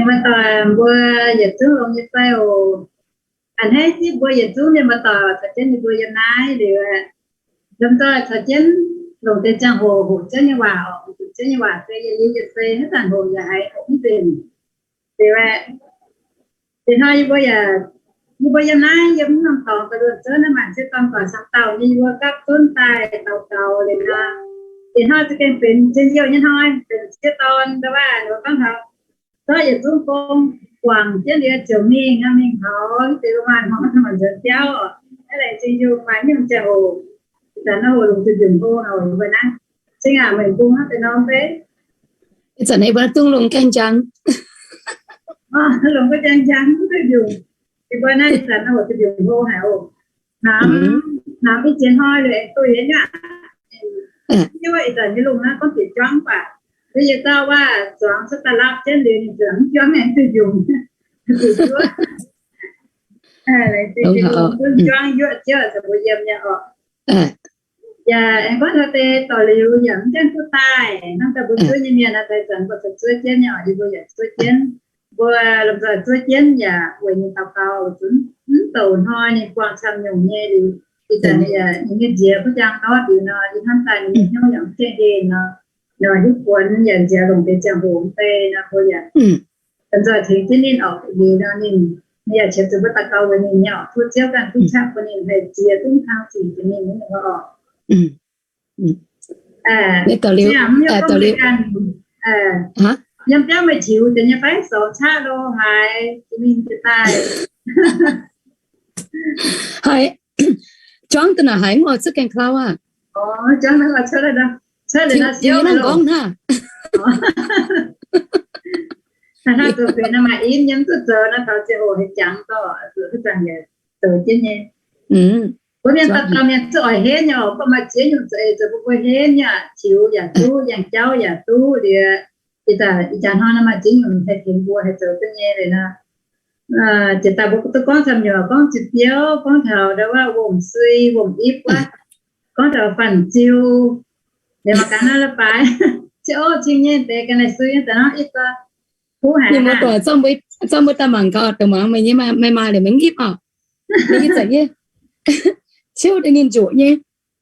Muoz-doic mbuo yietc zungv longx nyei fai oc? A'hneiv zipv mbuo yietc zungv nyei muoz-doic caux jienv ninh mbuo yiem naaiv liuz, lomh nzoih caux jienv longc deix ziangh hoc hoqc Ziouv nyei waac oc. Hoqc Ziouv nyei waac se yietc liuz yietc seix haaix zanc hoqc yaac haiz hoqc mv nzunc. Liuz, ih hnoi yie mbuo yaac, yie mbuo yiem naaiv yiem norm dorngx daaih luonx zouv naaiv maanc sieqv dorn doic camv dauh nyei, yie mbuo gapv zunv daaih daux gaux liuz nor, ih hnoi za'gengh benx njien-youh nyei hnoi, benx sieqv dorn ndau wuov, ninh mbuo gorngv taux zorqv yietc zungv gong guangc jienv liuz ziouc mingh, mingh taux deix maaih hmuangx maiv taux maanc nzuonx biauv, aav laengz zingh yungh maaih nyungc ziangh hoc, ih zanc naaiv hoc longc duih mbiungc hlo haic mbuo naaiv. Cing aac, meih bung hnangv deix norm fei? Ih zanc naaiv mbuo zungv longc gaengh njang. Longc gaengh njang, mv duih mbiungc. Ih mbuo naaiv ih zanc naaiv hoc duih mbiungc hlo haic oc. Hnamv, hnamv i ziex hnoi liuz aengx duih nyei aqv. Yie ih zanc nyei lungh naaiv gorngv bieqc juangv baac, yie dauh waac zuangx cuotv daaih lapv jienv liuz ninh zuangx mv juangv aengx duih mbiungc. Laengz zingh Tin-Hungh bun juangv yuoqv Ziouv caux mbuo yiem nyei oc. Yaac aengx gorngv taux deix dorh liuz yaac mv gaengh duqv daaih hnangv daaih mbuo zuov nyei mienh naaiv deix zanc mbuo zuqc zuov jienv nyei oc, yie mbuo yaac zuov jienv. Mbuo lomh nzoih zuov jienv yaac weic ninh daux gaux zunc mv douc hnoi ninh buangh camv nyungc nyei liuz, ih zanc yaac ninh nyei nziex kuv jaang ndortv liuz nor, yie hnamv daaih ninh nyei hnyouv yaac mv gaengh heh nor, nor hiuv buonc yaac nziex longc deix ziangh hoc mv bei nor, mbuo yaac lomh nzoih tengx jienv ninh oc. Liuz nor ninh, ninh yaac qiemx zuqc mbuo daux gaux weic ninh nyei oc. Tov Ziouv ganh duqv qaqv bun ninh haih ziex zungv kang zic bun ninh nyei oc. Yiem biauv meih tiux deix nyei fai sorngx qaqv lo haaix jiex mingh jiex daaih? Haiz, juangv da'naaic haiz mv oix cuotv gaengh klau aqv. Juangv da'naaic cuotv, cuotv liuz nor siouv nor gorngv hnangv. Naaiv zoux benx maaih in nyei mv duqv zoux nor, taux ziangh hoc haiz jangx dorh, zoux haaix zanc yaac zoux jienv nyei. Mbuo mienh dauh dauh mienh zuqc oix henv nyei oc. Mv baac maaih ziex nyungc zoux eix zoux bun mbuo henv nyei aqv. Tiux yaac duqv, yangh jauv yaac duqv liuz, ih zanc, ih jaax hnoi nor maaih ziex nyungc haih tengx mbuo haih zoux duqv nyei liuz nor. Jiex daaih mbuo duqv gorngv camv nyungc, gorngv ziepc biouv, gorngv taux ndau wuov womc sui, womc ipv wuov, gorngv taux fanh ziu, liuz mangc gaax naaiv la'baaix, ziouc o cing nyei deix ga'naaiv sui nyei daaih nor ipv duqv. Mienh muoz-doic, zorqv mbuo daaih mangc gaax, dongh muangx meih nyei, meih maaih liuz meih mv ipv oc. Meih nyei za'gengh ciouv deix ninh njoqc nyei,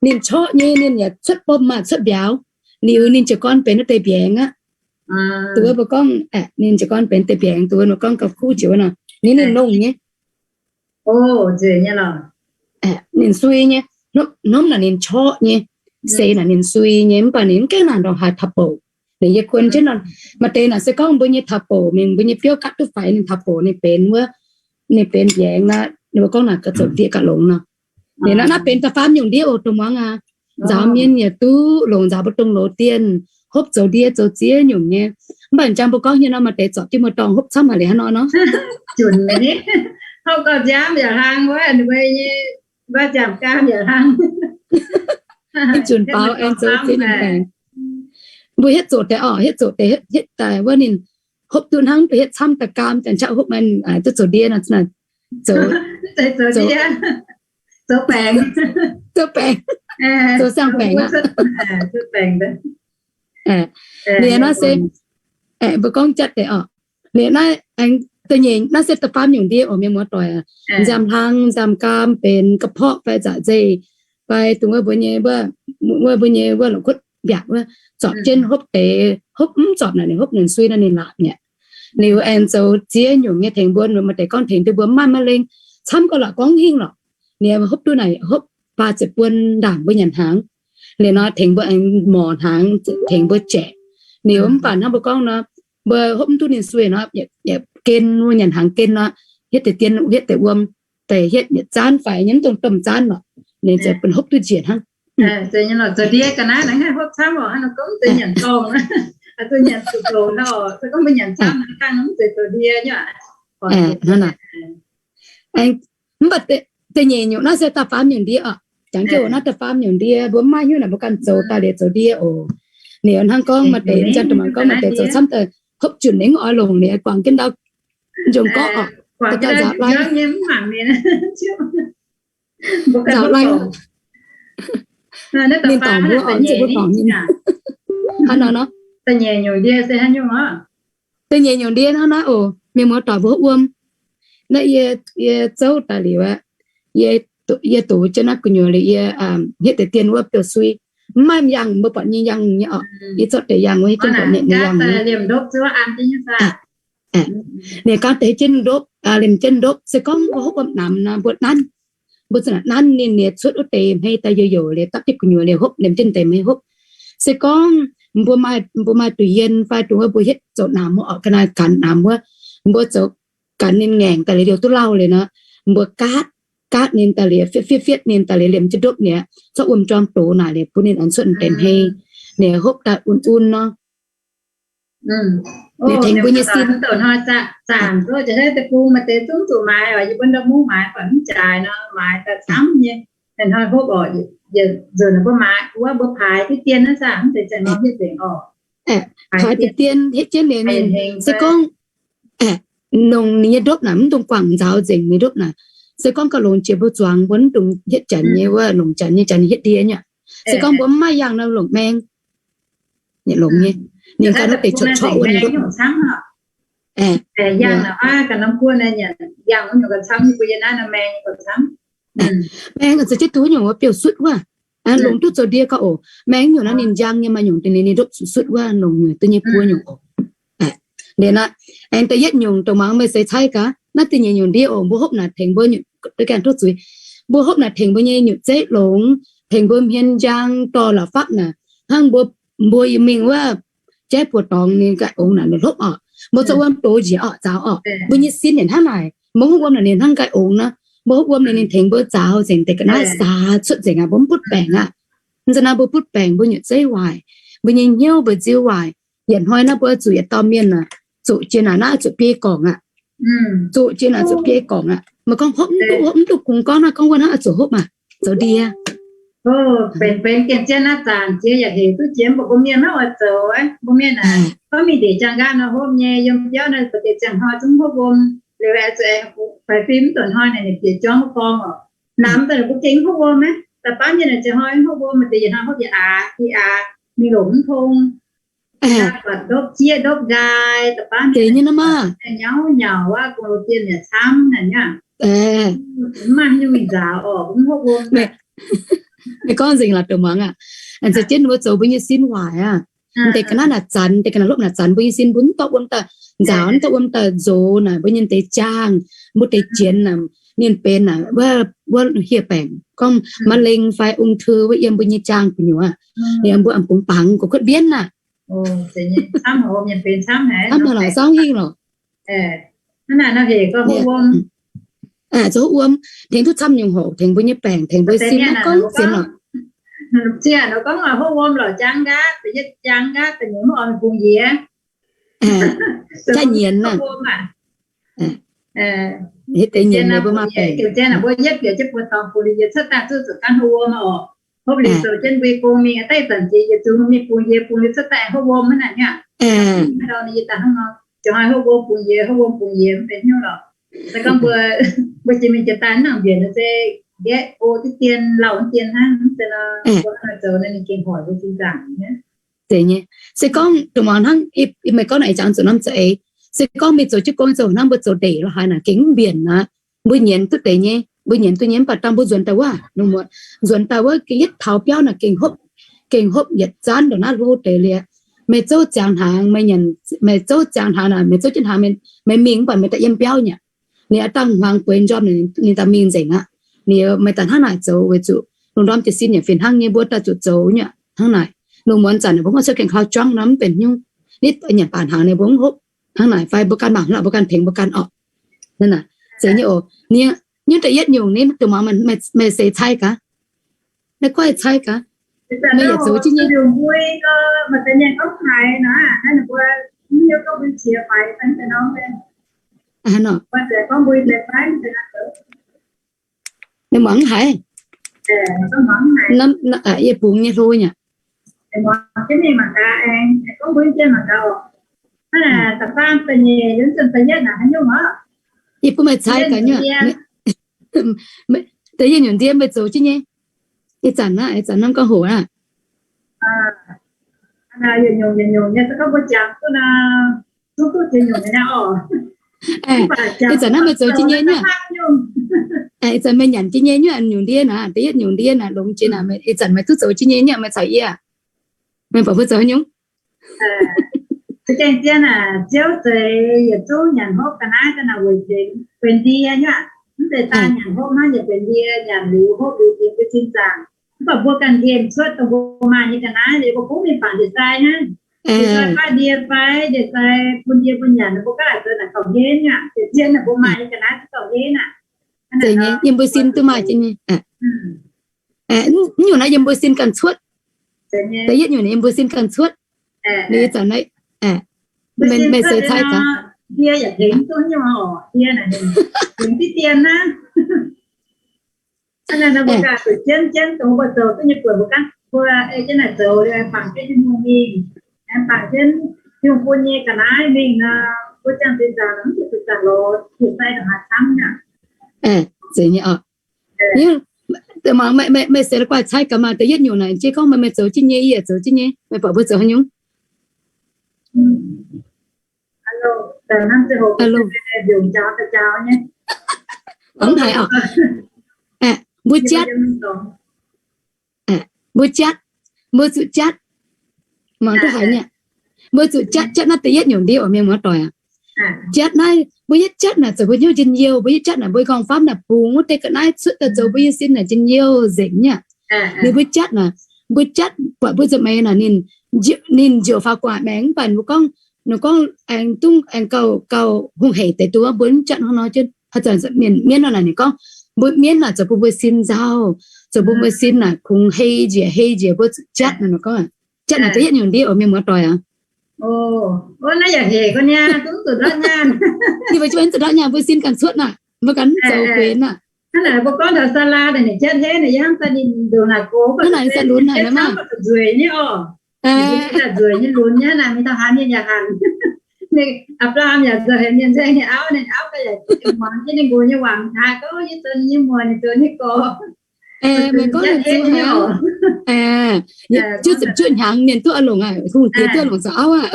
ninh corqv nyei, ninh yaac cuotv bom maah, cuotv mbiauz. Liuz ninh jiez gorn benx wuov deix mbiaengx aqv. Dongh wuov mbuo gorngv, ninh jiez gorn benx deix mbiaengx, dongh wuov mbuo gorngv gauh kuv jiex wuov nor, ninh, ninh longh nyei. Ninh sui nyei, hnomv naaic ninh corqv nyei, seix naaic ninh sui nyei, mv baac ninh mv gaengh nangc ndongc haaix taux bouc. Ninh yie kuon jienv nor, maaih deix naaic se gorngv mbuo nyei taux bouc mingh, mbuo nyei biouv gaatv duqv faix ninh taux bouc ninh benx wuov, ninh benx mbiaengx nor, ninh mbuo gorngv naaic ga'zoux ndiev ga'longx nor. Ninh naaiv, naaiv benx da'faam nyungc ndiev oc, dongh muangx aqv. Nzaaux mienh yaac duqv, longc nzaaux mbuo dongh loz dienh, hopv zoux ndie zoux ziex nyungc nyei. Mv baac jang mbuo gorngv nyei nor, maaih deix zorpc jienv muoz-dorngh hopv camv haic liuz hnangv nor nor. Junc, hopv gauh nziaamv yaac hlang wuov, mbuo nziaamv gaam yaac hlang. Mv junc baaux aengx zoux ziex nyungc baengc. Mbuo hietv zoqc deix orqc, hietv zoqc deix, hietv daaih wuov ninh hopv duqv hnangv mbuo hietv camv daaih gaam, janx qaqv hopv maiv duqv zoux ndie nor, zoux, zoux baengc, zoux baengc, zoux siang-baengc aqv. Liuz naaiv se, mbuo gorngv jatv deix orqc. Liuz naaiv, da'nyeic naaiv se da'faam nyungc ndie oc, mienh muoz-doic aac. Nziaamv hlang, nziaamv gaam, benx ga'porqv fai zaqc nzeih fai dongh wuov mbuo nyei, wuov mbuo nyei wuov longc kuotv mbiaatc wuov, zorpc jienv hopv deix, hopv mv zorpc naaic ninh hopv ninh sui nor ninh laapc mi'aqv. Liuz aengx zoux ziex nyungc nyei tengx mbuo, maaih deix gorngv tengx duqv mbuo mv maaih maiv lengh, camv gauh la'gorngv hingh lorqc. Ninh hopv duqv naaic hopv faah ziepc buon ndaangc mbuo nyanc hnaangx. Liuz nor tengx mbuo aengx morc hnaangx, tengx mbuo jaeqc. Liuz mv baac hnangv mbuo gorngv nor, mbuo hopv mv duqv ninh sui nor, yaac gen, mbuo nyanc hnaangx gen nor, hietv deix dien, hietv deix wuom, deix hietv yietc zaanv fai nyei mv dongh domh zaanv lorqc. Ninh ziouc bun hopv duqv njiec hnangv. Hnangv naaic. Mv baac da'nyeic nyungc naaiv se da'faam nyungc ndie oc. Jangx jienv oc, naaiv da'faam nyungc ndie mbuo mv maaih hnyouv naaic mbuo ganh zoux daaih liuz zoux ndie oc. Liuz hnangv gorngv maaih deix, janx dongh mangc gorngv maaih deix zoux camv daaih hopv junc ninh mv oix longc liuz guangc jienv ndau njongc gorqv oc, da'ganh nzaaux lai. Nzaaux lai. Ninh dorngc mbuo oc, mv zeiz mbuo dorngc ninh. Hnangv nor nor. Da'nyeic nyungc ndie hnangv naaiv oc, mienh muoz doic mbuo hopv wuom. Naaiv yie, yie zouv daaih liuz aqv, yie doqc jienv naaiv gu'nyuoz liuz yie hietv deix dien wuov biouv sui, mv maaih yangh, mbuo buatc nyei yangh nyei oc. Yie zorqv deix yangh wuov, hietv jienv buatc nyei yangh. Ninh gangv deix hietv jienv ndopv, liemh jienv ndopv. Se gorngv mbuo hopv wuom namx nor, mbuo nanv, mbuo za'gengh nanv ninh liuz cuotv wuov deix hmei daaih youc youc liuz dapv jienv gu'nyuoz liuz hopv, liemh jienv deix hmei hopv. Se gorngv mbuo maaih, mbuo maaih duqv yien fai dongh wuov mbuo hietv zoux namx wuov oc, ga'naaiv ganh namx wuov, mbuo zoux ganh ninh ngaengc daaih liuz liouh duqv lauh liuz nor, mbuo gaatv, gaatv ninh daaih liuz, fietv fietv fietv ninh daaih liuz, liemh jienv ndopv liuz, zorqv wuom-jorm dox naaic liuz bun ninh aengx cuotv deix hmei, ninh hopv daaih un-un nor. Ninh tengx mbuo nyei sin. Zanc, zanc, deix bung maaih deix zungv zuqc maaiz oc, yie mbuo ndau mungv maaiz buatc mv jaaix nor, maaiz daaih camv nyei. Hnoi hopv oc, nzunc mbuo maaiz wuov mbuo paaix diqv dien naaiv zaah, mv zeiz ziangh norm hietv nzengc oc. Paaix diqv dien hietv jienv liuz ninh, se gorngv longc ninh nyei ndopv naaic mv dungx guangc nzaaux nzengc ninh ndopv naaic. Se gorngv gauh longx jiex mbuo zuangx mbuo mv dungx hietv janx nyei wuov, longc janx nyei, janx nyei hietv ndie nyei. Se gorngv mbuo mv maaih yangh nor longc maeng. Longc nyei. Ninh ganh lov deix corc corc wuov ninh ndopv. Maeng zuqc jienv duqv nyungc wuov biouv sutv wuov. Longc duqv zoux ndie gauh oc. Maeng nyungc naaiv ninh njang nyei, maaih nyungc deix ninh ndopv sutv sutv wuov, longc nyungc duqv nyei buo nyungc oc. Liuz naaiv, aengx da'yietv nyungc dongh muangx meih seix caaiv gaax, naaiv da'nyeic nyungc ndie oc, mbuo hopv naaic tengx mbuo nyungc, duqv gaengh tov zuiz. Mbuo hopv naaic tengx mbuo nyei nyutc zeiv longx, tengx mbuo hmien njang dorh la'fapv naaic, hnangv mbuo, mbuo mingh wuov jaiv buoz-dorngx ninh nqaih ongx naaic ninh hlopv oc. Mbuo zorqv wuom dox njiec oc, nzaaux oc. Mbuo nyei sin yaac hnangv naaic, mbuo hopv wuom naaic ninh hnangv nqaih ongx nor. Mbuo hopv wuom naaic ninh tengx mbuo nzaaux nzengc deix ga'naaiv saax cuotv nzengc aqv, mbuo mv butv baengc aqv. Mv zeiz naaiv mbuo butv baengc, mbuo nyutc zeiv waaic, mbuo nyei hnyouv mbuo nziu waaic. Yietc hnoi naaiv mbuo zuqc yietc dauh mienh naaic, zuqc jiex naaic naaiv zuqc biei gorngc aqv. Zuqc jiex naaic zuqc biei gorngc aqv. Meih gorngv hopv mv duqv, hopv mv duqv kungx gorngv naaiv gorngv wuov naaiv zuqc hopv aac, zoux ndie. Benx benx gengh jienv naaiv zanc jiex yaac hec duqv jiex mv baac mbuo mienh maiv oix zoux, mbuo mienh naaic gorngv mingh ndeic jaang nqaatv nor hopv nyei, yiem biauv naaic ba'deix ziangh hnoi zungv hopv wuom, liuz aengx zuqc aengx fai fim mv duqv hnoi naaic ninh bieqc jorngv gorngv oc. Namx daaih ninh mbuo gengh hopv wuom naaiv, da'faanh mienh naaic ziangh hnoi hopv wuom, maaih deix yietc hnoi hopv yietc aax, yietc aax mingh longc mv tong. Buatc ndopv jieqv ndopv nqaai, da'faanh mienh nyauv nyauc aqv, gong-loz dien yaac camv naaic nyei. Mv maaih haaix nyungc mingh nzaaux oc, mv hopv wuom. Meih gorngv nzengc lorqc, dongh muangx aqv. Aengx za'gengh mbuo zoux mbuo nyei sin waaic aqv. Deix ga'naaiv naaic zanc, deix ga'naaiv hlopv naaic zanc, mbuo nyei sin mbuo mv dorh wuom daaih nzaaux, mv dorh wuom daaih nzox naaic, mbuo nyei deix jaangh, mbuo deix jienx naaic, ninh benx naaic wuov hieh baengc gorngv มะเร็ง fai ung thư wuov yiem mbuo nyei jaangh gu'nyuoz. Ninh mbuo bungx bangc gu'kuotv mbienv aqv. Camv lorqc, saauv hingh lorqc. Zoux hopv wuom tengx duqv camv nyungc horc, tengx mbuo nyei baengc, tengx mbuo sin naaiv gorngv sienx lorqc. Jaa nyienz naaic, deix nyienz mbuo maaih baengc. Mbuo yietv bieqc jienv buoz-dorngh bungx liuz yie cuotv daaih zuqc zuqc gan hopv wuom oc. Hopv liuz zoux jienv mbuo gong mingh, daaih zanc jiex yietc zungv mingh bungx yie, bungx liuz cuotv daaih hopv wuom hnangv naaic. Jiex hnoi hopv wuom bungx yie, hopv wuom bungx yie mv benx hnyouv lorqc. Se gorngv mbuo, mbuo jiex mingh jiex daaih mv nangc mbienc nor se nqaeqv go diqv dien, lauh diqv dien hnangv, mv zeiz nor mbuo zoux nor ninh gengh hoic mbuo sin nzaangc nyei. Zeiz nyei. Se gorngv dongh muangx hnangv meih gorngv naaic, ih jangx zuqc norm za'eix. Se gorngv meih zoux jienv gong zoux hnangv mbuo zoux ndeic lorz haaix naaic gengh mv mbienc aqv. Mbuo nyienz duqv deix nyei, mbuo nyienz duqv nyei mv baac dangh mbuo nzuonx daaih wuov, nzuonx daaih wuov gengh yietv taux biauv naaic gengh hopv, gengh hopv yietc zanv ndongc naaiv hlo deix liuz. Meih zouv ziangx hnaangx, meih nyienz, meih zouv ziangx hnaangx naaic, meih zouv jienv hnaangx, meih mingh mv baac meih daaih yiem biauv nyei. Ninh dangh hmuangx bueix njormh, ninh daaih mingh nzengc aqv. Ninh meih daaih hnangv naaic zoux weic zuqc lungh ndorm jiez sin yaac fih hnangv nyei, mbuo daaih zuqc zoux nyei hnangv naaic. Lungh muonz zanc mbuo mv cuotv gaengh kaux juangv nor mv benx hnyouv. Nitv nyanc baac hnaangx ninh mbuo mv hopv hnangv naaic fai mbuo ganh mangc hnangv mbuo ganh tengx mbuo ganh orqc. Hnangv naaic zeiz nyei oc. Nyungc da'yietv nyungc nitv dongh muangx meih seix caaiv gaax. Naaiv goiv caaiv gaax. Meih yaac zoux jienv nyei. Meih muangx haiz. Yie bungx nyei hlo nyei. Yie bun meih caaiv gaax nyei. Da'yietv nyungc ndie meih zoux jienv nyei. Ih zanc naaiv, ih zanc norm gorngv hoc aqv. Ih zanc naaiv meih zoux jienv nyei nyuoqv? Ih zanc meih nyanc jienv nyei nyuoqv nyungc ndie naaic, da'yietv nyungc ndie naaic longx jiex naaic, ih zanc meih duqv zoux jienv nyei nyuoqv, meih caux yie, meih buatc mbuo zoux haaix nyungc? Za'gengh zien aac, Ziouv zeix yietc zungv nyanc hopv ga'naaiv daaih naaic weic benx ndie nyuoqv. Mv zeiz daaih nyanc hopv hnangv, yietc benx ndie nyanc liuz hopv liuz jiex mbuo sin zaangc. Mv baac mbuo ganh nqemh cuotv dongh mbuo maaih nyei ga'naaiv liuz, mbuo gunv mingh bangc ndie-sai hnangv. Ndie-sai baav ndie fai ndie-sai bun ndie bun nyanc, mbuo ganh zoux naaic gauh henv aqv. Zien naaic mbuo maaih nyei ga'naaiv duqv gauh henv aqv. Yiem mbuo sin duqv maaih jienv nyei. Nyungc naaiv yiem mbuo sin ganh cuotv. Da'yietv nyungc naaic yiem mbuo sin ganh cuotv. Ninh zanc naaiv, meih se cai gaax. Zeiz nyei oc. Meih se la'guaih cai gaax maah, da'yietv nyungc naaic jiex gorngv meih, meih zoux jienv nyei, yie zoux jienv nyei, meih buatc mbuo zoux haaix nyungc? Mv haiz oc. Mbuo jatv, mbuo jatv, mbuo zuqc jatv. Mangc duqv haiz nyei. Mbuo zuqc jatv, jatv naaiv da'yietv nyungc ndie oc mienh muoz-doic aac. Jatv naaiv mbuo yietv jatv naaic zoux mbuo hnyouv njien-youh, mbuo yietv jatv naaic mbuo gong-famv naaic bungx wuov deix ga'naaiv cuotv daaih zoux mbuo nyei sin naaic njien-youh nzengc nyei. Ninh mbuo jatv naaic, mbuo jatv buatc mbuo nza'hmien naaic ninh, ninh njoux faaux gu'nguaaic maengx mv baac mbuo gorngv, ninh gorngv aengx dungv aengx gauh, gauh hungh heic deix duqv mbuo mv jatv hnangv nor jienv. Haaix zanc mienh mienv nor naaic ninh gorngv, mbuo mienv naaic zoux bun mbuo sin nzauh, zoux bun mbuo sin naaic kungx hei njiec, hei njiec mbuo zuqc jatv naaic, ninh gorngv jatv naaic da'yietv nyungc ndie oc mienh muoz-doic aac. Ninh mbuo zuqc ndortv nyaanh, mbuo sin ganh cuotv naaic, mbuo ganh zoux guenx naaic. Hnangv naaic mbuo gorngv taux Saalaa naaic, ninh jatv henv naaic, yie hnamv daaih ninh ndongc naaic gox, hnangv naaic ninh lunx haic naaiv maah. Nzueic nyei oc. Nzueic nyei lunx nyei, hnangv naaic mingh taux haaix mienh yaac hanc. Apc^laa^ham yaac nzueic haic mienh nzengc, ninh auv, ninh auv ga'yaac muangx jienv ninh nqox nyei waac, mingh taux gorngv yie zoux ninh nyei muoc, ninh zoux ninh nyei gorx. Meih gorngv jatv henv nyei oc. Juov ziepc juov hnyangx mienh duqv oix longc aqv, hungh diex duqv oix longc zoux auv aqv.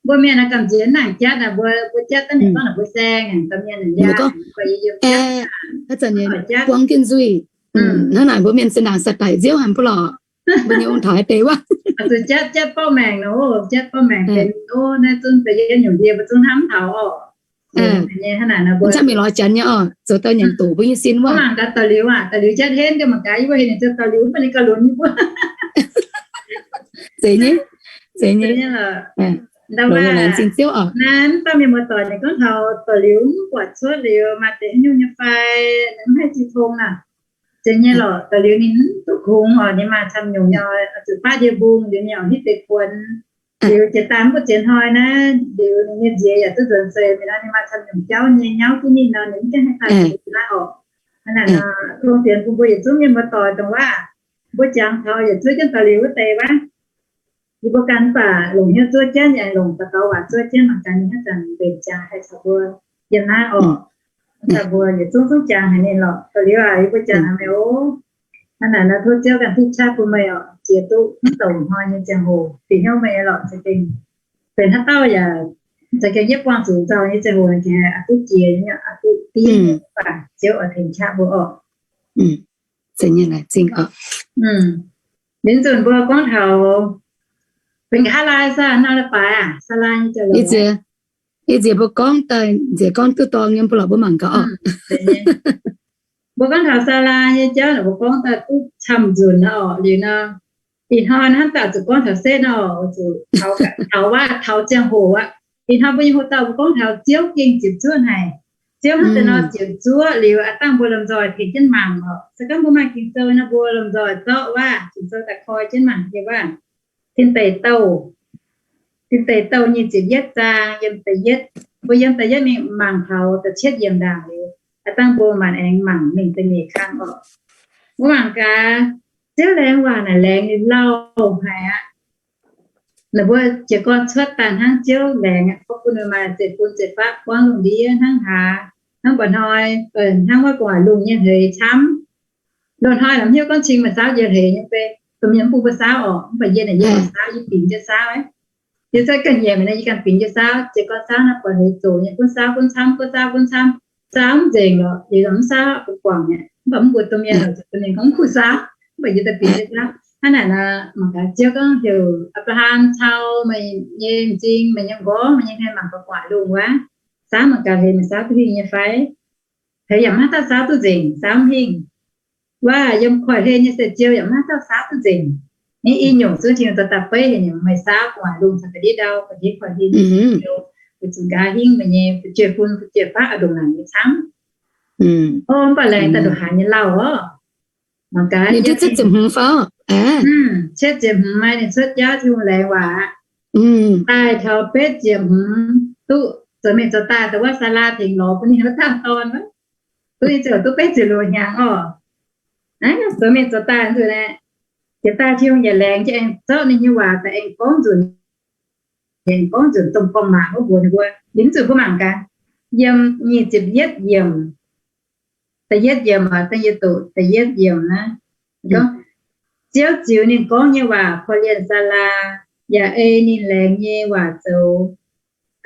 Mbuo mienh naaiv gamh nziex nangc jatv naaic, mbuo, mbuo jatv daaih mienh gorngv naaic mbuo saeng, mienh gorngv, buang jienv nzuih. Hnangv naaic mbuo mienh se nangc sai-daic nziouv haic mv baac lorqc, mbuo nyei ong-taaix deix wuov. Zuqc jatv, jatv borqv maengc nor, jatv borqv maengc benx, o, naaiv zungv da'yietv nyungc ndie mbuo zungv hnamv taux oc. Hnangv mingh lorz Janx nyei oc, zoux daaih nyanc doqc mbuo nyei sin wuov. Mangc gaax da'liuz aac, da'liuz jatv henv ga'maah gaax, yie mbuo heuc ninh zoux da'liuz mv baac ninh gauh lunx nyei mbuo. Zeiz nyei, zeiz nyei. Ndau wuov, naaiv mv baac mienh muoz-doic ninh gorngv taux da'liuz mv buatc cuotv liuz maaih deix haaix nyungc nyei fai, mv haih ziex tong naaic. Zeiz nyei lorqc, da'liuz ninh mv duqv kungx oc, ninh maaih camv nyungc nyei, zuqc baav ndie mbung liuz ninh yaac hitv deix kuonx. Liuz jiex daaih mv baac jiex hnoi naaiv liuz ninh nyei nziex yaac duqv nzuonx seix mingh nor, ninh maaih camv nyungc jauv nyei nyauv duqv ninh nor, ninh mv gaengh haih daaih naaiv oc. Hnangv naaic nor, tong fienx bun mbuo yietc zungv mienh muoz-doic dongh waac, mbuo jangx taux yietc zuov jienv da'liuz wuov deix waac. Yie mbuo ganh mv baac longc hnyouv zuov jienv, yaac longc daux gaux waac zuov jienv, mangc gaax ninh haaix zanc mbenc jangx haih caux mbuo yiem naaiv oc. Mv baac mbuo yietc zungv zungv jangx haic ninh lorqc. Da'liuz aac, yie mbuo jangx haic meih oc. Hnangv naaic nor tov Ziouv ganh duqv qaqv bun meih oc, jiex duqv mv douc hnoi nyei ziangh hoc fih hnyouv meih lorqc za'gengh. Benx haaix dauh yaac za'gengh yietv buangh zuqc nzauh nyei ziangh hoc gengh aqc duqv jiex nyei, aqc duqv diev nyei, mv baac Ziouv oix tengx qaqv mbuo oc. Zingh oc. Liuz nzunc mbuo gorngv taux benx nqa'haav laai saah, nor la'baaix aac, Saalaa nyei jauv-louc. Ih ziex mbuo gorngv daaih, nziex gorngv duqv dorng nyei mbuo lorqc, mbuo mangc gaax oc. Mbuo gorngv taux Saalaa nyei jauv naaic, mbuo gorngv daaih duqv camv nzunc nor oc. Liuz nor, ih hnoi hnamv dauh zuqc gorngv taux setv nor, zuqc taux waac taux ziangh hoc aqv. Ih hnoi mbuo nyei hoc dauh mbuo gorngv taux Ziouv gengh ziepc zuoqv haic. Ziouv hnangv deix nor ziepc zuoqv liuz, aav dangh mbuo lomh nzoih tengx jienv mangc oc. Se gorngv mbuo maaih Ging-Sou nor, mbuo lomh nzoih zorqv waac Ging-Sou daaih koi jienv mangc nyei waac. Tin Deic Douh, Tin Deic Douh nyic ziepc yietv zaang, yiem da'yietv, mbuo yiem da'yietv mingh mangc taux da'cietv yiemc ndaangc liuz, aav dangh mbuo maanc aengx mangc mingh da'nyeic kang oc. Mbuo mangc gaax, Ziouv laengz waac naaic laengz liuz lauh haic aqv. Ninh mbuo jiez gorn cuotv daaih hnangv Ziouv laengz aqv, gorngv bun ninh maaih zeiv-fun zeiv-faqv buangv lungh ndiev hnangv haaix, hnangv mba'hnoi, hnangv wuov gu'nguaaic lungh nyei hleix camv. Loz-hnoi la'mv hiuv gorngv cing maaih saauv njiec hleix nyei fai, domh mienh mv bun mbuo saauv oc, mv baac yie naaic yie saauv, yie bingx jienv saauv aqv. Yie cuotv ganh hnyemc naaiv, yie ganh binc jienv saauv, jiez gorn saauv naaiv buatc heix zoqc nyei, gunv saauv gunv camv, gunv saauv gunv camv, saauv mv nzengc lorqc. Liuz mv saauv bun guangc nyei, mv baac mv mbuo domh mienh lorqc, zuqc bun ninh gorngv mv kuh saauv, mv baac yie daaih binc jienv saauv. Hnangv naaic nor, mangc gaax Ziouv gorngv heuc Apc^laa^ham cau meih nyei m'zing, meih nyei m'nqorngv, meih nyei hmien mangc gaax gu'nguaaic lungh wuov, saauv mangc gaax heix meih saauv duqv hingh nyei fai. Heix yaac maiv dauh saauv duqv nzengc, saauv mv hingh. Waac yiem koiv-hlen nyei se Ziouv yaac maiv dauh saauv duqv nzengc. Ninh i nyungc zunv Tin-Hungh dorh daaih beiv heuc ninh meih saauv gu'nguaaic lungh caux ga'ndiev ndau, ga'ndiev koiv-hlen nyei se Ziouv, weic zuqc nqa'haav hingv meih nyei fu'jueiv-fun, fu'jueiv-faqv oix ndongc naaic nyei camv. O, mv baac laengz daaih ndongc haaix nyei lauh orqc. Mangc gaax, cietv ziepc hmz fai? Cietv ziepc hmz maaih ninh cuotv jauv Tin-Hungh laengz waac aqv. Daaih taux betv ziepc hmz duqv zoux mienh zoux daaih, dongh wuov Saalaa tengx lorz bun ninh wuov dauh dorn wuov, duqv ninh ziouc duqv betv ziepc luoqc hnyangx orqc. Naaiv zoux mienh zoux daaih nzunc naaiv, jiex daaih Tin-Hungh yaac laengz jienv aengx zorqv ninh nyei waac daaih aengx gorngv nzunc, aengx gorngv nzunc domh gorngv-maac wuov mbuox ninh mbuo. Ninh mv zuqc mbuo mangc gaax, yiem nyic ziepc yietv yiemc, da'yietv yiemc oc, da'yietv yiemc naaiv gorngv, Ziouv ziux ninh gorngv nyei waac korv-lienh Saalaa, yaac ei ninh laengz nyei waac zoux.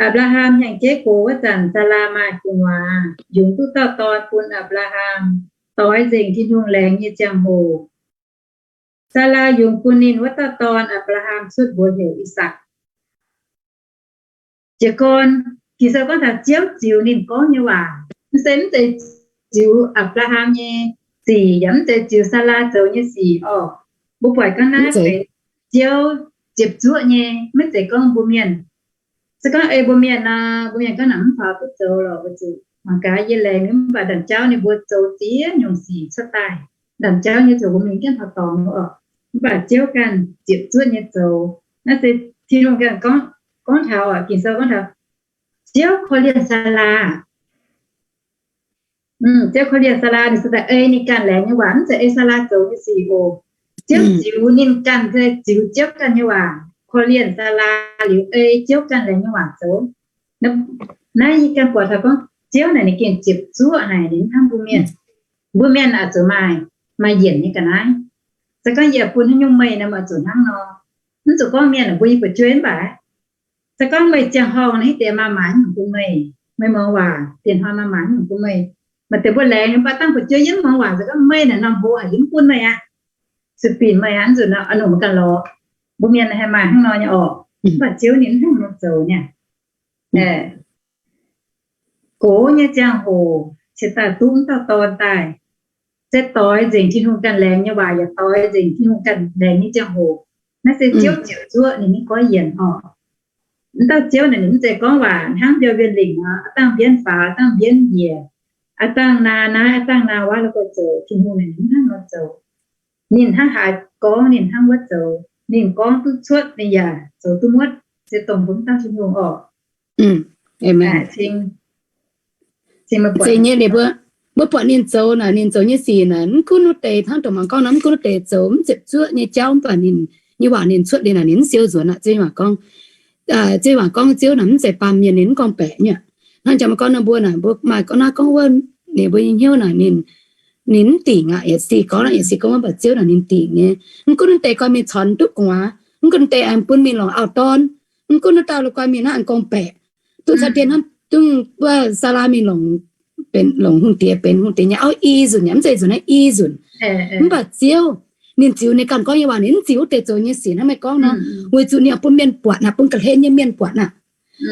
Apc^laa^ham hnyangx-jeiv gox wuov zanc, Saalaa maaih gu'nguaaz, yungz duqv dauh dorn bun Apc^laa^ham, doix nzengc Tin-Hungh laengz nyei ziangh hoc. Saalaa yungz bun ninh wuov dauh dorn, Apc^laa^ham, cuotv mbuox heuc I^sakc. Jiez gorn Ging-Sou gorngv taux Ziouv ziux ninh gorngv nyei waac, mv se mv zeiz ziux Apc^laa^ham nyei sic, yaac mv zeiz ziux Saalaa zoux nyei sic orqc. Mbuo buatc gorngv naaiv benx Ziouv ziepc zuoqv nyei, maiv zeiz gorngv mbuo mienh. Se gorngv ei mbuo mienh nor, mbuo mienh gorngv naaic mv faaux duqv zoux lorqc, weic zuqc mangc gaax yie laengz mv baac ndaamv-jauv ninh mbuo zoux ziex nyungc sic cuotv daaih. Ndaamv-jauv nyei zoux mbuo mingh jienv taux dorngx oc. Mv baac Ziouv ganh ziepc zuoqv nyei zoux. Naaiv se Tin-Hungh ganh gorngv, gorngv taux oc, Ging-Sou gorngv taux Ziouv korv-lienh Saalaa. Ziouv korv-lienh Saalaa, ninh se daaih ei ninh ganh laengz nyei waac, mv zeiz ei Saalaa zoux nyei sic oc. Ziouv ziux ninh ganh, se ziux Ziouv ganh nyei waac, korv-lienh Saalaa liuz ei Ziouv ganh laengz nyei waac zoux. Naaiv yie ganh buatc taux gorngv Ziouv naaic ninh gengh ziepc zuoqv haic, ninh mv hnangv mbuo mienh. Mbuo mienh oix zuqc maaih, maaih yienc nyei ga'naaiv. Se gorngv yie bun haaix nyungc meih nor, oix zuqc hnangv nor. Mv zuqc gorngv mienh mbuo yie buatc jueiv mv baac, se gorngv meih ziangh horngh naaiv deix maaih maaiz nyungc bun meih, meih muangx waac, diex hnoi maaih maaiz nyungc bun meih. Maaih deix mbuo laengz mv baac dangh buatc jueiv yie mv muangx waac, se gorngv meih naaic norm hlo haic, yie mv bun meih aqv. Zuqc binc meih aqv, nzunc nor a'nungc meih ganh lorz. Mbuo mienh haih maaih hnangv nor nyei orqc. Mv baac Ziouv ninh mv hnangv nor zoux niaa. Gox nyei ziangh hoc cingx daaih duqv mv dauh dorn daaih, se doix nzengc Tin-Hungh ganh laengz nyei waac, yaac doix nzengc Tin-Hungh ganh laengz nyei ziangh hoc. Naaiv se Ziouv ziepc zuoqv ninh mv goiv yienc orqc. Mv dauh Ziouv naaic ninh mv zeiz gorngv waac hnangv mbiauz mbienv lingc nor, aav dangh mbienv faaux, aav dangh mbienv njiec, aav dangh naa naaiv, aav dangh naa wuov, la'guaih zoux. Tin-Hungh naaic ninh mv hnangv nor zoux. Ninh hnangv haaix gorngv ninh hnangv wuov zoux. Ninh gorngv duqv cuotv ninh yaac zoux duqv muotv, se dongh mbuo mv dauh Tin-Hungh orqc. Zeiz nyei, mbuo, mbuo buatc ninh zoux naaic, ninh zoux nyei sic naaic, mv gunv wuov deix, hnangv dongh mangc gorngv nor, mv gunv wuov deix zoux mv ziepc zuoqv nyei jauv, mv baac ninh nyei waac ninh cuotv liuz naaic, ninh mv siou nzuonx aqv. Ziouv nyei waac gorngv, Ziouv nyei waac gorngv Ziouv naaic mv zeiz baamh mienh, ninh mv gorngv-baeqc nyei aqv. Hnangv jangx mbuo gorngv nor, mbuo naaic, mbuo maaih gorngv naaiv gorngv wuov, ninh mbuo nyei hnyouv naaic, ninh, ninh mv dingc aqv, yietc sic gorngv naaic, yietc sic gorngv wuov, mv baac Ziouv naaic ninh dingc nyei. Mv gunv wuov deix gorngv mingh corc duqv gu'nguaaz, mv gunv wuov deix aengx bun mingh longc auv-dorn, mv gunv wuov dauh la'guaih mingh naaiv aengx gorngv-baeqc, duqv caa dien hnamv, dungv wuov Saalaa mingh longc, benx longc hungh diex, benx hungh diex nyei auv i nzunc nyei, mv zeiz nzunc naaiv i nzunc. Mv baac Ziouv, ninh ziux ninh ganh gorngv nyei waac, ninh mv ziux wuov deix zoux nyei sic hnangv meih gorngv nor, weic zuqc ninh oix bun mienh buatc naaic, bun ga'hlen nyei mienh buatc naaic,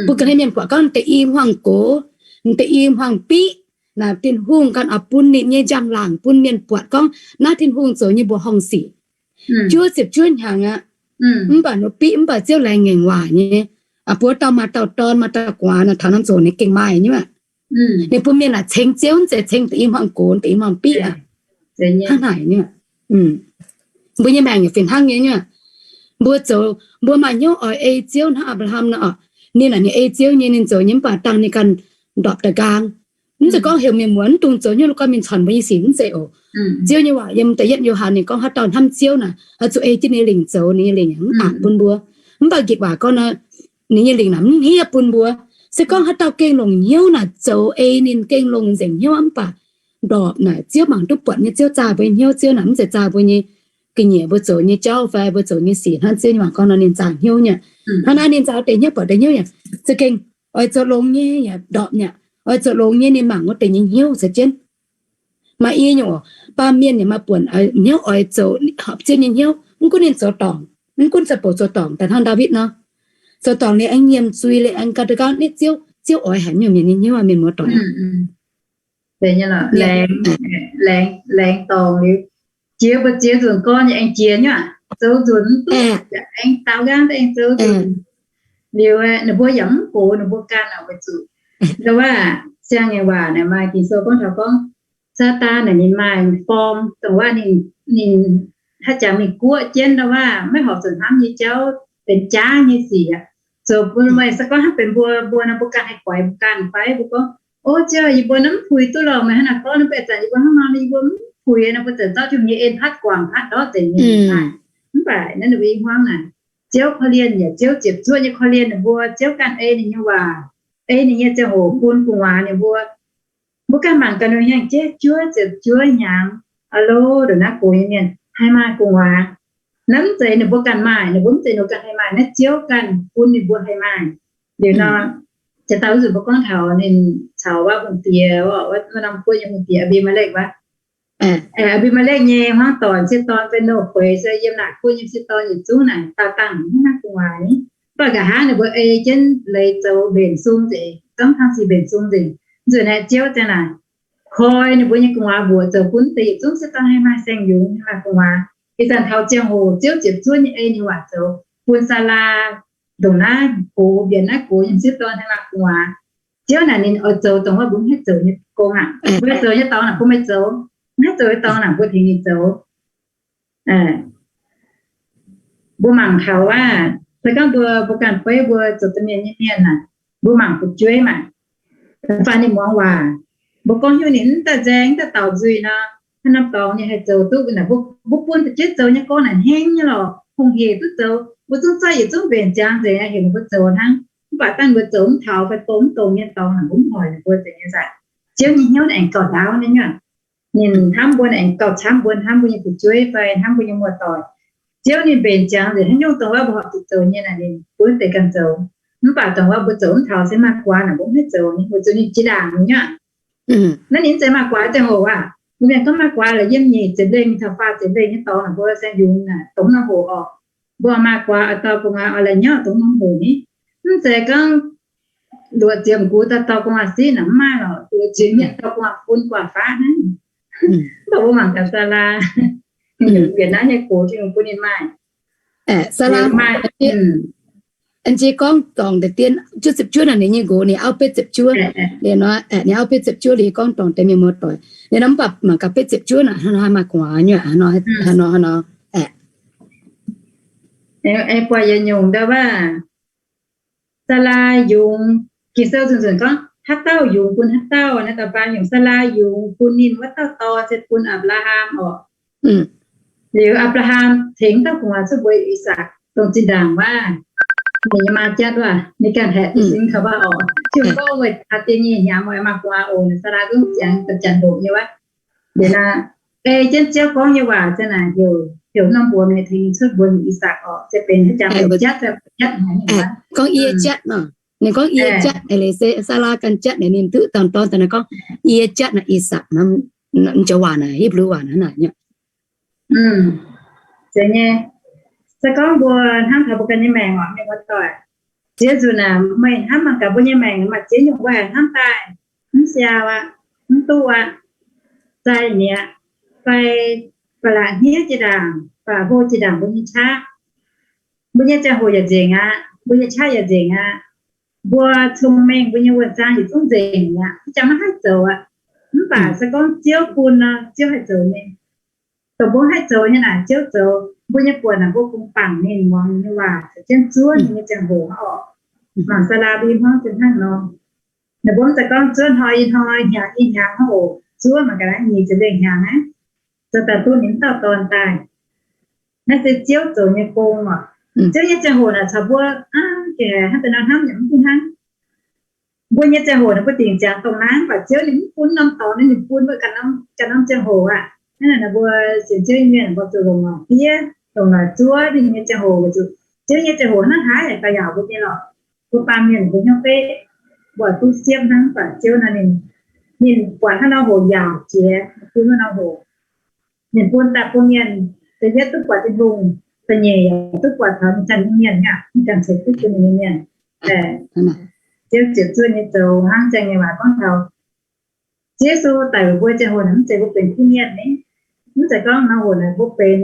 bun ga'hlen mienh buatc gorngv deix i hmuangx gox, deix i hmuangx biqv naaic, Tin-Hungh ganh oix bun ninh nyei njang-laangc bun mienh buatc gorngv naaiv Tin-Hungh zoux nyei mbuoqc horngh sic. Juov ziepc juov hnyangx aqv. Mv baac ninh biqv, mv baac Ziouv laengz ngaengc waac nyei. Buo dauh maaih dauh dorn, maaih dauh gu'nguaaz naaic, taux norm ziangh hoc ninh gengh maaih nyei aqv. Ninh bun mienh naaic ceng Ziouv, mv zeiz ceng deix i hmuangx gox, deix i hmuangx biqv aqv. Hnangv naaic nyei. Mbuo nyei maengc yaac fih hnangv nyei nyei. Mbuo zoux, mbuo maaih hnyouv oix ei Ziouv hnangv Apc^laa^ham nor, ninh naaic ninh ei Ziouv nyei, ninh zoux nyei, mv baac dangh ninh ganh ndorpc da'nqaang. Mv zeiz gorngv heuc mienh muonz mv dungx zoux hnyouv la'guaih mingh corc mbuo nyei sic, mv zeiz oc. Ziouv nyei waac yiem da'yietv Yo^han ninh gorngv haaix dauh hnamv Ziouv naaic, oix zuqc ei jienv ninh nyei lingc zoux, ninh nyei lingc yaac mv aqc bun mbuo. Mv baac njiec waac gorngv nor, ninh nyei lingc naaic mv hniev bun mbuo. Se gorngv haaix dauh gengh longc hnyouv naaic zoux ei ninh, gengh longc nzengc hnyouv mv baac ndorpc naaic, Ziouv mangc duqv buatc nyei, Ziouv zaah mbuo nyei hnyouv, Ziouv naaic mv zeiz zaah mbuo nyei ga'nyiec mbuo zoux nyei jauv fai mbuo zoux nyei sic hnangv Ziouv nyei waac gorngv nor ninh zaah hnyouv nyei. Hnangv naaiv ninh zaah wuov deix hnyouv, buatc deix hnyouv yaac za'gengh oix zoux longx nyei yaac ndorpc nyei, oix zoux longx nyei ninh mangc wuov deix nyei hnyouv caux jienv. Maaih i nyungc, baamh mienh yaac maaih buonc hnyouv oix zoux horpc Ziouv nyei hnyouv, mv gunv ninh zoux dorngc, mv gunv ziangh hoc zoux dorngc daaih hnangv Ndaawitv nor, zoux dorngc liuz aengx nyiemc zuiz liuz aengx gauh deix gauh nitv Ziouv, Ziouv oix haic nyungc mienh nyei hnyouv mienh muoz-doic. Laengz, laengz dorngc liuz, jiex mbuo ziex nzunc gorn yaac aengx jiex nyei aqv, zoux nzunc mv duqv yaac aengx daaux nqaang daaih aengx zoux nzunc. Liuz ninh mbuo yaac mv gox ninh mbuo ganh weic zuqc ndau wuov siang nyei waac naaic maaih Ging-Sou gorngv taux gorngv, Saadaan naaic ninh maaih form dongh wuov ninh, ninh haaix jangx mingh guoqv jienv ndau wuov maiv horpc zuqc hnamv nyei jauv, benx jaav nyei sic aqv. Zoux bun meih se gorngv hnangv benx mbuo, mbuo nor mbuo ganh haih guaix mbuo ganh fai mbuo gorngv, O Ziouv, yie mbuo naaiv mv puix duqv lorh, meih hnangv naaic gorngv nor mbuo ih zanc yie mbuo hnangv nor, yie mbuo mv puix nor, mbuo zanc zorqv Tin-Hungh nyei en patv guangc patv ndortv nzengc nyei. Mv baac naaiv ninh mbuo i hmuangv naaic, Ziouv korv-lienh yaac Ziouv ziepc zuoqv nyei korv-lienh ninh mbuo. Ziouv ganh ei ninh nyei waac, ei ninh nyei ziangh hoc bun gu'nguaaz ninh mbuo. Mbuo ganh mangc gaax, ninh nyei jeiv juov ziepc juov hnyangx, aa lo, ndongc naaiv gox nyei mienh haih maaih gu'nguaaz. Naaiv mv zeiz ninh mbuo ganh maaih, ninh mbuo mv zeiz ninh mbuo ganh haih maaih, naaiv Ziouv ganh bun ninh mbuo haih maaih. Liuz nor, jiex dauh wuov nzunc mbuo gorngv taux ninh caux wuov hungh diex, wuov norm guoqv nyei hungh diex Aa^mbi^maa^lekv wuov. Aa^mbi^maa^lekv nyei hmuangv doic, m'sieqv dorn, fai Nouh Gueix, se yiem naaic guoqv nyei m'sieqv dorn yietc zungv naaic daauh dangh hnangv gu'nguaaic. Mv baac nqa'haav ninh mbuo ei jienv leiz zoux mbenc sung nzengc, zungv tang sic mbenc sung nzengc. Nzunc naaiv Ziouv ziang naaic koi ninh mbuo nyei gu'nguaaz mbuoqc zoux bun deix yietc zungv m'sieqv dorn haih maaih saeng-yungz, haih maaih gu'nguaaz. Ih zanc taux ziangh hoc Ziouv ziepc zuoqv nyei ei ninh waac zoux bun Saalaa ndongc naaiv gox, mbienc naaiv gox nyei m'sieqv dorn haih maaih gu'nguaaz. Ziouv naaic ninh oix zoux dongh wuov mbuo mv haih zoux nyei gong aqv. Mbuo haih zoux nyei dorngx naaic mbuo maiv zoux. Mv haih zoux nyei dorngx naaic mbuo tengx ninh zoux. Mbuo mangc taux wuov, se gorngv mbuo, mbuo ganh fei mbuo zoux domh mienh nyei mienh naaic, mbuo mangc fu'jueiv maah, fai ninh muangx waac, mbuo gorngv hnyouv ninh mv daaih nzaeng, mv daaih daux nzuih nor, haaix norm dorngx ninh haih zoux duqv naaic? Mbuo bun fu'jueiv zoux nyei gong naaic hnangv nyei lorqc, hungh hec duqv zoux. Mbuo zungv zorqv yietc zungv mbenc ziangx nzengc, heuc ninh mbuo zoux hnangv. Mv baac dangh mbuo zoux mv taux fai bou mv dongz nyei dorngx naaic, mbuo mv hoic ninh mbuo nzengc nyei saah? Ziouv nyei hnyouv aengx gauh ndaauv nyei nyuoqc. Ninh hnamv mbuo, aengx gauh camv mbuo hnamv mbuo nyei fu'jueiv fai hnamv mbuo nyei muoz-doic. Ziouv ninh mbenc ziangx nzengc haaix nyungc dongh wuov mbuo horpc zuqc zoux nyei naaic, ninh bun deix ganh zoux. Mv baac dongh wuov mbuo zoux mv taux se maaih guaax naaic, mbuo mv haih zoux, ninh weic zuqc ninh jiex ndaangc nyei nyuoqc. Naaiv ninh mv zeiz maaih guaax ziangh hoc aac. Mbuo mienh gorngv maaih guaax lorqc, yiem nyic ziepc lengh taux faah ziepc lengh nyei dorngx naaic, mbuo saeng-yungz naaic dongh norm hoc orqc. Mbuo maaih guaax oix dorh gu'nguaaz oix laaix nyauv dongh norm hoc ni. Mv zeiz gorngv luoqc ziepc gux daaih dorh gu'nguaaz siqv naaic mv maaih lorqc, luoqc ziepc mietc dorh gu'nguaaz fun gu'nguaaz faqv hnangv. Mv baac mbuo mangc gaax Saalaa, Việt Nam nyei gox Tin-Hungh bun ninh maaih. Saalaa maaih, an jiez gorngv dorngc deix dien juov ziepc juov naaic ninh nyei nqox, ninh auv betv ziepc juov. Liuz nor, ninh auv betv ziepc juov liuz gorngv dorngc deix mienh muoz-doic. Liuz nor mv baac mangc gaax betv ziepc juov naaic hnangv nor maaih gu'nguaaz nyuoqc, hnangv nor, hnangv nor, hnangv nor. Buatc yietc nyungc ndau wuov, Saalaa yungz, Ging-Sou nzunc nzunc gorngv haaix dauh yungz bun haaix dauh. Naaiv dauh baan yungz, Saalaa yungz bun ninh wuov dauh dorn se bun Apc^laa^ham orqc. Liuz Apc^laa^ham tengx dauh gu'nguaaz cuotv mbuox I^sakc dongh zinh ndaangc wuov, ninh nyei maa jatv wuov, ninh ganh haeqv duqv singx kaux wuov orqc. Tin-Hungh gorngv, Meih caux diex nyeic hnyangx meih maaih gu'nguaaz oc. Saalaa zungv ziangx da'janx-hoc nyei wuov. Liuz naaic, ei jienv Ziouv gorngv nyei waac se naaic heuc, heuc norm mbuox mienh tengx cuotv mbuox I^sakc orqc, se benx haaix jangx jatv, jatv hnyangx nyei. Gorngv yie jatv nor, ninh gorngv yie jatv, eix leiz se Saalaa ganh jatv naaic ninh duqv dauh dorn daaih naaic gorngv yie jatv naaic I^sakc nor. Joux waac naaic, Hipv^lu waac naaic. Zeiz nyei. Se gorngv mbuo hnamv taux mbuo ganh nyei maengc orqc, mienh muoz-doic, ziex nzunc naaic meih hnamv mangc gaax mbuo nyei maengc maaih ziex nyungc mbuo haih hnamv daaih, mv siau aqv, mv duqv aqv, zai mi'aqv, fai ba'laqc hniev jiex ndaangc, ba'laqc hlo jiex ndaangc mbuo nyei qaqv. Mbuo nyei ziangh hoc yaac nzengc aqv, mbuo nyei qaqv yaac nzengc aqv. Mbuo cong-mengh, mbuo nyei wuonh zaang yietc zungv nzengc mi'aqv, jangx maiv haih zoux aqv. Mv baac se gorngv Ziouv bun nor, Ziouv haih zoux nyei. Dongh mbuo mv haih zoux nyei naaic, Ziouv zoux. Mbuo nyei buonc naaic, mbuo bungx bangc ninh, muangx ninh nyei waac, caux jienv zuov ninh nyei ziangh hoc hnangv orqc. Mangc Saalaa mbuo i hmuangv se hnangv nor. Ninh mbuo mv zeiz gorngv zuov hnoi i hnoi, hnyangx i hnyangx hnangv oc. Zuov mangc gaax, nyic ziepc lengh hnyangx aqv, zoux daaih duqv ninh dauh dorn daaih. Naaiv se Ziouv zoux nyei gong oc. Ziouv nyei ziangh hoc naaic caux mbuo, aa, ga'haiz hnangv deix nor hnamv yaac mv duqv hnangv. Mbuo nyei ziangh hoc naaic mbuo dingc ziangx dongh naaiv, mv baac Ziouv ninh mv bun norm dorngx, ninh bun mbuo ganh norm, ganh norm ziangh hoc aqv. Hnangv naaic mbuo sienx Ziouv nyei mienh mbuo zuqc longc noic fiev, longc noic zuov ninh nyei ziangh hoc, weic zuqc Ziouv nyei ziangh hoc hnangv haaix yaac daaih yaauc mbuo nyei lorqc. Mbuo baamh mienh mbuo hnyouv beqv, mbuo duqv siepv hnangv, mv baac Ziouv nor ninh, ninh buatc hnangv nor hoc yaauc jiex, bun hnangv nor hoc. Ninh bun daaih bun mienh, da'yietv duqv buatc Tin-Hungh, da'nyeic yaac duqv buatc taux ninh ganh nyei mienh aqv, ninh ganh ceix fuqv bun ninh nyei mienh. Ziouv ziepc zuoqv nyei zoux hnangv ziangh nyei waac gorngv taux Ziouv Yesu daic weic mbuo ziangh hoc naaic mv zeiz mbuo benx kuv mienh ni. Mv zeiz gorngv nor hoc naaic mbuo benx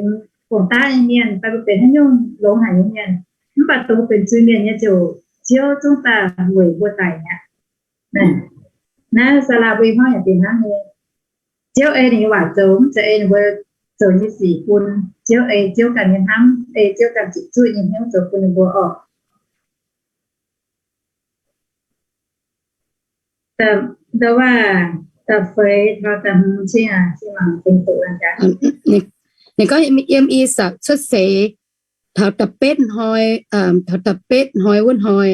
fongc daav nyei mienh fai mbuo benx haaix nyungc longx haic nyei mienh, mv baac dongh mbuo benx zuiz-mienh nyei ziouc Ziouv zungv daaih weic mbuo daic mi'aqv. Naaiv Saalaa mbuo ih hnoi yaac fih hnangv nyei. Ziouv ei ninh nyei waac zoux, mv zeiz ei ninh mbuo zoux nyei sic bun. Ziouv ei Ziouv ganh nyei hnamv, ei Ziouv ganh ziepc zuoqv nyei hnyouv zoux bun ninh mbuo orqc. Ndau waac da'feix taux da'hmz cing, cing mangc fingx doqc gaax. Ninh gorngv yiem I^sakc cuotv seix taux da'betv hnoi, taux da'betv hnoi wuov hnoi,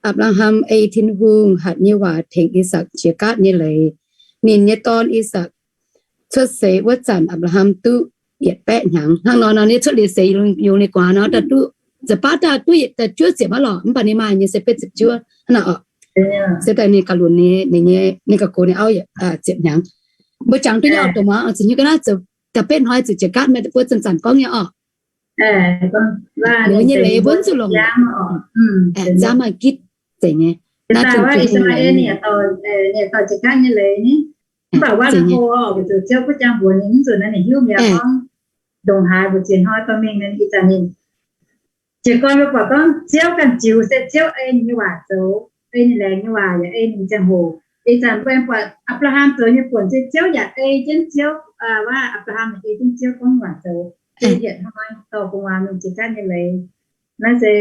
Apc^laa^ham ei Tin-Hungh hatc nyei waac tengx I^sakc jiex gaatv nyei leiz. Ninh nyei dorn I^sakc cuotv seix wuov zanc Apc^laa^ham duqv yietc baeqv hnyangx. Hnangv nor nor, ninh cuotv liuz seix yungz ninh gu'nguaaz nor, daaih duqv, nza'baav daaih duqv da'juov ziepc maiv lorqc, mv baac ninh maaih nyei se betv ziepc juov hnangv naaic orqc. Se daaih ninh gauh lunx ninh nyei, ninh gauh gox ninh auv ziepc hnyangx. Mbuo jangx duqv nyei orqc, dongh muangx oix zuqc hiuv ga'naaiv zoux da'betv hnoi zuqc jiex gaatv, maiv buov zanc-zanc gorngv nyei orqc. Ninh nyei leiz mbuo zuqc longc nziaamv maaih gitv zeiz nyei. Mv baac wuov ninh dorh jiex gaatv nyei leiz ni, mv baac wuov ninh hlo oc, weic zuqc Ziouv gunv jang mbuox ninh, mv nzunc naaiv ninh hiuv mi'aqv gorngv ndongc haaix mbu'ziex hnoi dorh mingh naaiv ih zanc ninh jiez gorn mbuo buatc gorngv Ziouv ganh ziux se Ziouv ei ninh nyei waac zoux, ei ninh laengz nyei waac yaac ei ninh ziangh hoc. Ih zanc mbuo aengx buatc Apc^laa^ham zoux nyei buonc se Ziouv yaac ei jienv Ziouv, waac Apc^laa^ham yaac ei jienv Ziouv gorngv waac zoux. Yietc hnoi dorh gu'nguaaz mingh jiex gaatv nyei leiz, naaiv se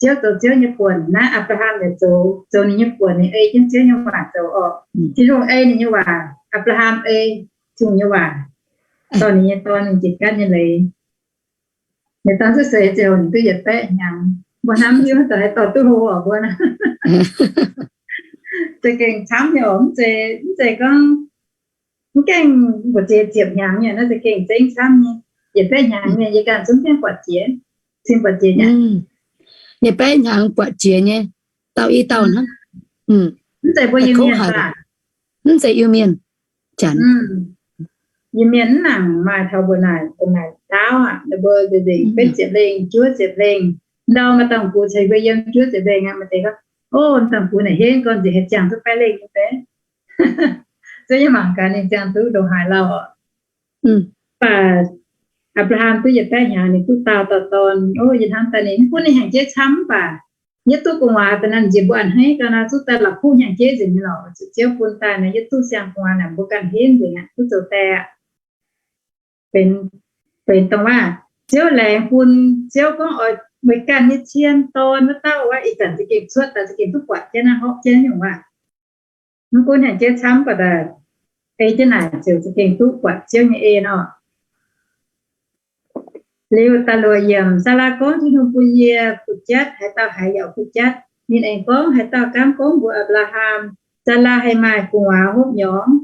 Ziouv zoux Ziouv nyei buonc, naaiv Apc^laa^ham yaac zoux, zoux ninh nyei buonc, ninh ei jienv Ziouv nyei waac zoux orqc. Tin-Hungh ei ninh nyei waac, Apc^laa^ham ei Tin-Hungh nyei waac, dorh ninh nyei dorn mingh jiex gaatv nyei leiz. Ninh dorn cuotv seix ziouc ninh duqv yietc baeqv hnyangx. Mbuo hnamv hiuv daaih haih dorh duqv hlo oc mbuo. Za'gengh camv nyei oc, mv zeiz, mv zeiz gorngv mv gaengh mbu'ziex ziepc hnyangx nyei, naaiv za'gengh zengv camv nyei. Yietc baeqv hnyangx nyei yie ganh zungv gaengh buatc jiex, cin buatc jiex nyei. Yietc baeqv hnyangx buatc jiex nyei, dauh i dauh hnangv. Mv zeiz mbuo Iu-Mienh baac, mv zeiz Iu-Mienh. Janx, Iu-Mienh mv nangc maaih taux mbuo naaic, mbuo naaic ndaauv aqv, ninh mbuo nzengc nzengc betv ziepc lengh, juov ziepc lengh. Ndau maaih dangh gux ceix mbuo yiem juov ziepc lengh aqv, maaih deix gorngv, o, dangh gux naaic henv gorn nzengc haih ziangh duqv baeqv lengh nyei fai? Zuov yie mangc gaax ninh ziangh duqv ndongc haaix lauh. Mv baac Apc^laa^ham duqv yietc baeqv hnyangx ninh duqv daauh dauh dorn. O, yie hnamv daaih ninh mv gunv ninh hengx jeiv camv mv baac yie duqv gu'nguaaz daaih naaiv njiec mbuo a'hneiv gau nor, zuqc daaih la'kuqv hengx jeiv nzengc nyei lorqc. Zuqc Ziouv bun daaih naaiv yie duqv siang gu'nguaaz naaic mbuo ganh henv nzengc aqv, duqv zoux die aqv. Benx, benx dongh waac Ziouv laengz bun, Ziouv gorngv oix meih ganh nyei cien dorn wuov dauh wuov, ih zanc za'gengh cuotv daaih za'gengh duqv buatc jienv naaiv, horpc jienv nyungc waac. Mv gunv hengx jeiv camv baac daaih ei jienv naaic ziouc za'gengh duqv buatc Ziouv nyei en orqc. Liuz da'luoqc yiemc, Saalaa gorngv, Tin-Hungh bun yie kuh jatv, haaix dauh haiz yaac kuh jatv. Ninh aengx gorngv, haaix dauh gaamv gorngv mbuox Apc^laa^ham, Saalaa haih maaih gu'nguaaz hopv nyorngx?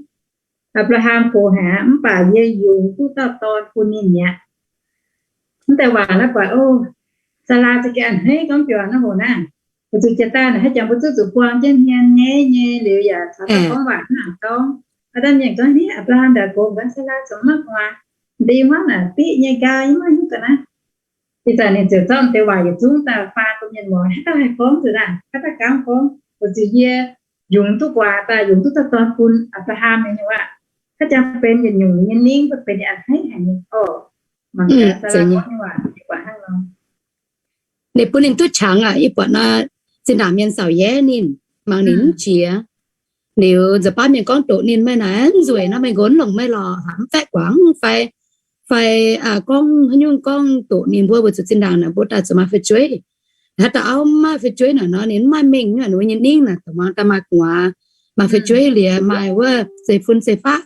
Apc^laa^ham gox haic aqv, mv baac yie yungz duqv dauh dorn bun ninh mi'aqv. Mv deix waac naaiv buatc, o, Saalaa za'gengh a'hneiv gorngv biaux naaiv hoc naaiv. Weic zuqc jiex daaih naaic hnangv jangx mbuo zuqv zuqc buang jienv hmien nyei nyei liuz yaac caux dauh gorngv waac hnangv naaic gorngv. Aa, daaih mienh gorngv, ni, Apc^laa^ham ndaangc gox mbuox Saalaa corc maiv gu'nguaaz. M'deix yie hmuangv naaic biqv nyei nqaai, yie maiv hiuv ga'naaiv. Ih zanc ninh ziouc zorqv m'deix waac yietc zungv daaih faan bun mienh muangx, haaix dauh haih gorngv nzunc naaic, haaix dauh gaamv gorngv. Weic zuqc yie yungz duqv guaax daaih, yungz duqv dauh dorn bun Apc^laa^ham nyei nyungc aqv. Haaix jangx benx yietc nyungc ninh nyei ningv, benx ninh a'hneiv haic nyei orqc. Mangc gaax Saalaa gorngv nyei waac, yie buatc hnangv nor. Ninh bun ninh duqv qangx aqv. Yie buatc nor, zinh ndaangc mienh saauc yaev ninh, mangc ninh mv jiex. Liuz nza'baamv mienh gorngv doqc ninh, meih naaic nzueic nor, meih nqox longc meih lorqc, haiz mv faeqv guangc fai, fai gorngv haaix nyungc gorngv doqc ninh mbuo, weic zuqc zinh ndaangc naaic mbuo daaih zuqc maaih fu'jueiv. Haaix dauh auv mv maaih fu'jueiv naaic nor, ninh mv maaih mengh nyei, ninh mbuo nyei ningv naaic dongh muangx daaih maaih gu'nguaaz, maaih fu'jueiv liuz maaih wuov seix fun seix faqv.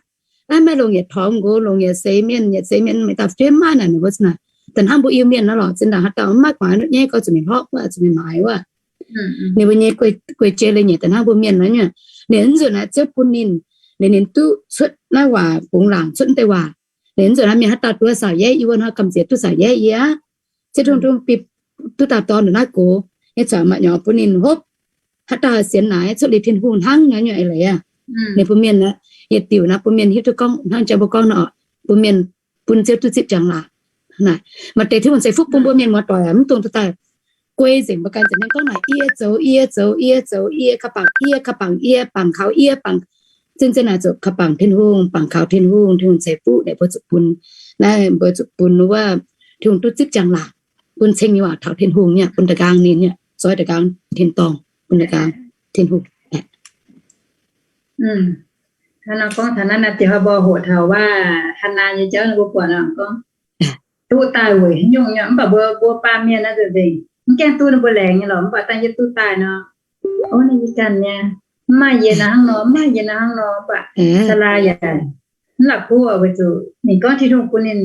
Naaiv meih longc yietc torngx nqox, longc yietc seix mienh, yietc seix mienh, meih dauh fu'jueiv mv maaih naaic, ninh mbuo naaic, da'hnangv mbuo Iu-Mienh nor lorqc, zinh ndaangc haaix dauh mv maaih gu'nguaaz nyei gorx zuqc mingh horpc wuov, zuqc mingh maaiz wuov. Ninh mbuo nyei guei-jei leiz-nyeic da'hnangv mbuo mienh nor nyei. Ninh nzunc naaic Ziouv bun ninh, Liuz ninh duqv cuotv naaiv waac, bungx laangc cuotv naaiv deix waac. Liuz nzunc naaiv mienh haaix dauh duqv saaux-yeiv, yie wuov hnoi gamh nziex duqv saaux-yeiv yie aqv. Ciev tungh tungh bipv duqv dauh dorn ndongc naaiv gox, nyei caux maaih nyorx bun ninh hopv. Haaix dauh sienx naaic cuotv liuz Tin-Hungh hnangv naaiv nyungc eix leiz aqv. Ninh bun mienh, yietc diuc naaiv bun mienh hiuv duqv gorngv hnangv jang mbuo gorngv nor, bun mienh, bun Ziouv duqv zipv njang-laangc. Naaic, maaih deix Tin-Hungh ceix fuqv bun mbuo mienh muoz-doic mv dungx duqv daaih guei nzengc mbuo ganh nzengc. Mienh gorngv naaic, yie zoux, yie zoux, yie zoux, yie ka'bangc, yie ka'bangc, yie bangc kaux, yie bangc zinh zinh naaic zuqc ka'bangc Tin-Hungh, bangc kaux Tin-Hungh, Tin-Hungh ceix fuqv naaic mbuo zuqc bun, naaiv mbuo zuqc bun wuov, Tin-Hungh duqv zipv njang-laangc, bun ceng nyei waac taux Tin-Hungh nyei, bun da'nqaang ninh nyei, zoih da'nqaang tin-dorngh, bun da'nqaang Tin-Hungh. Hnangv nor gorngv taux naaiv naaiv, dieh hnoi mbuo hoqc taux waac Hannaa nyei jauv, mbuo buatc nor gorngv duqv daaih weic haaix nyungc nyei, mv baac mbuo, mbuo baamh mienh naaiv nzengc, mv gaengh duqv ninh mbuo laengz nyei lorqc, mv baac dangh yie duqv daaih nor, ov, naaiv yie ganh nyei, mv maaih yie nor hnangv nor, mv maaih yie nor hnangv nor, mv baac Saalaa yaac mv la'kuqv weic zuqc ninh gorngv Tin-Hungh bun ninh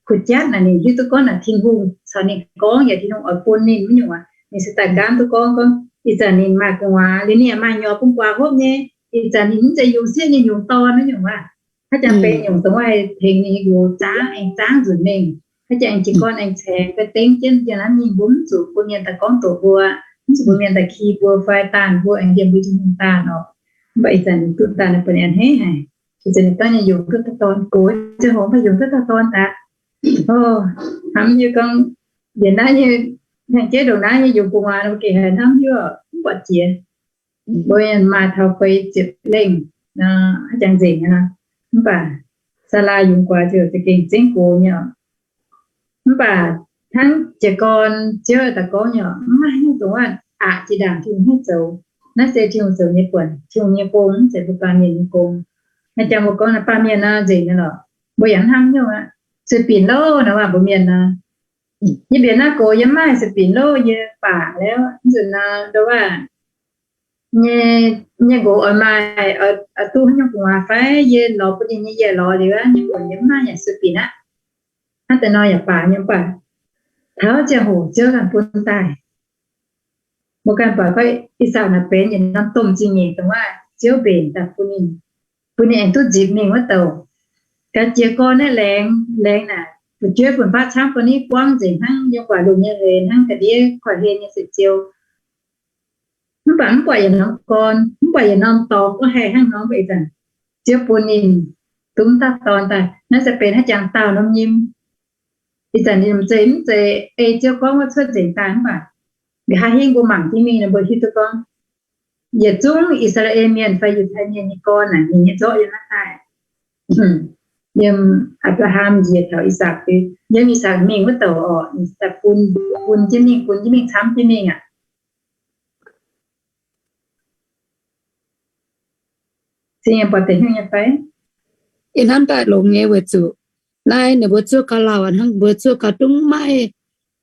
kuh jatv naaic, ninh hiuv duqv gorngv naaic Tin-Hungh caux ninh gorngv yaac Tin-Hungh oix bun ninh, wuov nyungc aac, ninh se daaih gaanv duqv gorngv, gorngv ih zanc ninh maaih gu'nguaaz liuz ninh yaac maaih nyorx bun guaax hopv nyei. Ih zanc ninh mv zeiz yungz sieqv nyei yungz dorn wuov nyungc aac. Haaix jangx benx nyungc dongh wuov haih tengx ninh nyei nqox zaangv, aengx zaangv nzunc mingh. Haaix jangx aengx jiez gorn aengx caengx ga'dengv jienv, yiem naaiv mingh mbuo mv zuqc bun mienh daaih gorngv doqc mbuo, mv zuqc bun mienh daaih ki mbuo fai daanh mbuo, aengx yiem mbuo Tin-Hungh daanh orqc. Mv baac ih zanc ninh duqv daanh naaiv bun aengx hneiv haic. Ih zanc ninh daaih nyei yungz duqv dauh dorn, gox ziangh hoc mv baac yungz duqv dauh dorn daaih. Hnamv nyei gorngv, yie naaiv nyei, hnyangx-jeiv ndongc naaiv nyei yungz gu'nguaaz mbuo gengh haiz hnamv hiuv, mv buatc jiex. Mbuo maaih taux feix ziepc lengh, haaix jangx nzengc nyei nor. Mv baac Saalaa yungz guaax ziouc za'gengh zengv gox nyei oc. Mv baac hnangv jiez gorn Ziouv daaih gorngv nyei oc, mv maaih haaix nyungc dongh wuov aqc jiex ndaangc Tin-Hungh haaix zoux. Naaiv se Tin-Hungh zoux nyei buonc, Tin-Hungh nyei gong, mv zeiz mbuo baamh mienh nyei gong. Haaix jangx mbuo gorngv naaiv baamh mienh nor nzengc nyei lorqc, mbuo yaac mv hnamv nyungc aqv. Sueih binc loh nor, waac mbuo mienh nor, yie mbienc naaiv gox yie mv maaih sueih binc loh, yie baac liuz, mv zuqc nor ndo waac nyei, nyei nqox oix maaih, oix duqv haaix nyungc gu'nguaaz fai yie lorz bun ninh nyei, yie lorz liuz aqv, nyei buonc yie mv maaih yaac sueih binc aqv. Hnangv deix nor yaac baac nyei, mv baac taux ziangh hoc Ziouv ganh bun daaih. Mbuo ganh buatc gorngv I^sakc naaic benx yietc norm domh zingh nyeic dongh wuov Ziouv mbenc daaih bun ninh, bun ninh aengx duqv nzipc mingh wuov douc. Gaax jiez gorn naaiv laengz, laengz naaic fu'jueiv fun-faqv camv gorn ni buangv nzengc hnangv yiem guaax lungh nyei hleix, hnangv ga'ndiev koiv-hlen nyei seix ziou. Mv baac mv buatc yietc norm gorn, mv buatc yietc norm dorngx gorngv haih hnangv nor. Mv baac ih zanc Ziouv bun ninh duqv dauh dorn daaih. Naaiv se benx haaix jangx dauh norm nyim. Ih zanc ninh mv zeiz, mv zeiz ei Ziouv gorngv wuov cuotv nzengc daaih, mv baac nqa'haav hingv mbuo mangc jienv mingh nor mbuo hiuv duqv gorngv yietc zungv I^saa^laa^en Mienh fai Yiutai Mienh nyei gorn naaic, ninh nyei zorqv yiem naaiv daaih. Yiem Apc^laa^ham njiec taux I^sakc, yiem I^sakc mingh wuov douc orqc, ninh daaih bun, bun jienv mingh, bun jienv mingh, camv jienv mingh aqv. Ih hnamv daaih longx nyei weic zuqc naaiv ninh mbuo zuov gauh lauh hnangv, mbuo zuov gauh dungx maiv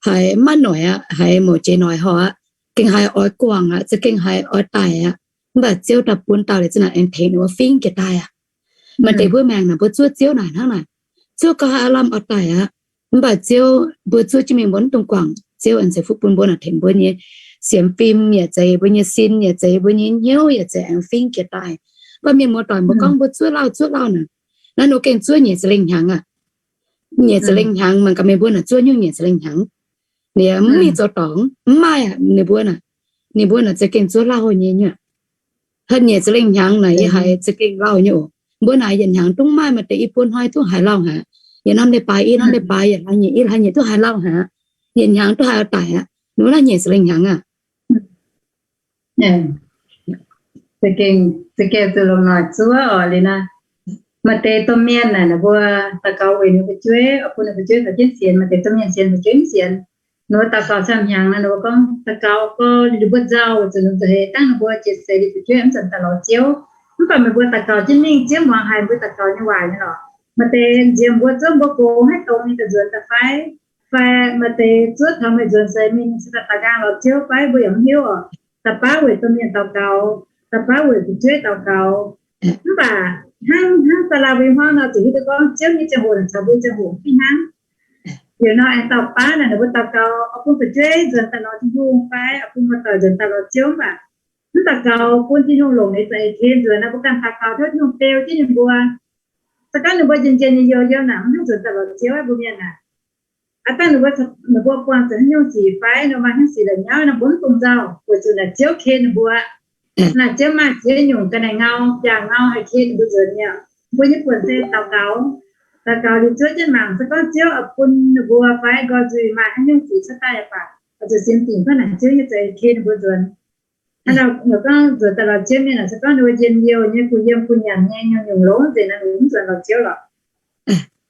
haiz, maiv noic aqv, haiz mouc jiex noic horh aqv, gengh haiz oix guangc aqv, za'gengh haiz oix daic aqv. Mv baac Ziouv daaih bun dauh liuz zinh naaic aengx tengx ninh mbuo fingv jiex daaih aqv. Maaih deix mbuo maengc naaic mbuo zuov Ziouv naaic hnangv naaic, zuov gauh haiz aav lamh oix daic aqv. Mv baac Ziouv, mbuo zuov jienv mingh mbuo mv dungx guangc. Ziouv aengx ceix fuqv bun mbuo naaic, tengx mbuo nyei sienx fim yaac zeiz, mbuo nyei sin yaac zeiz, mbuo nyei hnyouv yaac zeiz aengx fingv jiex daaih. Mv baac mienh muoz-doic mbuo gorngv mbuo zuov lauh, zuov lauh naaic, naaiv ninh gengh zuov nyiec ziepc lengh hnyangx aqv. Nyiec ziepc lengh hnyangx, mangc gaax meih mbuo naaic zuov nyungc nyiec ziepc lengh hnyangx. Liuz mv mingh zoux dorngx, mv maaih aqv. Ninh mbuo naaic, ninh mbuo naaic za'gengh zuov lauh nyei nyuoqc. Haaix nyiec ziepc lengh hnyangx naaic yie haiz za'gengh lauh nyei oc. Mbuo naaic yietc hnyangx dungx maaih, maaih deix i buo hnoi duqv haiz lauh haic. Yietc norm leiz-baaix, i norm leiz-baaix, yietc hlaax nyeic, i hlaax nyeic duqv haiz lauh haic. Yietc hnyangx duqv haiz daic aqv. Ninh mbuo naaiv nyiec ziepc lengh hnyangx aqv. Za'gengh, za'gengh zuqc longc noic zuov oc. Liuz naaiv, maaih deix domh mienh naaic, ninh mbuo daux gaux weic ninh fu'jueiv, oix bun ninh fu'jueiv caux jienv sienx. Maaih deix domh mienh sienx, fu'jueiv mv sienx. Ninh mbuo daux gaux camv hnyangx nor, ninh mbuo gorngv daux gaux gorngv ninh mbuo nzauh, weic zuqc ninh mbuo zuqc heix dangh ninh mbuo jiex seix liuz fu'jueiv mv zanc daaih lorz Ziouv. Mv baac meih mbuo daux gaux jienv mingh, Ziouv muangx haiz mbuo daux gaux nyei waac nyei lorqc. Maaih deix nziex mbuo zuov mbuo gox haaix dongh ninh daaih nzuonx daaih fai, fai maaih deix zuov taux meih nzuonx seix mingh se daaih daux nqaang lorz Ziouv fai mbuo yaac mv hiuv oc. Da'baav weic domh mienh daux gaux, da'baav weic fu'jueiv daux gaux. Mv baac hnangv, hnangv Saalaa mbuo hmuangv nor, zuqc hiuv duqv gorngv Ziouv nyei ziangh hoc naaic caux mbuo nyei ziangh hoc mv fih hnangv. Liuz nor aengx dauh baav naaic, ninh mbuo daux gaux oix bun fu'jueiv nzuonx daaih lorz Tin-Hungh fai oix bun muoz-doic nzuonx daaih lorz Ziouv mv baac mv daux gaux bun Tin-Hungh longc ninh za'eix ken nzuonx nor, mbuo ganh daux gaux tov Tin-Hungh beu jienv ninh mbuo. Se gorngv ninh mbuo njien-njien nyei youh yiem naaic mv nzuonx daaih lorz Ziouv, mbuo mienh aah, aa dangh ninh mbuo, ninh mbuo buangh zuqc haaix nyungc sic fai nor, maaih haaix nyungc sic la'nyauv nor, mbuo mv dungx nzauh, weic zuqc naaic Ziouv ken ninh mbuo. Naaic Ziouv maaih ziex nyungc ga'naaiv ngau, jaa ngau haih ken ninh mbuo nzuonx mi'aqv. Mbuo nyei buonc se daux gaux. Daux gaux liuz zuov jienv mangc, se gorngv Ziouv oix bun ninh mbuo fai nqoi nzuih maaih haaix nyungc sic cuotv daaih yaac baac, oix zuqc sienx dingc hnangv naaic Ziouv nyei za'eix ken ninh mbuo nzuonx. Hnangv nor, gorngv nzuonx daaih lorz Ziouv mienh aah, se gorngv ninh mbuo njien-youh nyei, kuh yiem kuh nyanc nyei, nyungc-nyungc longx nzengc nor, ninh mv nzuonx lorz Ziouv lorqc.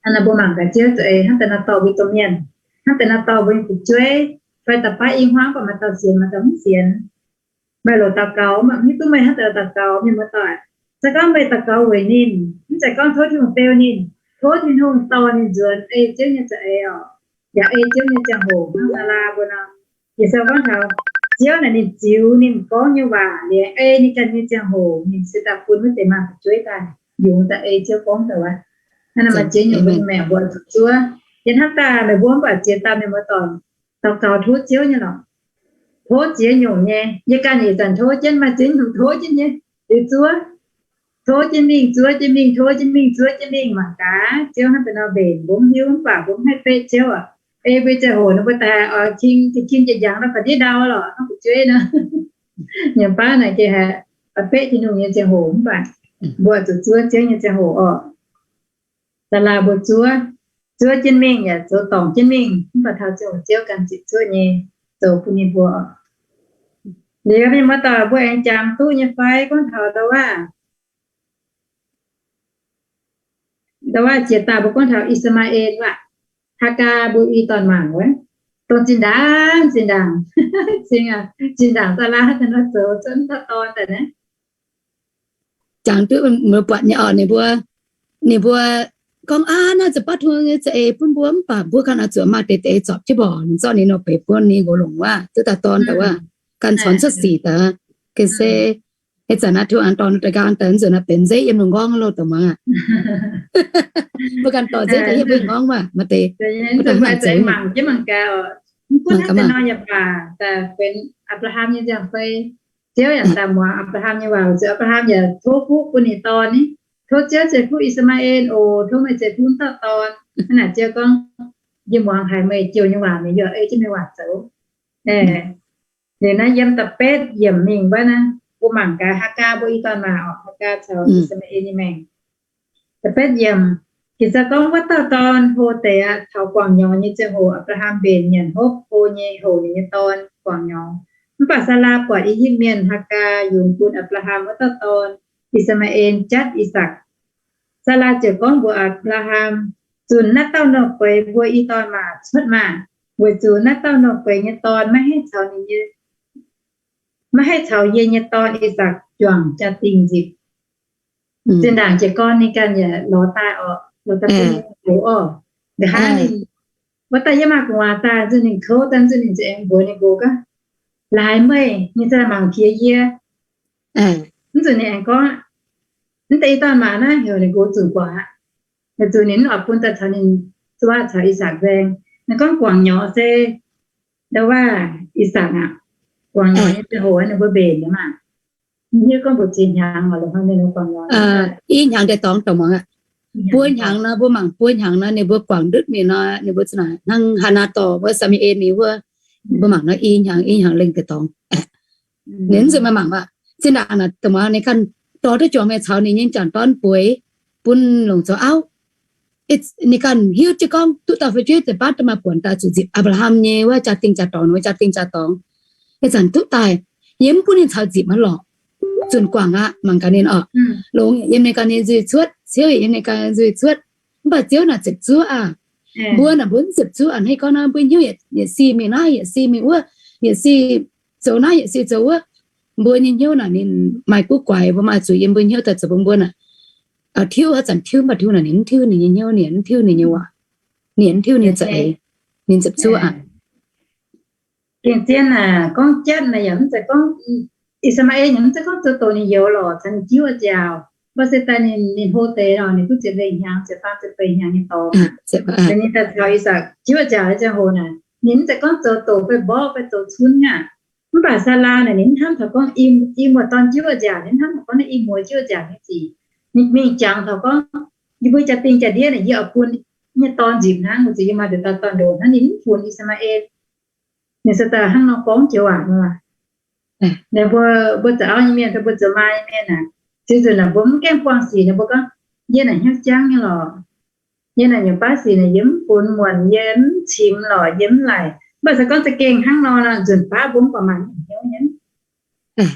Hnangv nor mbuo mangc gaax Ziouv za'eix hnangv deix nor dorh mbuo domh mienh, hnangv deix nor dorh mbuo nyei fu'jueiv, fai da'baav i hmuangv baac maaih dauh sienx, maaih dauh mv sienx. Meih loc daux gaux, mv hiuv duqv meih hnangv deix daux gaux, mienh muoz-doic. Se gorngv meih daux gaux weic ninh, mv zeiz gorngv tov Tin-Hungh beu ninh, tov Tin-Hungh dorh ninh nzuonx ei Ziouv nyei za'eix oc, yaac ei Ziouv nyei ziangh hoc hnangv Saalaa mbuo nor. Yie se gorngv taux Ziouv naaic ninh ziux ninh gorngv nyei waac liuz, ei ninh ganh nyei ziangh hoc ninh se daaih bun wuov deix maaih fu'jueiv daaih, yungz daaih ei Ziouv gorngv daaih wuov. Hnangv naaic maaih ziex nyungc mbuo nyei maengc mbuo zuqc zuov. Yie hnamv daaih meih mbuo mv baac ziex dauh mienh muoz-doic daux gaux tov Ziouv nyei lorqc. Tov ziex nyungc nyei, yie ganh ih zanc tov jienv, maaih ziex nyungc tov jienv nyei, liuz zuov. Tov jienv mingh, zuov jienv mingh, tov jienv mingh, zuov jienv mingh mangc gaax Ziouv hnangv deix nor mbenc, mbuo mv hiuv mv baac mbuo mv haih beqv Ziouv oc. Ei mbuo nyei ziangh hoc nor mbuo daaih oix king, king jiex njangx nor ga'ndiev ndau lorqc, hnangv fu'jueiv nor. Nyiemc baav naaic geh haiz oix beqv Tin-Hungh nyei ziangh hoc mv baac mbuo zuqc zuov Ziouv nyei ziangh hoc oc. Saalaa mbuo zuov, zuov jienv mingh yaac zoux dorngc jienv mingh, mv baac taux ziangh hoc Ziouv ganh ziepc zuoqv nyei zoux bun ninh mbuo. Liuz mienh muoz-doic, mbuo aengx jangx duqv nyei fai gorngv taux ndau wuov, ndau wuov jiex daaih mbuo gorngv taux I^saa^maa^en wuov, Haagaa mbuo i dorn mangc wuov, dongh zinh ndaangc, zinh ndaangc, zinh ndaangc Saalaa haaix zanc nor zoux cuotv dauh dorn daaih naaiv. Jangx duqv mbuo buatc nyei oc, ninh mbuo, ninh mbuo gorngv, aa, naaiv ziouc baav tong nyei za'eix bun mbuo mv baac mbuo ganh oix zuqc maaih deix deix zorpc jienv mborqc, ninh zorqv ninh nor benx buonv ninh nqox longc wuov, duqv dauh dorn daaih wuov, ganh corc cuotv sic daaih. Ga'se ih zanc naaiv tov an dorn daaih nqaang daaih nzuonx naaiv benx nzeiv yiem lungh nqorngv loh dongh muangx aqv. Mbuo ganh dorh nzeiv daaih yiem mbuo lungh nqorngv wuov, maaih deix mbuo daaih mangc zoux mangc jienv mangc gaax oc. Mv gunv hnangv deix nor yaac baac, daaih benx Apc^laa^ham nyei nziang-fei. Ziouv yaac daaih muangx Apc^laa^ham nyei waac, weic zuqc Apc^laa^ham yaac tov fuqv bun ninh dorn ni. Tov Ziouv ceix fuqv I^saa^maa^en oc, tov meih ceix fuqv wuov dauh dorn. Hnangv naaic Ziouv gorngv, yie muangx haiz meih jouh nyei waac, meih yaac ei jienv meih waac zoux. Liuz naaiv yiem da'betv yiemc mingh wuov naaiv, mbuo mangc gaax Haagaa mbuo i dorn maah oc, Haagaa caux I^saa^maa^en nyei maengc. Da'betv yiemc, Ging-Sou gorngv, wuov dauh dorn hlo deix aqv. Taux guangc nyorx nyei ziangh hoc, Apc^laa^ham mbenc nyanc hopv hlo nyei hoc ninh nyei dorn guangc nyorx. Mv baac Saalaa buatc I^yipv Mienh Haagaa yungz bun Apc^laa^ham wuov dauh dorn, I^saa^maa^en, jatv I^sakc. Saalaa ziouc gorngv mbuox Apc^laa^ham, Zunc naaiv dauh nouh feix mbuo i dorn maah cuotv maah! Weic zuqc naaiv dauh nouh feix nyei dorn maiv haih caux ninh nyei, maiv haih caux yie nyei dorn I^sakc juangc jaa-dingh nzipc. Zinh ndaangc jiez gorn ninh ganh yaac lorz daaih oc, lorz daaih bun ninh nqox oc. Nqa'haav ninh, wuov daaih yie maaih gu'nguaaz daaih, nzunc ninh kouv daaih, nzunc ninh ziouc aengx mbuox ninh nqox gorngv, Laaix meih, ninh ziouc mangc piex yie. Mv nzunc ninh aengx gorngv, Mv deix i dorn maah naaiv heuc ninh nqox zunc guangc aqv. Weic zuqc ninh mv oix bun daaih caux ninh zuov caux I^sakc nzaeng. Ninh gorngv guangc nyorx se ndau wuov I^sakc aqv. Guangc nyorx nyei ziangh hoc ninh mbuo mbenc nyei maah. Mv hiuv gorngv mbu'ziex hnyangx oc, longc hnangv ninh guangc nyorx. I hnyangx deix dorngx dongh muangx aqv. Buo hnyangx nor, mbuo mangc buo hnyangx nor, ninh mbuo guangc ndutv mingh nor, ninh mbuo za'naaic hnangv Hannaa dorh wuov Saa^mu^en mingh wuov, mbuo mangc nor i hnyangx, i hnyangx lengh deix dorngx. Ninh mv nzunc meih mangc aqv, zinh ndaangc naaic dongh muangx ninh ganh dorh duqv juangc mingh caux ninh nyei m'jangc dorn bueix, bun longc zoux auv. Ninh ganh hiuv jienv gorngv duqv dauh fu'jueiv deix baav daaih maaih buonc daaih zuqc nzipc Apc^laa^ham nyei wuov jaa-dingh jaa-dorngx, wuov jaa-dingh jaa-dorngx. Ih zanc duqv daaih, yie mv bun ninh caux nzipc maiv lorqc. Zunc guangc aqv, mangc gaax ninh oc. Longx yiem ninh ganh nyei nzuih cuotv, ciouv yiem ninh ganh nyei nzuih cuotv. Mv baac Ziouv naaic ziepc zuoqv aqv. Mbuo naaic mbuo mv ziepc zuoqv aqv. Hnangv gorngv nor mbuo hnyouv yietc si mingh naaiv, yietc si mingh wuov, yietc si zoux naaiv, yietc si zoux wuov. Mbuo nyei hnyouv naaic ninh maaih guv guaix, mbuo maaih zuqc yiem mbuo hnyouv daaih zoux bun mbuo naaic. Tiuv haaix zanc tiuv mv baac tiuv naaic ninh mv tiuv ninh nyei hnyouv, ninh mv tiuv ninh nyei waac, ninh mv tiuv ninh za'eix, ninh ziepc zuoqv aqv. Gengh zien aah, gorngv jatv naaic yaac mv zeiz gorngv, I^saa^maa^en yaac mv zeiz gorngv zoux doqc ninh youz lorqc caux ninh jiuv oix nziaauc. Mv baac se daaih ninh, ninh hlo deix lorqc, ninh duqv ziepc lengh hnyangx, ziepc faam ziepc feix hnyangx nyei dorngx. Ninh daaih caux I^sakc jiuv oix nziaauc nyei ziangh hoc naaic, ninh mv zeiz gorngv zoux doqc fai mborqv fai zoux cunv aqv. Mv baac Saalaa naaic ninh mv hnamv taux gorngv i muoz-dorn jiuv nziaauc, ninh mv hnamv taux gorngv naaiv i muoz jiuv nziaauc nyei sic. Ninh mingh jangx taux gorngv, yie mbuo jaa-dingh jaa-ndiev naaic yie oix bun nyei dorn nzipc hnangv, weic zuqc yie maaih nduqc dauh dorn-ndoqc hnangv, ninh mv funx I^saa^maa^en. Ninh se daaih hnangv nor gorngv joux waac nor. Naaic mbuo, mbuo zoux auv nyei mienh, mbuo zoux maa nyei mienh aah, ziux nzunc naaic mbuo mv gaengh buangh sic naaic mbuo gorngv, yie naaic hnyouv jangv nyei lorqc. Yie naaic nyungc baav sic naaic yie mv funx muonc, yie mv cimx lorqc, yie mv laaic. Mv baac se gorngv za'gengh hnangv nor nor, nzunc baav mbuo mv baac maaih hnyouv nyei.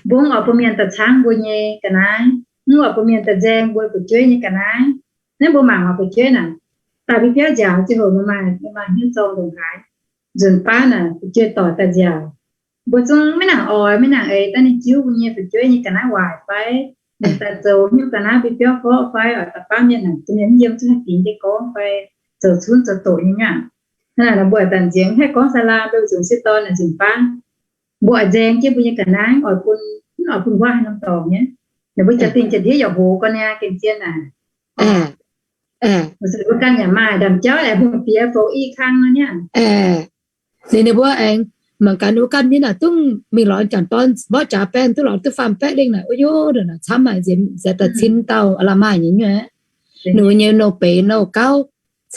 Mbuo mv oix bun mienh daaih caangv mbuo nyei ga'naaiv, mv oix bun mienh daaih nzaeng mbuo fu'jueiv nyei ga'naaiv. Naaiv mbuo mangc oix fu'jueiv naaic, daaih mbiv biauv nziaauc ziangh hoc maaih, maaih hnyouv zorng ndongc haaix. Nzunc baav naaic fu'jueiv doic daaih nziaauc, mbuo zungv maiv nangc oix, maiv nangc eix daaih ninh jiuv mbuo nyei fu'jueiv nyei ga'naaiv waaic fai ninh daaih zoux hnyouv ga'naaiv mbiv biauv forv fai oix daaih baav mienh naaic, mienh mv yiem zungv haih dingx jienv gorngv fai zoux cunv zoux doqc nyei nyungc. Hnangv naaic naaic mbuo daaih nziex haih gorngv Saalaa mbuo zuqc se dorn naaic nzunc baav mbuo oix nzaeng jienv mbuo nyei ga'naaiv, oix bun, mv oix bun wuov haaix norm dorngx nyei. Ninh mbuo jaa-dingh jaa-ndiev yaac hoqc gorn niaa gengh zien naaic. Mbuo ganh yaac maaih ndaamv-jauv aengx hungh diex fouv i kang nor niaa. Ninh, ninh mbuo aengx mangc gaax ninh mbuo ganh nyei naaic dungv mingh lorz jangc dorn mborqv jaax baeqv duqv lorz duqv faam-baeqv lengh naaic, o, yo, naaic camv maaih nziex daaih cin dauh la'maaih nyei nyuoqc. Ninh mbuo nyei nouh beiz nouh gauv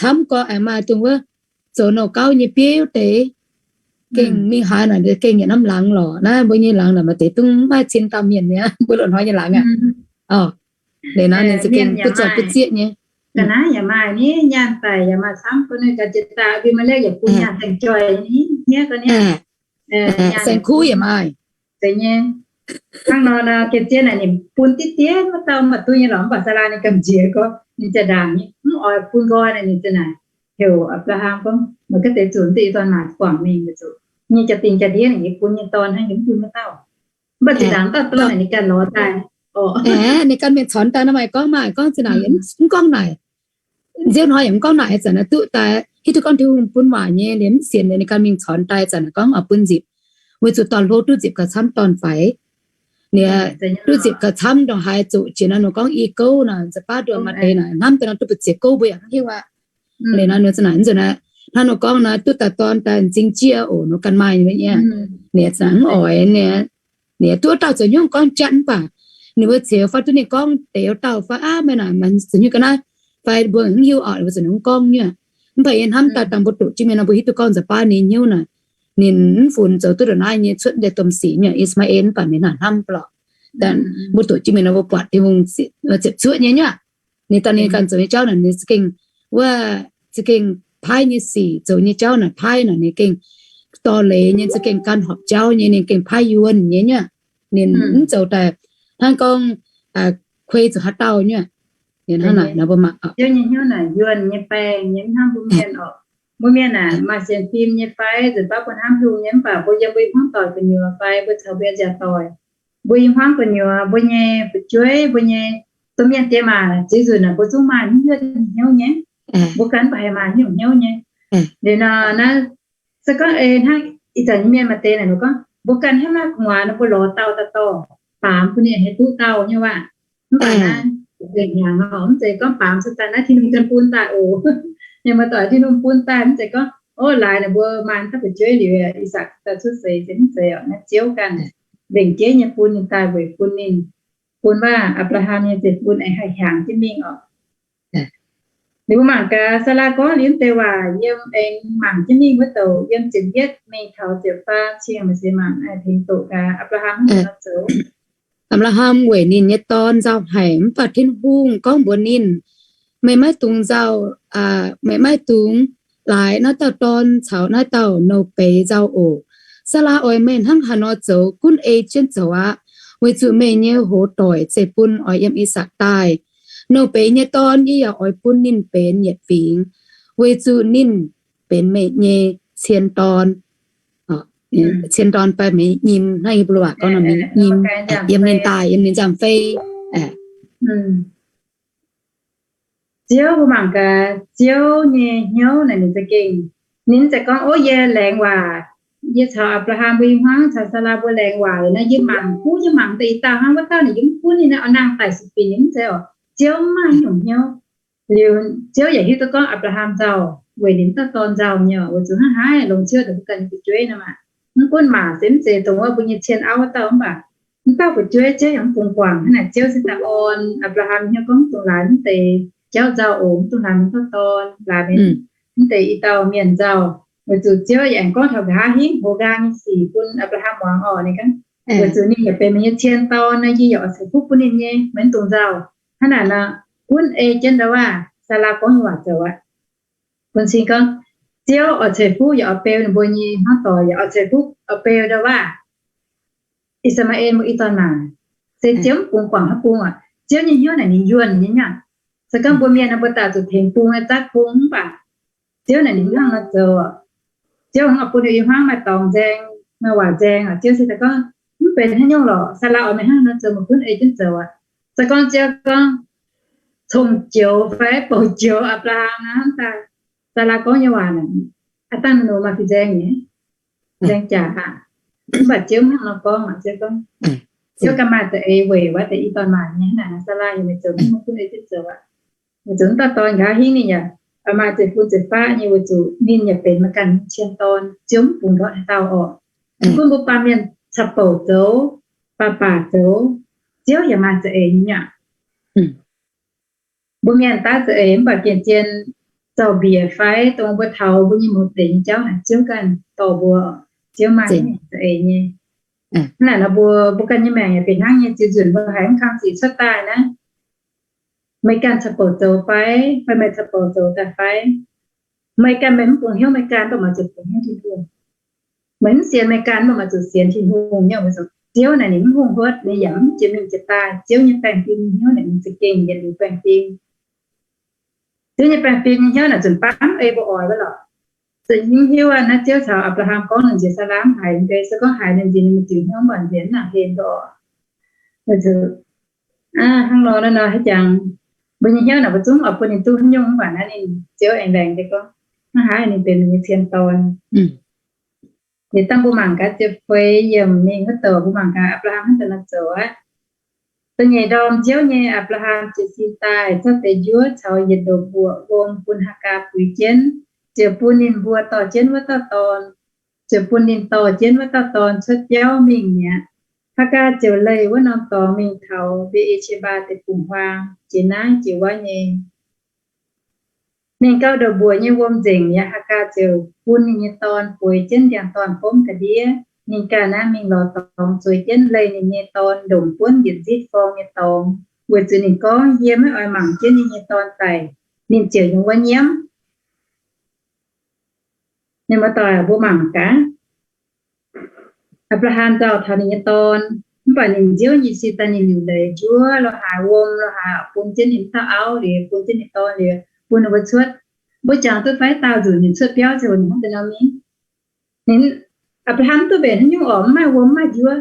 camv gorx aengx maaih dongh wuov zoux nouh gauv nyei biouv deix. Gengh mingh haaix naaic gengh yietc norm laangz lorqc. Naaiv mbuo nyei laangz naaic maaih deix dungv maiv cin dauh mienh mi'aqv, mbuo loz-hnoi nyei laangz aqv. Ninh nor ninh za'gengh butv zoih butv zieqv nyei. Ga'naaiv yaac maaih ni, nyaanh daic yaac maaih camv, gorngv ninh ga'jiex daaih mbuo maaih leiz yaac bun nyaanh saeng-joih ni, hniev gorn ni, saeng-kuv yaac maaih. Zeiz nyei. Hnangv nor nor, gengh zien naaic ninh bun diqv diev wuov dauh mv baac duqv nyei lorqc, mv baac Saalaa ninh gamh nziex gorngv ninh jaa-ndaangc nyei mv oix bun nqoi naaic, ninh ziouc naaic heuc Apc^laa^ham gorngv, meih gaav deix zuqc mv deix i dorn maac guangc mingh weic zuqc nyei jaa-dingh jaa-ndiev naaic yie bun nyei dorn hnangv, yie mv bun wuov dauh. Mv baac zinh ndaangc dauh dorn naaic ninh ganh lorz daaih, ninh ganh mingh corc daaih nor, maaih gorngv, maaih gorngv zinh ndaangc mv gorngv naaic. Nziouv hnoi yaac mv gorngv naaic, zanc naaiv duqv daaih hiuv duqv gorngv Tin-Hungh bun waac nyei liuz mv sienx liuz ninh ganh mingh corc daaih, zanc naaiv gorngv oix bun nzipc, weic zuqc dorn hlo duqv nzipc gauh camv dorn faix. Ninh duqv nzipc gauh camv ndongc haaix zoqc jiex naaiv nor gorngv i gouv naaic, nza'baav nduoh maaih deix naaic hnamv daaih nor duqv mbu'ziex gouv mbuo yaac mv hiuv aqv. Liuz naaiv nor zanc naaic, nzunc naaiv hnangv nor gorngv naaiv duqv daaih dorn daaih m'zing jieqv oc, nor ganh maaih nyei, ninh zanc mv oix nyei. Ninh duqv wuov dauh zoux hnyouv gorngv jatv mv baac ninh mbuo ceux fai duqv ninh gorngv deix wuov dauh fai aav, meih naaic maaih zoux hnyouv ga'naaiv fai mbuo mv hiuv oc, mbuo zoux hnyouv gorngv nyei. Mv baac yie hnamv daaih dangh mbuo doqc jienv mingh nor mbuo hiuv duqv gorngv nza'baav ninh hnyouv naaic, ninh mv funx zoux duqv ndongc naaiv nyei cuotv deix domh sic nyei, I^saa^laa^en mv baac ninh naaic hnamv mv lorqc. Daaih mbuo doqc jienv mingh nor mbuo buatc Tin-Hungh ziepc cuotv nyei nyuoqc. Ninh daaih ninh ganh zoux nyei jauv naaic ninh za'gengh, wuov, za'gengh paaiv nyei sic, zoux nyei jauv naaic paaiv naaic ninh gengh dorh leiz nyei, za'gengh gan horpc jauv nyei, ninh gengh paaiv yuonh nyei nyuoqc. Ninh mv zoux daaih hnangv gorngv kuei zuqc haaix dauh nyuoqc. Ninh hnangv naaic nor mbuo mangc oc. Ziouv nyei hnyouv naaic yuonh nyei, baengh nyei, mv hnangv mbuo mienh oc. Mbuo mienh aah, maaih sienx fim nyei fai nzunc baav mbuo hnamv lungh nyei, mv baac mbuo yiem mbuo i hmuangv doic gu'nyuoz fai mbuo caux mbuo nziaauc doic, mbuo i hmuangv gu'nyuoz, mbuo nyei fu'jueiv, mbuo nyei domh mienh diex maac, ziex nzunc naaic mbuo zungv maaih hnyouv, hnyouv nyei. Mbuo ganh mv baac haih maaih hnyouv, hnyouv nyei. Liuz nor naaiv se gorngv ei hnangv ih zanc nyei mienh maaih deix naaic gorngv mbuo ganh hnangv naaiv gu'nguaaz nor mbuo lorz dauh daaih dorh, baamz bun ninh haih duqv dauh nyei waac. Mv baac naaiv nzengc hnyangx oc, mv zeiz gorngv baamz se daaih naaiv Tin-Hungh ganh bun daaih oc. Mienh muoz-doic, Tin-Hungh bun daaih, mv zeiz gorngv, o, laaix ninh mbuo maaih daaih fu'jueiv liuz, Ih^sakc daaih cuotv seix se mv zeiz oc. Naaiv Ziouv ganh lengc jeiv nyei bun ninh daaih weic bun ninh, bun waac Apc^laa^ham nyei zeiv-fun aengx haih hiaangx jienv mingh oc. Liuz mbuo mangc gaax, Saalaa gorngv liuz mv deix waac yiem aengx mangc jienv mingh wuov douc yiem ziepc yietv mingh taux ziepc faam cing maaih seix mangc tengx doqc gaax Apc^laa^ham hnangv haaix nor zoux. Apc^laa^ham weic ninh nyei dorn nzauh haic, mv baac Tin-Hungh gorngv mbuox ninh, meih maiv dungx nzauh, meih maiv dungx laaix naaiv dauh dorn caux naaiv dauh nouh beiz nzauh oc. Saalaa oix meih hnangv haaix nor zoux gunv ei jienv zoux aqv, weic zuqc meih nyei hoz doic zeiv-fun oix yiem Ih^sakc daaih. Nouh beiz nyei dorn yie yaac oix bun ninh benx yietc fingx, weic zuqc ninh benx meih nyei cien dorn. Cien dorn fai meih nyim, hnangv yie mbuo waac gorngv nor, meih nyim, yiem ninh daaih, yiem ninh nzangc-fei. Ziouv, mbuo mangc gaax Ziouv nyei hnyouv naaic ninh za'gengh, ninh mv zeiz gorngv, ov, yie laengz waac, yie caux Apc^laa^ham mbuo i hmuangv caux Saalaa mbuo laengz waac liuz naaiv, yie mangc kuv, yie mangc daaih ih dauh hnangv, wuov dauh naaic yie mv gunv ninh naaiv, oix nangh daic sueih binc, yie mv zeiz oc. Ziouv mv maaih nyungc hnyouv. Liuz Ziouv yaac hiuv duqv gorngv Apc^laa^ham nzauh weic ninh dauh dorn nzauh nyei oc, weic zuqc hnangv haaix longc Ziouv daaih mbuo ganh nyei fu'jueiv nor maah. Mv gunv maac se mv zeiz dongh wuov mbuo nyei cien auv wuov dauh mv baac, mv dauh fu'jueiv Ziouv yaac mv bungx guangc hnangv naaic. Ziouv se daaih orn Apc^laa^ham hnyouv gorngv, mv dungx laaix mv deix jauv nzauh oc, mv dungx laaix mingh taux dorn, laaix mv deix i dauh mienh nzauh. Weic zuqc Ziouv yaac aengx gorngv taux nqa'haav hingv hoz nqaang nyei sic bun Apc^laa^ham muangx orqc. Ninh gorngv, weic zuqc ninh yaac benx meih nyei cien dorn nor, yie yaac oix ceix fuqv bun ninh nyei, meih mv dungx nzauh. Hnangv naaic nor, gunv ei jienv ndau waac, Saalaa gorngv nyei waac zoux aqv. Bun cing gorngv, Ziouv oix ceix fuqv yaac oix beu ninh mbuo nyei hmuangv doic, yaac oix ceix fuqv oix beu ndau waac, I^saa^laa^en mbuo i dorn-maac. Se Ziouv mv bungx guangc haaix bung aqv. Ziouv nyei hnyouv naaic ninh yuonh nyei nyei aqv. Se gorngv mbuo mienh nor, mbuo daaih zuqc tengx bung nyei zatv bung mv baac Ziouv naaic ninh hnangv nor zoux. Ziouv hnangv oix bun ninh i hmuangv maaih dorngx nzaeng, maaih waac nzaeng aqv. Ziouv se daaih gorngv, mv benx haaix nyungc lorqc, Saalaa oix meih hnangv nor zoux, meih gunv ei jienv zoux aqv. Se gorngv Ziouv gorngv cong-joux fai bouc joux Apc^laa^ham nor, hnangv daaih Saalaa gorngv nyei waac naaic, aav dangh nor maaih fih nzaeng nyei, nzaeng jaax aqv. Mv baac Ziouv hnangv nor gorngv aqv. Ziouv gorngv, Ziouv ganh maaih za'eix weic wuov deix i dorn-maac nyei hnangv naaic, Saalaa yaac meih zoux mv gunv ei jienv zoux aqv. Weic zuqc mv dauh dorn nqa'haav hingv ninh yaac maaih zeiv-fun zeiv-faqv nyei, weic zuqc ninh yaac benx meih ganh nyei cien dorn. Ziouv mv bungx ndortv haaix dauh orqc. Mv gunv mbuo baamh mienh caux bouc zoux, baac baac zoux, Ziouv yaac maaih za'eix nyei aqv. Mbuo mienh daav za'eix mv baac gengh zien zaux-mbiec fai dongh mbuo taux mbuo nyei mouz deix nyei jauv naaic, Ziouv ganh dorh mbuo, Ziouv maaih za'eix nyei. Hnangv naaic nor mbuo, mbuo ganh nyei maengc yaac fih hnangv nyei. Ziux nzunc mbuo haiz mv kang ziqc cuotv daaih naaiv, meih ganh caux bouc zoux fai, fai meih caux bouc zoux daaih fai, meih ganh meih mv bungx hnyouv meih ganh, mv baac maiv zuqc bungx hnyouv Tin-Hungh. Meih mv sienx meih ganh, mv baac maiv zuqc sienx Tin-Hungh nyei. Weic zuqc Ziouv naaic ninh mv hungh hotv, ninh yaac mv jiex mingh jiex daaih. Ziouv nyei baengh fim nyei hnyouv naaic ninh za'gengh yietc liuz baengh fim. Ziouv nyei baengh fim nyei hnyouv naaic zunc baav mv ei mbuo oix wuov lorqc. Za'gengh hiuv aqv, naaiv Ziouv caux Apc^laa^ham gorngv nor, nziex Saalaa mv haiz, se gorngv haiz ninh nziex ninh maiv diuc hnyouv mv baac nziex mv nangc hlen ndoqc. Weic zuqc hnangv nor naaiv nor haaix jangx, mbuo nyei hnyouv naaic mbuo zungv oix bun ninh duqv haaix nyungc mv baac naaiv ninh Ziouv aengx laengz deix gorngv, hnangv haaix ninh benx ninh nyei cien dorn. Liuz dangh mbuo mangc gaax ziepc feix yiemc mingh wuov douc, mbuo mangc gaax Apc^laa^ham hnangv daaih nor zoux aqv. Da'nyeic ndorm nziouv nyei, Apc^laa^ham jiez sin daaih zorqv deix njuov caux yietc ndoqc mbuoqc wuom bun Haagaa puix jienv, ziouc bun ninh mbuo dorh jienv wuov dauh dorn, ziouc bun ninh dorh jienv wuov dauh dorn cuotv biauv mingh mi'aqv. Haagaa ziouc leih wuov norm dorngx mingh taux Mbe^e^qe^mbaa deic-bung-huaang, jiex naaiv jiex wuov nyei. Mingh gau ndoqc mbuoqc nyei wuom nzengc mi'aqv. Haagaa ziouc bun ninh nyei dorn bueix jienv ndiangx-dorn fomv ga'ndiev. Ninh ganh naaiv mingh lorz dorngx zueiz jienv leih ninh nyei dorn ndongc buonv yietc nzitv forng nyei dorngx, weic zuqc ninh gorngv, Yie maiv oix mangc jienv yie nyei dorn daic. Ninh ziouc yiem wuov nyiemv. Ninh muoz-doic, mbuo mangc gaax, Apc^laa^ham nzauh taux ninh nyei dorn, mv baac ninh nziouv nyei sin daaih ninh liuc leiz njuov lo haaix wuom lo haaix bun jienv ninh dauh auv liuz, bun jienv ninh dorn liuz, bun ninh mbuo cuotv. Mbuo jangx duqv fai daauh nzunc ninh cuotv biauv ziouc ninh hnangv deix nor mingh. Ninh, Apc^laa^ham duqv mbenc haaix nyungc orqc, mv maaih wuom mv maaih njuov.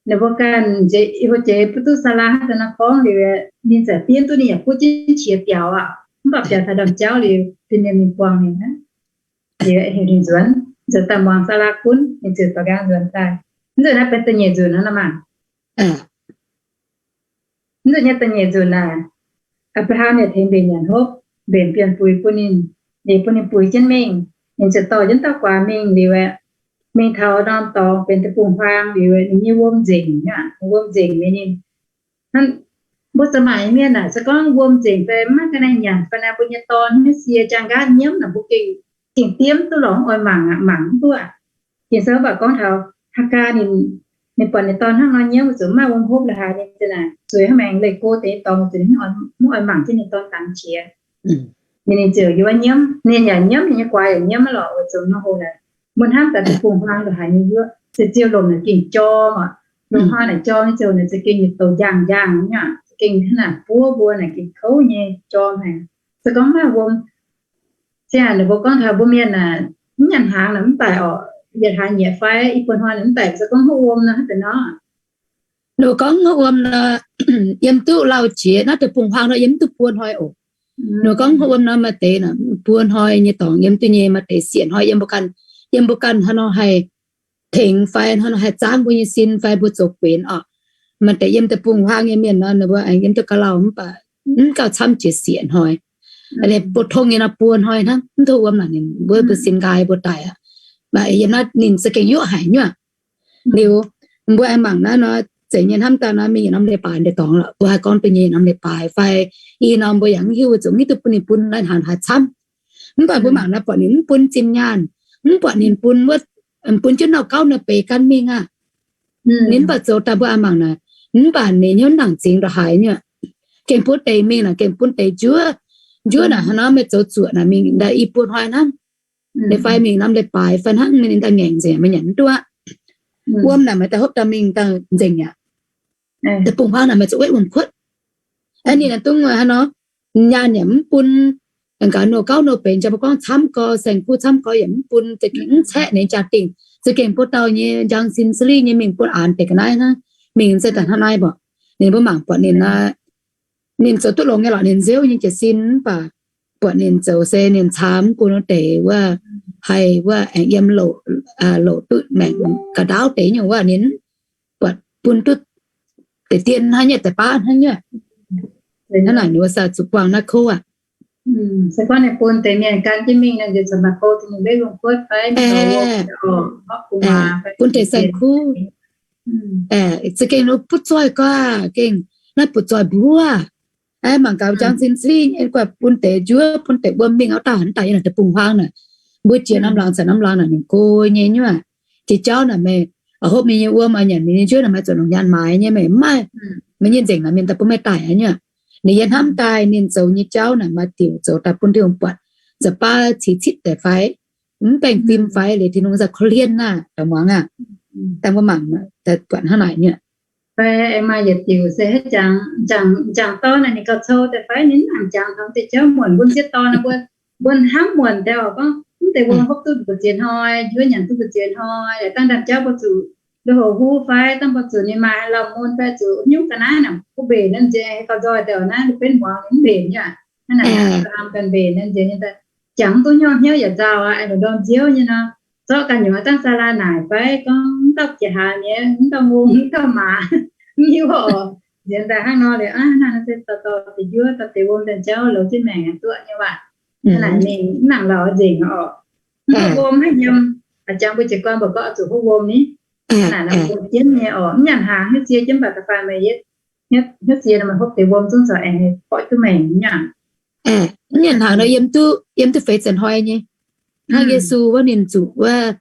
Ninh mbuo ganh nziex, hlo jiex bun duqv Saalaa hnangv deix nor gorngv liuz, ninh za'gengh diev duqv ninh yaac buov jienv qiex biaux aqv. Mv baac biaux taux ndorm jauv liuz, fih hnangv ninh buangh ninh aqv. Liuz heuc ninh nzuonx, nzuonx daaih muangx Saalaa gunv, ninh ziouc dorh nqaang nzuonx daaih. Mv nzunc naaiv benx da'nyeic nzunc nor maah. Mv nzunc nyei da'nyeic nzunc naaic, Apc^laa^ham yaac tengx mbenc nyanc hopv, mbenc bienh-buix bun ninh, liuz bun ninh buix jienv mingh. Ninh ziouc dorh jienv dauh guaax mingh liuz aeqv, mingh taux norm dorngx benx deic-bung-huaang liuz, ninh nyei wuom nzengc aqv. Ninh wuom nzengc mi'aqv. Ninh, mbuo zanc maac nyei mienh naaic, se gorngv wuom nzengc fai maiv ga'naaiv nyanc fai naaiv, mbuo nyei dorn nyei sie jaang nqaatv nyiemv naaic, mbuo gengh, gengh diemv duqv lorqc, mv oix mangc aqv, mangc mv duqv aqv. Gengh se mv baac gorngv taux Haagaa ninh, ninh buatc ninh dorn hnangv nor nyiemv, weic zuqc mv maaih wuom hopv la'haaix, ninh ziouc naaic zueiz hnangv maengx leih go deix dorngx, weic zuqc ninh mv oix mangc jienv ninh dorn dangx qiex. Ninh, ninh ziouc yiem wuov nyiemv, ninh yaac nyiemv, ninh nyei guaax yaac nyiemv aqv lorqc, weic zuqc nor hoc naaic, mbuo hnamv daaih deic-bung-huaang la'haaix nyei yuoqv, se ziouc lomc naaic gengh jorm aqv. Longc hnoi naaic jorm nyei ziouc naaic za'gengh yietc douc njaangh njaangh nyei aqv, za'gengh hnangv naaic buov mbuo naaic gengh kouv nyei jorm haic. Se gorngv maaih wuom, se hnangv ninh mbuo gorngv taux mbuo mienh naaic, mv nyanc hnaangx naaic mv daic orqc, yietc hlaax nyieqc fai i buo hnoi naaic mv daic, se gorngv hopv wuom nor hnangv deix nor. Ninh mbuo gorngv hopv wuom nor, yiem duqv lauh jiex naaiv deic-bung-huaang nor yiem mv duqv buo hnoi oc. Ninh mbuo gorngv hopv wuom nor maaih deix buo hnoi nyei dorngx yiem duqv nyei, maaih deix siec hnoi yiem mbuo ganh, yiem mbuo ganh hnangv nor haih tengx fai hnangv nor haih zaangv mbuo nyei sin fai mbuo zoux guenx orqc. Maaih deix yiem deic-bung-huaang nyei mienh nor, ninh mbuo aengx yiem duqv ga'lauh mv baac mv gauh camv jiex siec hnoi. Ninh mbuo tong nyei nor buo hnoi hnangv, mv duqv wuom naaic ninh mbuo, mbuo sin nqaai mbuo daic aqv. Yiem naaiv ninh za'gengh yuoqv haic nyuoqv. Liuz mbuo aengx mangc naaiv nor, zeiz nyei hnamv daaih nor, mingh yietc norm leiz-baaix deix dorngx lorqc, mbuo haih gorngv duqv nyei yietc norm leiz-baaix fai i norm mbuo yaac mv hiuv, zuqc mv duqv bun ninh bun lai-hnaangx haaix camv. Mv baac mbuo mangc naaiv buatc ninh mv bun zinh nyaanh, mv buatc ninh bun wuov, bun jienv nouh gauv nouh beix gan mingh aqv. Ninh mv baac zoux daaih mbuo aengx mangc naaic, mv baac ninh hnyouv nangc zingx ndongc haaix nyuoqc. Gengh bun deix mingh naaic, gengh bun deix njuov, njuov naaic hnangv nor meih zoux zuoqc naaic mingh daaih i buo hnoi hnangv. Ninh fai mingh norm leiz-baaix fai hnangv ninh daaih ngaengc nzengc, meih nyanc mv duqv aqv. Wuom naaic meih daaih hopv daaih mingh daaih nzengc aqv. Deic-bung-huaang naaic meih zuqc wetv wuom-kuotv. Aa, ninh naaic dongh hnangv nor, nyaanh yaac mv bun, gaax nouh gauv nouh beix, jang mbuo gorngv camv gorx, saeng-kuv camv gorx yaac mv bun, za'gengh mv caeqv ninh jaa-dingh, za'gengh bun dauh nyei njang sin sili nyei mingh bun aanx deix ga'naaiv hnangv, mingh se daaih hnangv naaiv mborqc. Ninh mbuo mangc buatc ninh, ninh zoux duqv longx nyei lorqc, ninh nziouv nyei jiez sin, mv baac buatc ninh zoux se ninh camv bun wuov deix wuov, haih wuov aengx yiem loc, loc duqv maengc ga'ndaauv deix nyungc wuov ninh buatc bun duqv deix dien hnangv nyuoqc, deix baav hnangv nyuoqc. Hnangv naaic ninh mbuo sa zuqc buangh naaiv kouv aqv. Se gorngv ninh bun deix mienh gan jienv mingh nor, nziex caux maaih bou dingh ninh wetv wuom-kuotv fai, bun deix saeng-kuv, za'gengh butv zoih gaax, gengh naaiv butv zoih mbuov. Mangc gaax njang sin sili nyei guaih bun deix njuov, bun deix wuom mingh auv dauh hnangv daaih yiem naaic deic-bung-huaang naaic. Mbuo jiex norm laangz caux norm laangz naaic ninh go nyei nyuoqc. Jiex jauv naaic meih hopv mingh nyei wuom, nyanc mingh nyei njuov naaic meih zuqc longc nyaanh maaiz nyei, meih mv maaih, meih nyei nzengc naaic mienh daaih bun meih daic aqv nyuoqc. Ninh yiem hnamv daaih ninh zoux nyei jauv naaic maaih diuc zoux daaih bun Tin-Hungh buatc, za'baav cix citv deix fai, mv baengh fim fai, liuz Tin-Hungh za'gengh korv-lienh naaic, da'muangx aqv. Dangh mbuo mangc buatc hnangv naaic nyuoqc. Fai aengx maaih yietc diuc se haaix jangx, jangx dorn naaic ninh gauh cou deix fai ninh mv nangc jangx taux deix jauv muonc, mbuo sieqv dorn naaic mbuo, mbuo hnamv muonc deix oc, gorngv mv deix wuom hopv duqv mbu'ziex hnoi, njuov nyanc duqv mbu'ziex hnoi, dangh ndaamv-jauv mbuo zuqc nduov houx huv fai dangh mbuo zuqc ninh maaih haaix lauh mun fai zuqc nyungc ga'naaiv naaic mbuo mbenc naaiv nziex gauh nzoih deix naaiv, ninh benx muangx ninh mv mbenc nyuoqc. Hnangv naaic, mbenc naaiv nziex jangx duqv hnyouv hnyouv yaac nzauh aqv, aengx ndorm nziouv nyei nor, zorqv ganh nyungc dangh zaalaa naaic fai gorngv mv dauh jiex hlaax nyei, mv dauh ngongh, mv dauh maac, mv hiuv oc. Nziex daaih hnangv nor liuz, aa, naaiv se dorh dorh deix njuov, dorh deix wuom daaih jauv, louz jienv maengc duqv nyei waac. Hnangv naaic ninh mv nangc lauc nzengc oc. Mv duqv wuom haic yiem, aa, jangx mbuo jiez gorn mbuo gorngv oix zuqc hopv wuom ni. Hnangv naaic nor wuom jienv nyei oc. Mv nyanc hnaangx hnyouv sie jienv mv baac da'faanh meih yietv hnyouv sie nor meih hopv deix wuom zungv corc aengx hoic duqv maengc nyei aqv. Mv nyanc hnaangx nor yiem duqv, yiem duqv feix ziepc hnoi nyei. Hnangv Yesu wuov ninh zuqc wuov,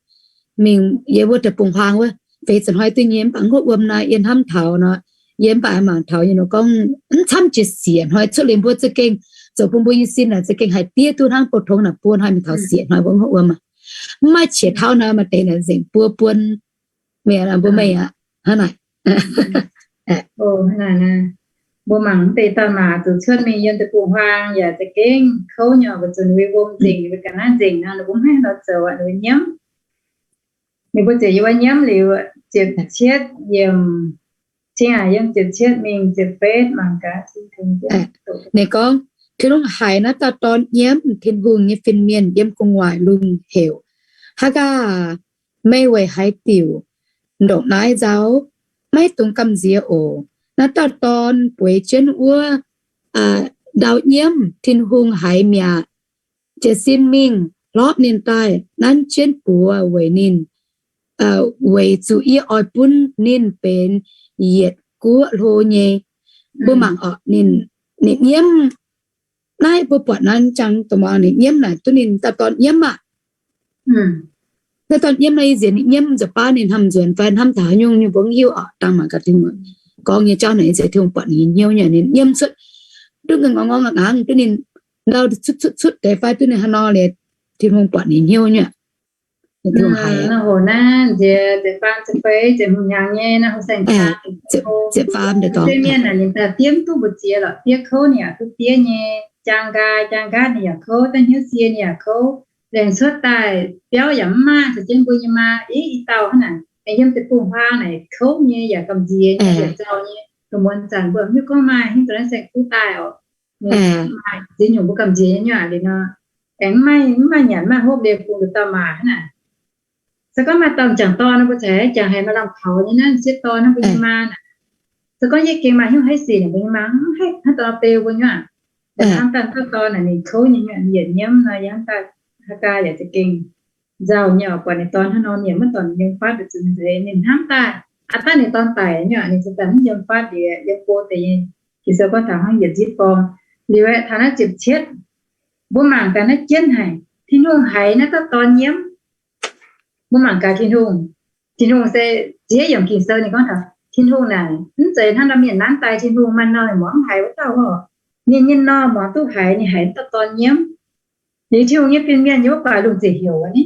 mingh yiem wuov deic-bung-huaang wuov, feix ziepc hnoi duqv nyei, mv baac hopv wuom naaic yiem hnamv taux nor, yiem mv baac mangc taux nyei nor gorngv mv camv jiex siec hnoi cuotv liuz mbuo za'gengh zoux bun mbuo nyei sin naaic za'gengh haih diev duqv hnangv bou tongx naaic buo hnoi mingh taux siec hnoi mbuo hopv wuom aqv. Mv maaih qiex tauv nor maaih deix naaic nzengc buo buon, mienh mbuo meih aqv. Hnangv naaic. Mbuo mangc mv deix dauh maac zuqc cuotv mingh yiem deic-bung-huaang yaac za'gengh kouv nyei oc, weic zuqc ninh mbuo wuom nzengc, ninh mbuo ga'naaiv nzengc nor, ninh mbuo mv haih lorz zoux, ninh mbuo nyiemv. Ninh mbuo ziouc yiem wuov nyiemv liuz, ziepc cietv yiemc, cing aac yiem ziepc cietv mingh ziepc betv mangc gaax. Ninh gorngv, Tin-Hungh haiz naaiv dauh dorn nyiemv Tin-Hungh nyei fin-mienh yiem gu'nguaaic lungh heuc, Haagaa aah! Meih weic haaix diuc ndongc naaiv nzauh? Maiv dungx gamh nziex oc. Naaiv dauh dorn bueix jienv wuov ndau nyiemv Tin-Hungh haiz mi'aqv. Jiez sin mingh hlorpv ninh daaih nanv jienv buoz weic ninh, weic zuqc yie oix bun ninh benx yietc guoqv hlo nyei. Mbuo mangc oc, ninh, ninh nyiemv. Naaiv mbuo buatc naaiv jangx dongh muangx ninh nyiemv naaic duqv ninh dauh dorn nyiemv aqv. Dauh dorn nyiemv naaiv, yie nziex ninh nyiemv nzunc baav ninh hnamv nzuonx fai hnamv taux haaix nyungc nyungc mbuo mv hiuv oc. Dangh mangc gaax Tin-Hungh gorngv nyei jauv naaic, yie nziex Tin-Hungh buatc ninh nyei hnyouv nyei, ninh nyiemv cuotv duqv ngorngv ngorngv ngangv duqv ninh ndau cuotv cuotv cuotv deix fai duqv ninh haaix nor liuz, Tin-Hungh buatc ninh hnyouv nyei. Naaiv hoc naaiv nziex ziepc faam ziepc feix ziepc hmz hnyangx nyei naaiv hoc saeng-saeng, ziepc faam deix dorngx, fiev mienh naaic ninh daaih diev mv duqv mbu'ziex lorqc, diev kouv ninh yaac duqv diev nyei, jaang nqaai jaang nqaatv ninh yaac kouv, daaih hnyouv sie ninh yaac kouv, laengz cuotv daaih biauv yaac mv maaih, caux jienv mbuo nyei maa, ih, i dauh hnangv naaic, aengx yiem deic-bung-huaang naaic kouv nyei yaac gamh nziex nyei, yietc nzauh nyei, lungh muonz zanc mbuo mv hiuv gorngv maaih hingv duqv naaiv saeng-kuv daaih oc. Maaih ziex nyungc mbuo gamh nziex nyei aqv liuz nor, aengx mv maaih, mv maaih nyanc mv maaih hopv liuz bungx nduqc dauh maac hnangv naaic. Se gorngv maaih dauh m'jangc dorn nor, mbuo caux jangx haiz maaih lamh kaux nyei naaiv sieqv dorn hnangv mbuo nyei maa naaic. Se gorngv yie gengh maaih hnyouv haih sic naaic, mbuo nyei maa mv haih hnangv dorn beu mbuo nyei aqv. Hnangv daaih dauh dorn naaic ninh kouv nyei, ninh yietc nyiemv nor, yie hnangv daaih Haagaa yaac za'gengh nzauh nyei oc, buatc ninh dorn hnangv nor, ninh maiv dorh ninh yiem fatv, weic zuqc ninh hnamv daaih, aav dangh ninh dorn daic nyei, ninh ziouc daaih mv yiem fatv liuz, yiem go deix nyei. Ging-Sou gorngv taux hnangv yietc nzipc gorngv, liuz aeqv, taux naaiv ziepc cietv, mbuo mangc gaax naaiv jienv haic, Tin-Hungh haiz naaiv dauh dorn nyiemv. Mbuo mangc gaax Tin-Hungh, Tin-Hungh se ziex yiemc Ging-Sou ninh gorngv taux Tin-Hungh naaic mv zeiz hnangv nor mienh nanv daaih Tin-Hungh maaih nor muangx mv haiz wuov dauh oc. Ninh nyei nor muangx duqv haiz, ninh haiz naaiv dauh dorn nyiemv. Liuz Tin-Hungh nyei fin-mienh nyei wuov guaax lungh ziepc heuc aqv ni,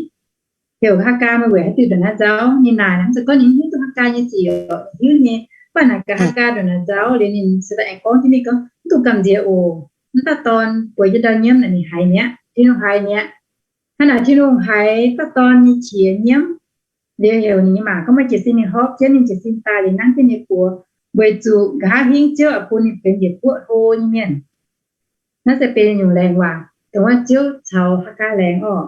heuc Haagaa meih weic haaix diuc ndongc naaiv nzauh? Ninh naaic naaic mv zeiz gorngv ninh mv hiuv duqv Haagaa nyei zic oc, ninh hiuv nyei. Mv baac naaic gaax Haagaa ndongc naaic nzauh liuz ninh se daaih aengx gorngv jienv mingh gorngv, mv dungx gamh nziex oc. Mv dauh dorn bueix jienv ndau nyiemv naaic ninh haiz mi'aqv, Tin-Hungh haiz mi'aqv. Hnangv naaic Tin-Hungh haiz dauh dorn nyei qiex nyiemv. Liuz heuc ninh nyei maa gorngv, meih jiez sin mingh horpc jienv. Ninh jiez sin daaih liuz nanv jienv ninh buoz, weic zuqc nqa'haav hingv Ziouv oix bun ninh benx njiec guoqv hlo nyei mienh. Naaiv se benx nyungc laengz waac, dongh wuov Ziouv caux Haagaa laengz oc.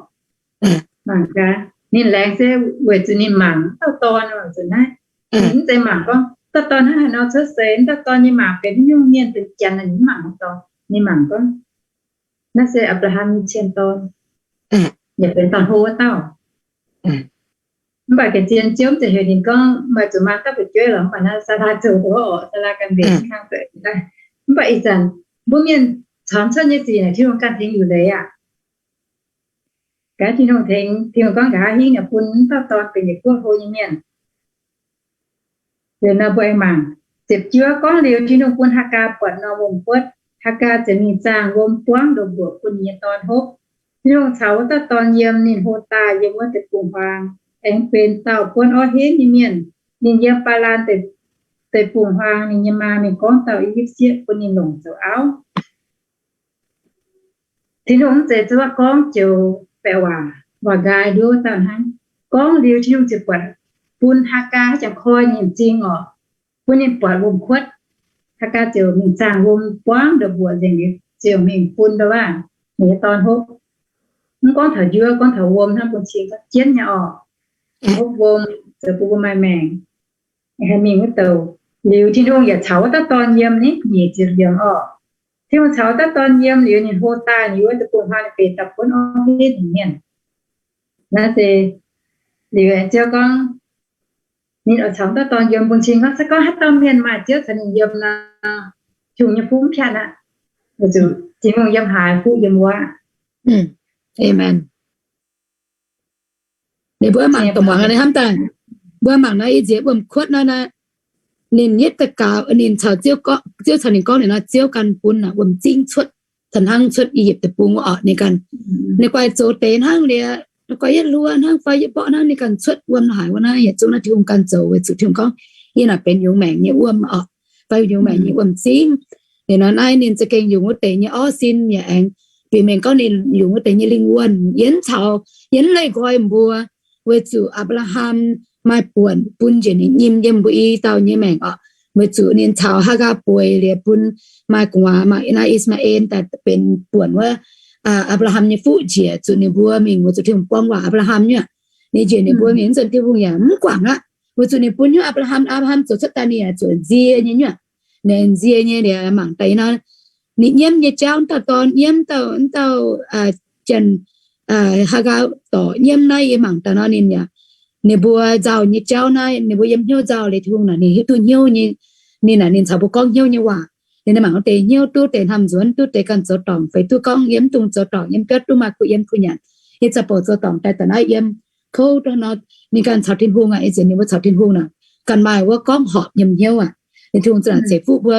Mangc gaax, ninh laengz se weic zuqc ninh mangc dauh dorn weic zuqc naaiv. Ninh mv zeiz mangc gorngv dauh dorn hnangv haaix nor cuotv seix, dauh dorn nyei maa benx haaix nyungc mienh, benx janx, ninh mv mangc haaix dorngx. Ninh mangc gorngv naaiv se Apc^laa^ham nyei cien dorn, yaac benx dorn-hlo wuov dauh. Mv baac ga'zien Ziouv ziouc heuc ninh gorngv, maaih zuqc maa dauh fu'jueiv lorqc, mv baac naaiv Saalaa zoux duqv oc, Saalaa ganh mbenc mv kang zeiz daaih. Mv baac ih zanc mbuo mienh caux cuotv nyei sic naaic Tin-Hungh ganh tengx liuc leiz aqv. Gaax Tin-Hungh tengx, Tin-Hungh gorngv nqa'haav hingv naaic bun dauh dorn benx njiec guoqv hlo nyei mienh. Liuz nor mbuo aengx mangc ziepc juov gorngv, liuz Tin-Hungh bun Haagaa buatc norm wuom-kuotv, Haagaa ziouc mingh zaangh wuom buangv ndoqc mbuoqc bun ninh nyei dorn hopv. Tin-Hungh caux wuov dauh dorn yiem, ninh hlo daaih yiem wuov deic-bung-huaang, aengx benx dauh buonv orv henv nyei mienh. Ninh yiem Baalaan deic-bung-huaang. Ninh nyei maa mingh gorngv dauh I^yipv Sieqv bun ninh longc zoux auv. Tin-Hungh mv zeiz zuov gorngv joux baeqc waac, waac nqaai nduov dauh hnangv. Gorngv liuz Tin-Hungh ziouc buatc, bun Haagaa haaix jangx koi ninh m'zing oc, bun ninh buatc wuom-kuotv. Haagaa ziouc mingh zaangh wuom buangv ndoqc mbuoqc nzengc liuz ziouc mingh bun ndau waac ninh nyei dorn hopv. Mv gorngv taux njuov, gorngv taux wuom hnangv, bun cing gorngv jienv nyei oc. Hopv wuom zoux bun wuom maaih maengc, haih mingh wuov douc. Liuz Tin-Hungh yaac caux wuov dauh dorn yiem ni, nyic ziepc yiemc oc. Tin-Hungh caux wuov dauh dorn yiem liuz, ninh hlo daaih liuz, wuov deic-bung-huaang ninh benx dauh buonv orv henv nyei mienh. Naaiv se liuz Ziouv gorngv, ninh oix caux wuov dauh dorn yiem, bun cing gorngv se gorngv haaix dauh mienh maaih Ziouv caux ninh yiem nor, Tin-Hungh nyei fuqv mv piatv aqv. Weic zuqc Tin-Hungh yiem haaix, fuqv yiem wuov. Aamen. Ninh mbuo mangc dongh muangx hnamv daaih, mbuo mangc naaiv ih nziex wuom-kuotv naaiv, ninh yietv daaih gaux, ninh caux Ziouv, Ziouv caux ninh gorngv liuz nor, Ziouv ganh bun wuom-zingv cuotv, caux hnangv cuotv I^yipv Deic-Bung wuov orqc. Ninh ganh, ninh guai zoux deix hnangv liuz, ninh guai yietv hluo hnangv fai yietv mborqv hnangv, ninh ganh cuotv wuom haaix wuov naaiv, yietc zungv naaiv Tin-Hungh ganh zoux, weic zuqc Tin-Hungh gorngv yie naaic benx yungz maengc nyei wuom orqc, fai yungz maengc nyei wuom-zingv. Liuz nor naaiv ninh za'gengh yungz wuov deix nyei orv sin yaac aengx bieqc mengh gorngv ninh yungz wuov deix nyei lingh wuonh. Yie mv caux, yie mv leih nqoi mbuo, weic zuqc Apc^laa^ham maaih buonc bun njiec ninh nyim yiem mbuo i dauh nyei maengc orqc. Weic zuqc ninh caux Haagaa bueix liuz bun maaih gu'nguaaz, maaih naaiv I^saa^laa^en daaih benx buonc wuov Apc^laa^ham nyei fuqv njiec, zuqc ninh mbuo mingh weic zuqc Tin-Hungh buang waac Apc^laa^ham nyei. Ninh njiec ninh mbuo mingh wuov zanc Tin-Hungh yaac mv guangc aqv, weic zuqc ninh bun hnyouv Apc^laa^ham, Apc^laa^ham zoux cuotv daaih ninh yaac zuqc nzie nyei nyuoqc. Ninh nzie nyei liuz mangc daaih naaiv, ninh nyiemv nyei jauv, dauh dorn nyiemv, dauh, dauh, janx, Haagaa dorc nyiemv naaiv, yie mangc daaih nor ninh yaac, ninh mbuo nzauh nyei jauv naaiv, ninh mbuo yiem hnyouv nzauh liuz Tin-Hungh naaic ninh hiuv duqv hnyouv nyei. Ninh naaic ninh caux mbuo gorngv hnyouv nyei waac. Ninh mangc wuov deix hnyouv duqv deix hnamv nzuonx, duqv deix ganh zoux dorngc fai duqv gorngv yiem mv dungx zoux dorngc, yiem biauv duqv maaih kuh yiem kuh nyanc. Yie za'gengh zoux dorngc daaih da'naaiv yiem kouv nor, ninh ganh caux Tin-Hungh aqv. Ih zanc ninh mbuo caux Tin-Hungh naaic ganh maaih wuov gorngv horpc yiem hnyouv aqv. Ninh Tin-Hungh za'gengh ceix fuqv mbuo,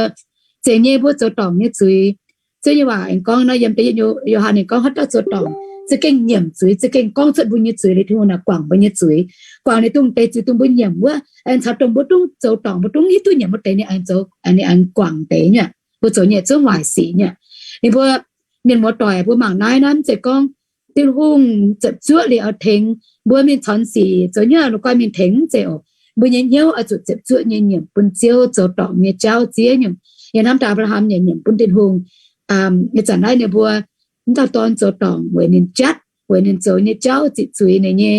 zeix nyei mbuo zoux dorngc nyei zuiz. Ziouv nyei waac aengx gorngv nor, yiem da'yietv Yo^han ninh gorngv haaix dauh zoux dorngc za'gengh nyiemc zuiz, za'gengh gorngv cuotv mbuo nyei zuiz liuz Tin-Hungh naaic guangc mbuo nyei zuiz, guangc liuz dongh deix zuiz dongh mbuo nyiemc wuov, aengx caux dongh mbuo dungx zoux dorngc, mbuo dungx hiuv duqv nyiemc wuov deix ninh aengx zoux, ninh aengx guangc deix nyuoqc. Mbuo zoux nyei zungv waaic sic nyuoqc. Ninh mbuo mienh muoz-doic, mbuo mangc naaiv naaiv mv zeiz gorngv Tin-Hungh ziepc zuoqv liuz oix tengx mbuo mingh caux sic zoux nyuoqc, la'guaih mingh tengx mv zeiz oc. Mbuo nyei hnyouv oix zuqc ziepc zuoqv nyei nyiemc bun Ziouv, zoux dorngc nyei jauv ziex nyungc. Yie hnamv daaih Apc^laa^ham yaac nyiemc bun Tin-Hungh. Ih zanc naaiv ninh mbuo, wuov dauh dorn zoux dorngc weic ninh jatv, weic ninh zoux nyei jauv ziqc zuiz ninh nyei,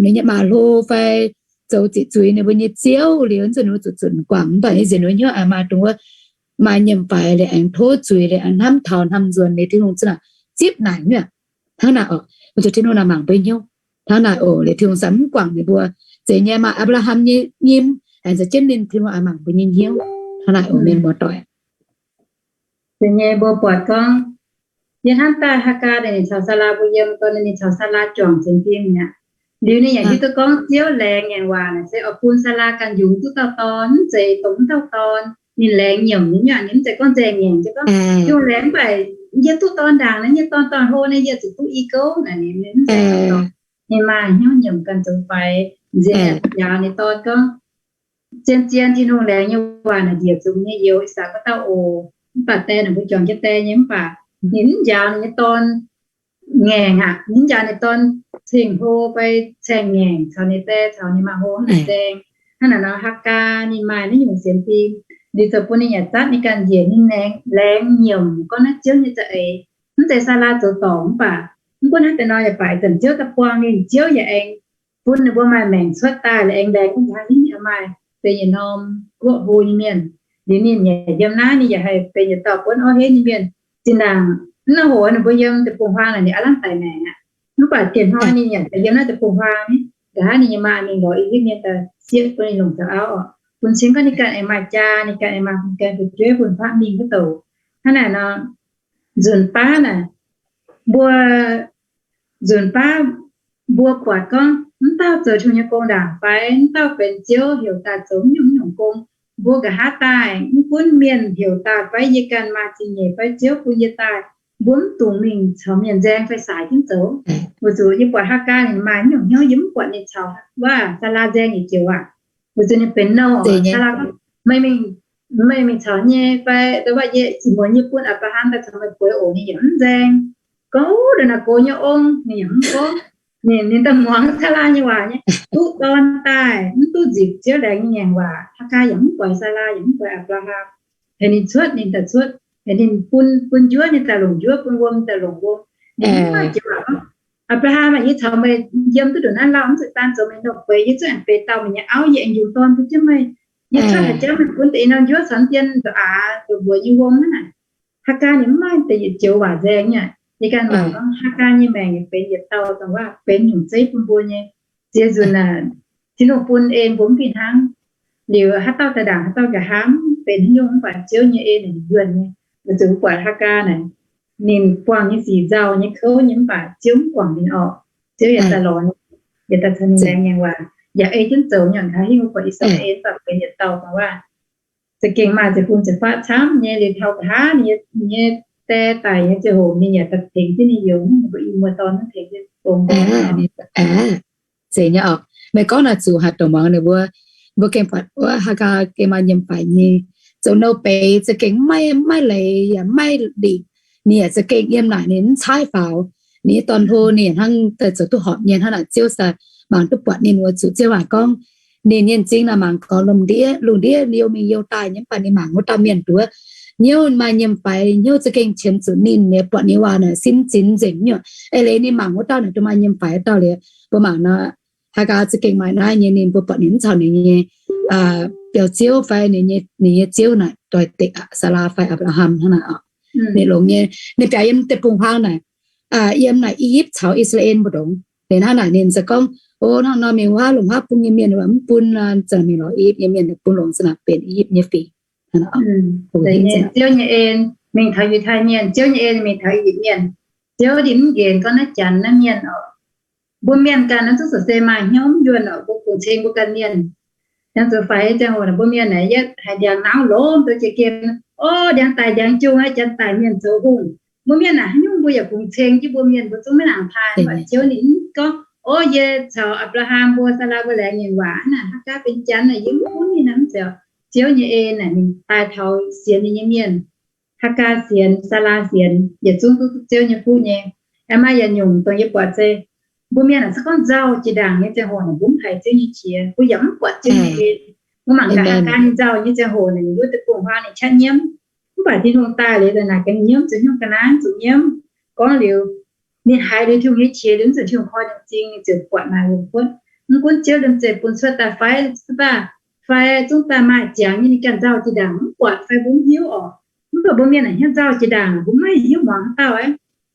ninh nyei maa hlo fai zoux ziqc zuiz ninh mbuo nyei ziouv liuz, zuqc ninh mbuo zuqc zunc guangc. Mv baac ih zanc ninh mbuo hnyouv aengx maaih dongh wuov, maaih nyiemc faix liuz aengx tov zuiz liuz aengx hnamv taux hnamv nzuonx liuz Tin-Hungh za'gengh zipv naaic nyuoqc. Hnangv naaic oc, weic zuqc Tin-Hungh naaic mangc mbuo hnyouv. Hnangv naaic oc. Liuz Tin-Hungh se mv guangc ninh mbuo. Zeiz nyei, maaih Apc^laa^ham nyei nyim, aengx se jienv ninh Tin-Hungh a'mangc mbuo nyei hnyouv. Hnangv naaic oc, mienh muoz-doic. Zeiz nyei, mbuo buatc gorngv, yie hnamv daaih Haagaa ninh caux Saalaa mbuo yiem, gorngv ninh caux Saalaa juangc sienx fim mi'aqv. Liuz ninh yaac hiuv duqv gorngv Ziouv laengz ngaengc waac naaic se oix bun Saalaa ganh yungz duqv dauh dorn, mv zeiz dongh mv dauh dorn. Ninh laengz nyiemc nyei, ninh mv zeiz gorngv nzaeng ngaengc, gorngv, Ziouv laengz mv baac yie duqv dorn ndaangc, naaiv yie dorn dorn hlo naaiv, yie zuqc duqv i gouv naaic. Ninh mv zeiz, ninh maaih hnyouv nyiemc ganh zoux faix, nziex njaaux ninh dorn gorngv, zien-zien Tin-Hungh laengz nyei waac naaic njiec zuqc nyei youz ih zanc ga'dauh oc. Mv baac die naaic mbuo juangc jienv die nyei, mv baac ninh mv njaaux ninh nyei dorn ngaengc aqv. Ninh mv njaaux ninh dorn ceng-hlo fai caeng-ngaengc caux ninh die caux ninh maa hlo hnangv naaic nzaeng. Hnangv naaic nor Haagaa ninh maaih naaiv nyungc sienx fim, liuz zoux bun ninh yaac zatv ninh ganh njiec, ninh laengz nyiemc gorngv naaiv Ziouv nyei za'eix. Mv zeiz Saalaa zoux dorngc mv baac, mv gunv hnangv deix nor yaac baac zanc Ziouv daaih buangh ninh, Ziouv yaac aengx bun ninh mbuo maaih maengc cuotv daaih, aengx laengz gunv nqa'haav hingv ninh maaih benx yietc norm guoqv hlo nyei mienh. Liuz ninh yaac yiem naaiv ninh yaac haih benx yietc dauh buonv orv henv nyei mienh. Zinh ndaangc mv nor hoc ninh mbuo yiem deic-bung-huaang naaic ninh aav lamh daic maengc aqv. Mv baac dieh hnoi ninh yaac yiem naaiv deic-bung-huaang, nqa'haav ninh nyei maa mingh lorz i hiuv mienh daaih sieqv bun ninh longc zoux auv oc, bun cing gorngv ninh ganh aengx maaih jaa, ninh ganh aengx maaih bun gaeng fu'jueiv bun faqv mingh wuov douc. Hnangv naaic nor, nzunc baav naaic, mbuo, nzunc baav mbuo buatc gorngv mv dauh zoux Tin-Hungh nyei gong ndaangc fai mv dauh benx Ziouv heuc daaih zoux mv nyungc mv nyungc gong, mbuo nqa'haav daaih mv gunv mienh heuc daaih fai yie ganh maaih zingh nyeic fai Ziouv bun yie daaih, mbuo mv dungx mingh caux mienh nzaeng fai saaix jienv zoux. Weic zuqc yie buatc Haagaa ninh maaih mv nyungc hnyouv, yie mv buatc ninh caux wuov Saalaa nzaeng yietc joux aqv. Weic zuqc ninh benx nouh, Saalaa gorngv, meih mingh, meih mingh caux nyei fai, wuov, yie ziouc muonz nyei bun Apc^laa^ham daaih caux meih bueix oc. Ninh yaac mv nzaeng. Gorngv, Ov, ndongc naaic gox nyei ong, ninh yaac mv gorngv. Ninh, ninh daaih muangx Saalaa nyei waac nyei, duqv dorn daaih mv duqv nzipc Ziouv laengz nyei ngaengc waac. Haagaa yaac mv guaix Saalaa, yaac mv guaix Apc^laa^ham. Heuc ninh cuotv, ninh daaih cuotv. Heuc ninh bun, bun njuov, ninh daaih longc njuov, bun wuom, ninh daaih longc wuom. Ninh mv maaih jiex waac gorngv, Apc^laa^ham aah, yie caux meih yiem duqv ndongc naaiv lauh, mv zeiz daan zoux meih nouh beiz, yie zungv aengx beiz dauh meih nyei auv, yie aengx yungz dorn bun jienv meih. Yie cuotv haaix jauv meih gunv deix norm njuov caux dien ndoqc aax ndoqc mbuoqc nyei wuom hnangv naaic. Haagaa ninh mv maaih deix yietc joux waac nzaeng nyei. Yie ganh mangc gorngv Haagaa nyei maengc yaac benx yietc dauh dongh waac benx nyungc zeiv bun mbuo nyei. Ziex nzunc aeqv, Tin-Hungh bun en mbuo mv fih hnangv. Liuz haaix dauh daaih ndaangc haaix dauh nqa'haav, benx haaix nyungc mv baac Ziouv nyei en naaic yuonh nyei. Weic zuqc mbuo buatc Haagaa naaic, ninh buangh nyei sic nzauh nyei kouv nyei mv baac Ziouv mv guangc ninh orqc. Ziouv yaac daaih lorz ninh, yaac daaih caux ninh laengz ngaengc waac, yaac ei jienv zoux nyei. Nqa'haav hingv mbuo buatc I^saa^laa^en mv baac benx yietc dauh dongh waac za'gengh maaih ziepc hmz ziepc faatv camv nyei. Liuz taux nqa'haav ninh nyei die daic nyei ziangh hoc ninh yaac daaih tengx jienv ninh youz, ninh mbuo i muoz-dorn mv tengx jienv bung. Zeiz nyei oc. Meih gorngv naaic zuqc haaix dongh muangx ninh mbuo, mbuo gengh buatc wuov Haagaa gengh maaih nyiemc faix nyei, zoux nouh beiz za'gengh maiv, maiv leiz yaac maiv lingc. Ninh yaac za'gengh yiem naaic ninh mv caaiv faaux. Ninh nyei dorn-hlo ninh hnangv daaih zoux duqv horpc nyei hnangv naaic. Ziouv se mangc duqv buatc ninh weic zuqc Ziouv waac gorngv, ninh nyei m'zing naaic mangc gorx lungh ndiev, lungh ndiev liouh mingh youh daaih nyei, mv baac ninh mangc wuov dauh mienh nduov hnyouv maaih nyiemc faix, hnyouv za'gengh qiemx zuqc ninh. Ninh buatc ninh waac naaic sin zin nzengc nyei. Eix leiz ninh mangc wuov dauh naaic duqv maaih nyiemc faix wuov dauh liuz, mbuo mangc nor, Haagaa za'gengh maaih naaiv nyei, ninh mbuo buatc ninh mv caux ninh nyei biaux ziouv fai ninh nyei ziouv naaic doix-dekc, Saalaa fai Apc^laa^ham hnangv naaic oc. Ninh longx nyei, ninh biaux yiem deic-bung-huaang naaic, yiem naaic I^yipv caux I^saa^laa^en mbu'ndongx. Ninh hnangv naaic ninh se gorngv, O, hnangv nor mingh wuov longc haav bung nyei mienh mv bun, zanc mingh lorz I^yipv nyei mienh bun longx, se naaic benx I^yipv nyei fingx. Ziouv nyei en mingh taux Yiutai mienh, Ziouv nyei en mingh taux I^yipv mienh. Ziouv ndin mv nqenx gorngv naaiv Janx naaiv mienh oc. Mbuo mienh ganh naaiv zungv se maaih hnyouv mv yuonh oc, mbuo kungx ceng mbuo ganh mienh. Yangh zuqc faix nyei ziangh hoc naaic mbuo mienh naaic yietv haiz ndiangx nauv lomh ndoh jiex gemh, O, ndiangx daic ndiangx jung aqv, Janx daic mienh zoux hungh. Mbuo mienh naaic haaix nyungc mbuo yaac kungx ceng jienv mbuo mienh, mbuo zungv maiv nangc taaih. Mv baac Ziouv ninh mv gorngv, O, yie caux Apc^laa^ham mbuo, Saalaa mbuo laengz ngaengc waac hnangv naaic, Haagaa benx Janx naaic yie mv gunv ninh naaic mv zeiz. Ziouv nyei en naaic ninh daaih taux sienx ninh nyei mienh. Haagaa sienx, Saalaa sienx, yietc zungv duqv Ziouv nyei fuqv nyei. Aengx maaih yietc nyungc dongh yie buatc se mbuo mienh naaic se gorngv nzauh jiex ndaangc nyei ziangh hoc naaic mbuo mv haiz Ziouv nyei qiex, mbuo yaac mv buatc Ziouv nyei en. Mbuo mangc gaax Haagaa ninh nzauh nyei ziangh hoc naaic ninh wuov deic-bung-huaang ninh qaqv nyiemv. Mv baac Tin-Hungh daaih liuz naaic gengh nyiemv zuqc hnyouv ga'naaiv, zuqc nyiemv. Gorngv liuz, ninh haiz liuz Tin-Hungh nyei qiex liuz, mv zuqc Tin-Hungh koi ninh m'zing, ninh ziouc buatc naaic longc kuotv. Mv gunv Ziouv liemh zeih bun cuotv daaih fai, fai zungv daaih maaih ziangx nyei ninh ganh nzauh jiex ndaangc mv buatc fai mbuo mv hiuv oc. Mv baac mbuo mienh naaic hnyouv nzauh jiex ndaangc, mbuo maiv hiuv muangx haaix dauh aqv.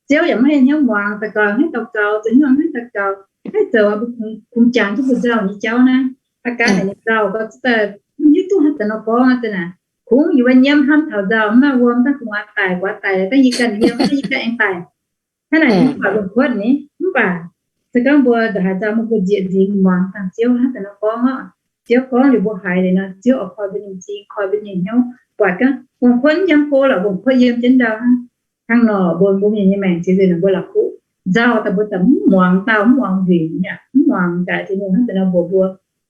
Ziouv yaac maiv hnyouv muangx, daux gaux hnyouv daux gaux, zoux hnyouv hnyouv daux gaux. Haaix zoux mbuo kungx jangx jienv mbuo nzauh nyei jauv naaiv. Haaix gaax naaic ninh nzauh gau, hiuv duqv haaix zanc nor gorngv aqv naaic. Kungx yie wuov nyiemv hnamv taux nzauh, mv maaih wuom daaih kungx aqv daic, guaax daic, daaih yie ganh yiem, daaih yie ganh aengx daic. Hnangv naaic mv baac longc kuotv ni, mv baac se gorngv mbuo ndongc haaix nzauh mbuo njiec nzingx muangx dangh Ziouv hnangv zanc nor gorngv oc. Ziouv gorngv liuz mbuo haiz liuz nor, Ziouv oix koi mbuo nyei m'zing, koi mbuo nyei hnyouv, buatc gorngv longc kuotv mv yiem go lorqc, longc kuotv yiem jienv ndau hnangv. Hnangv nor mbuo, mbuo mienh nyei maengc ziex nzunc naaic mbuo la'kuqv nzauh daaih mbuo daaih mv muangx dauh mv muangx nzueic aqv, mv muangx gaax Tin-Hungh hnangv zanc nor mbuox mbuo,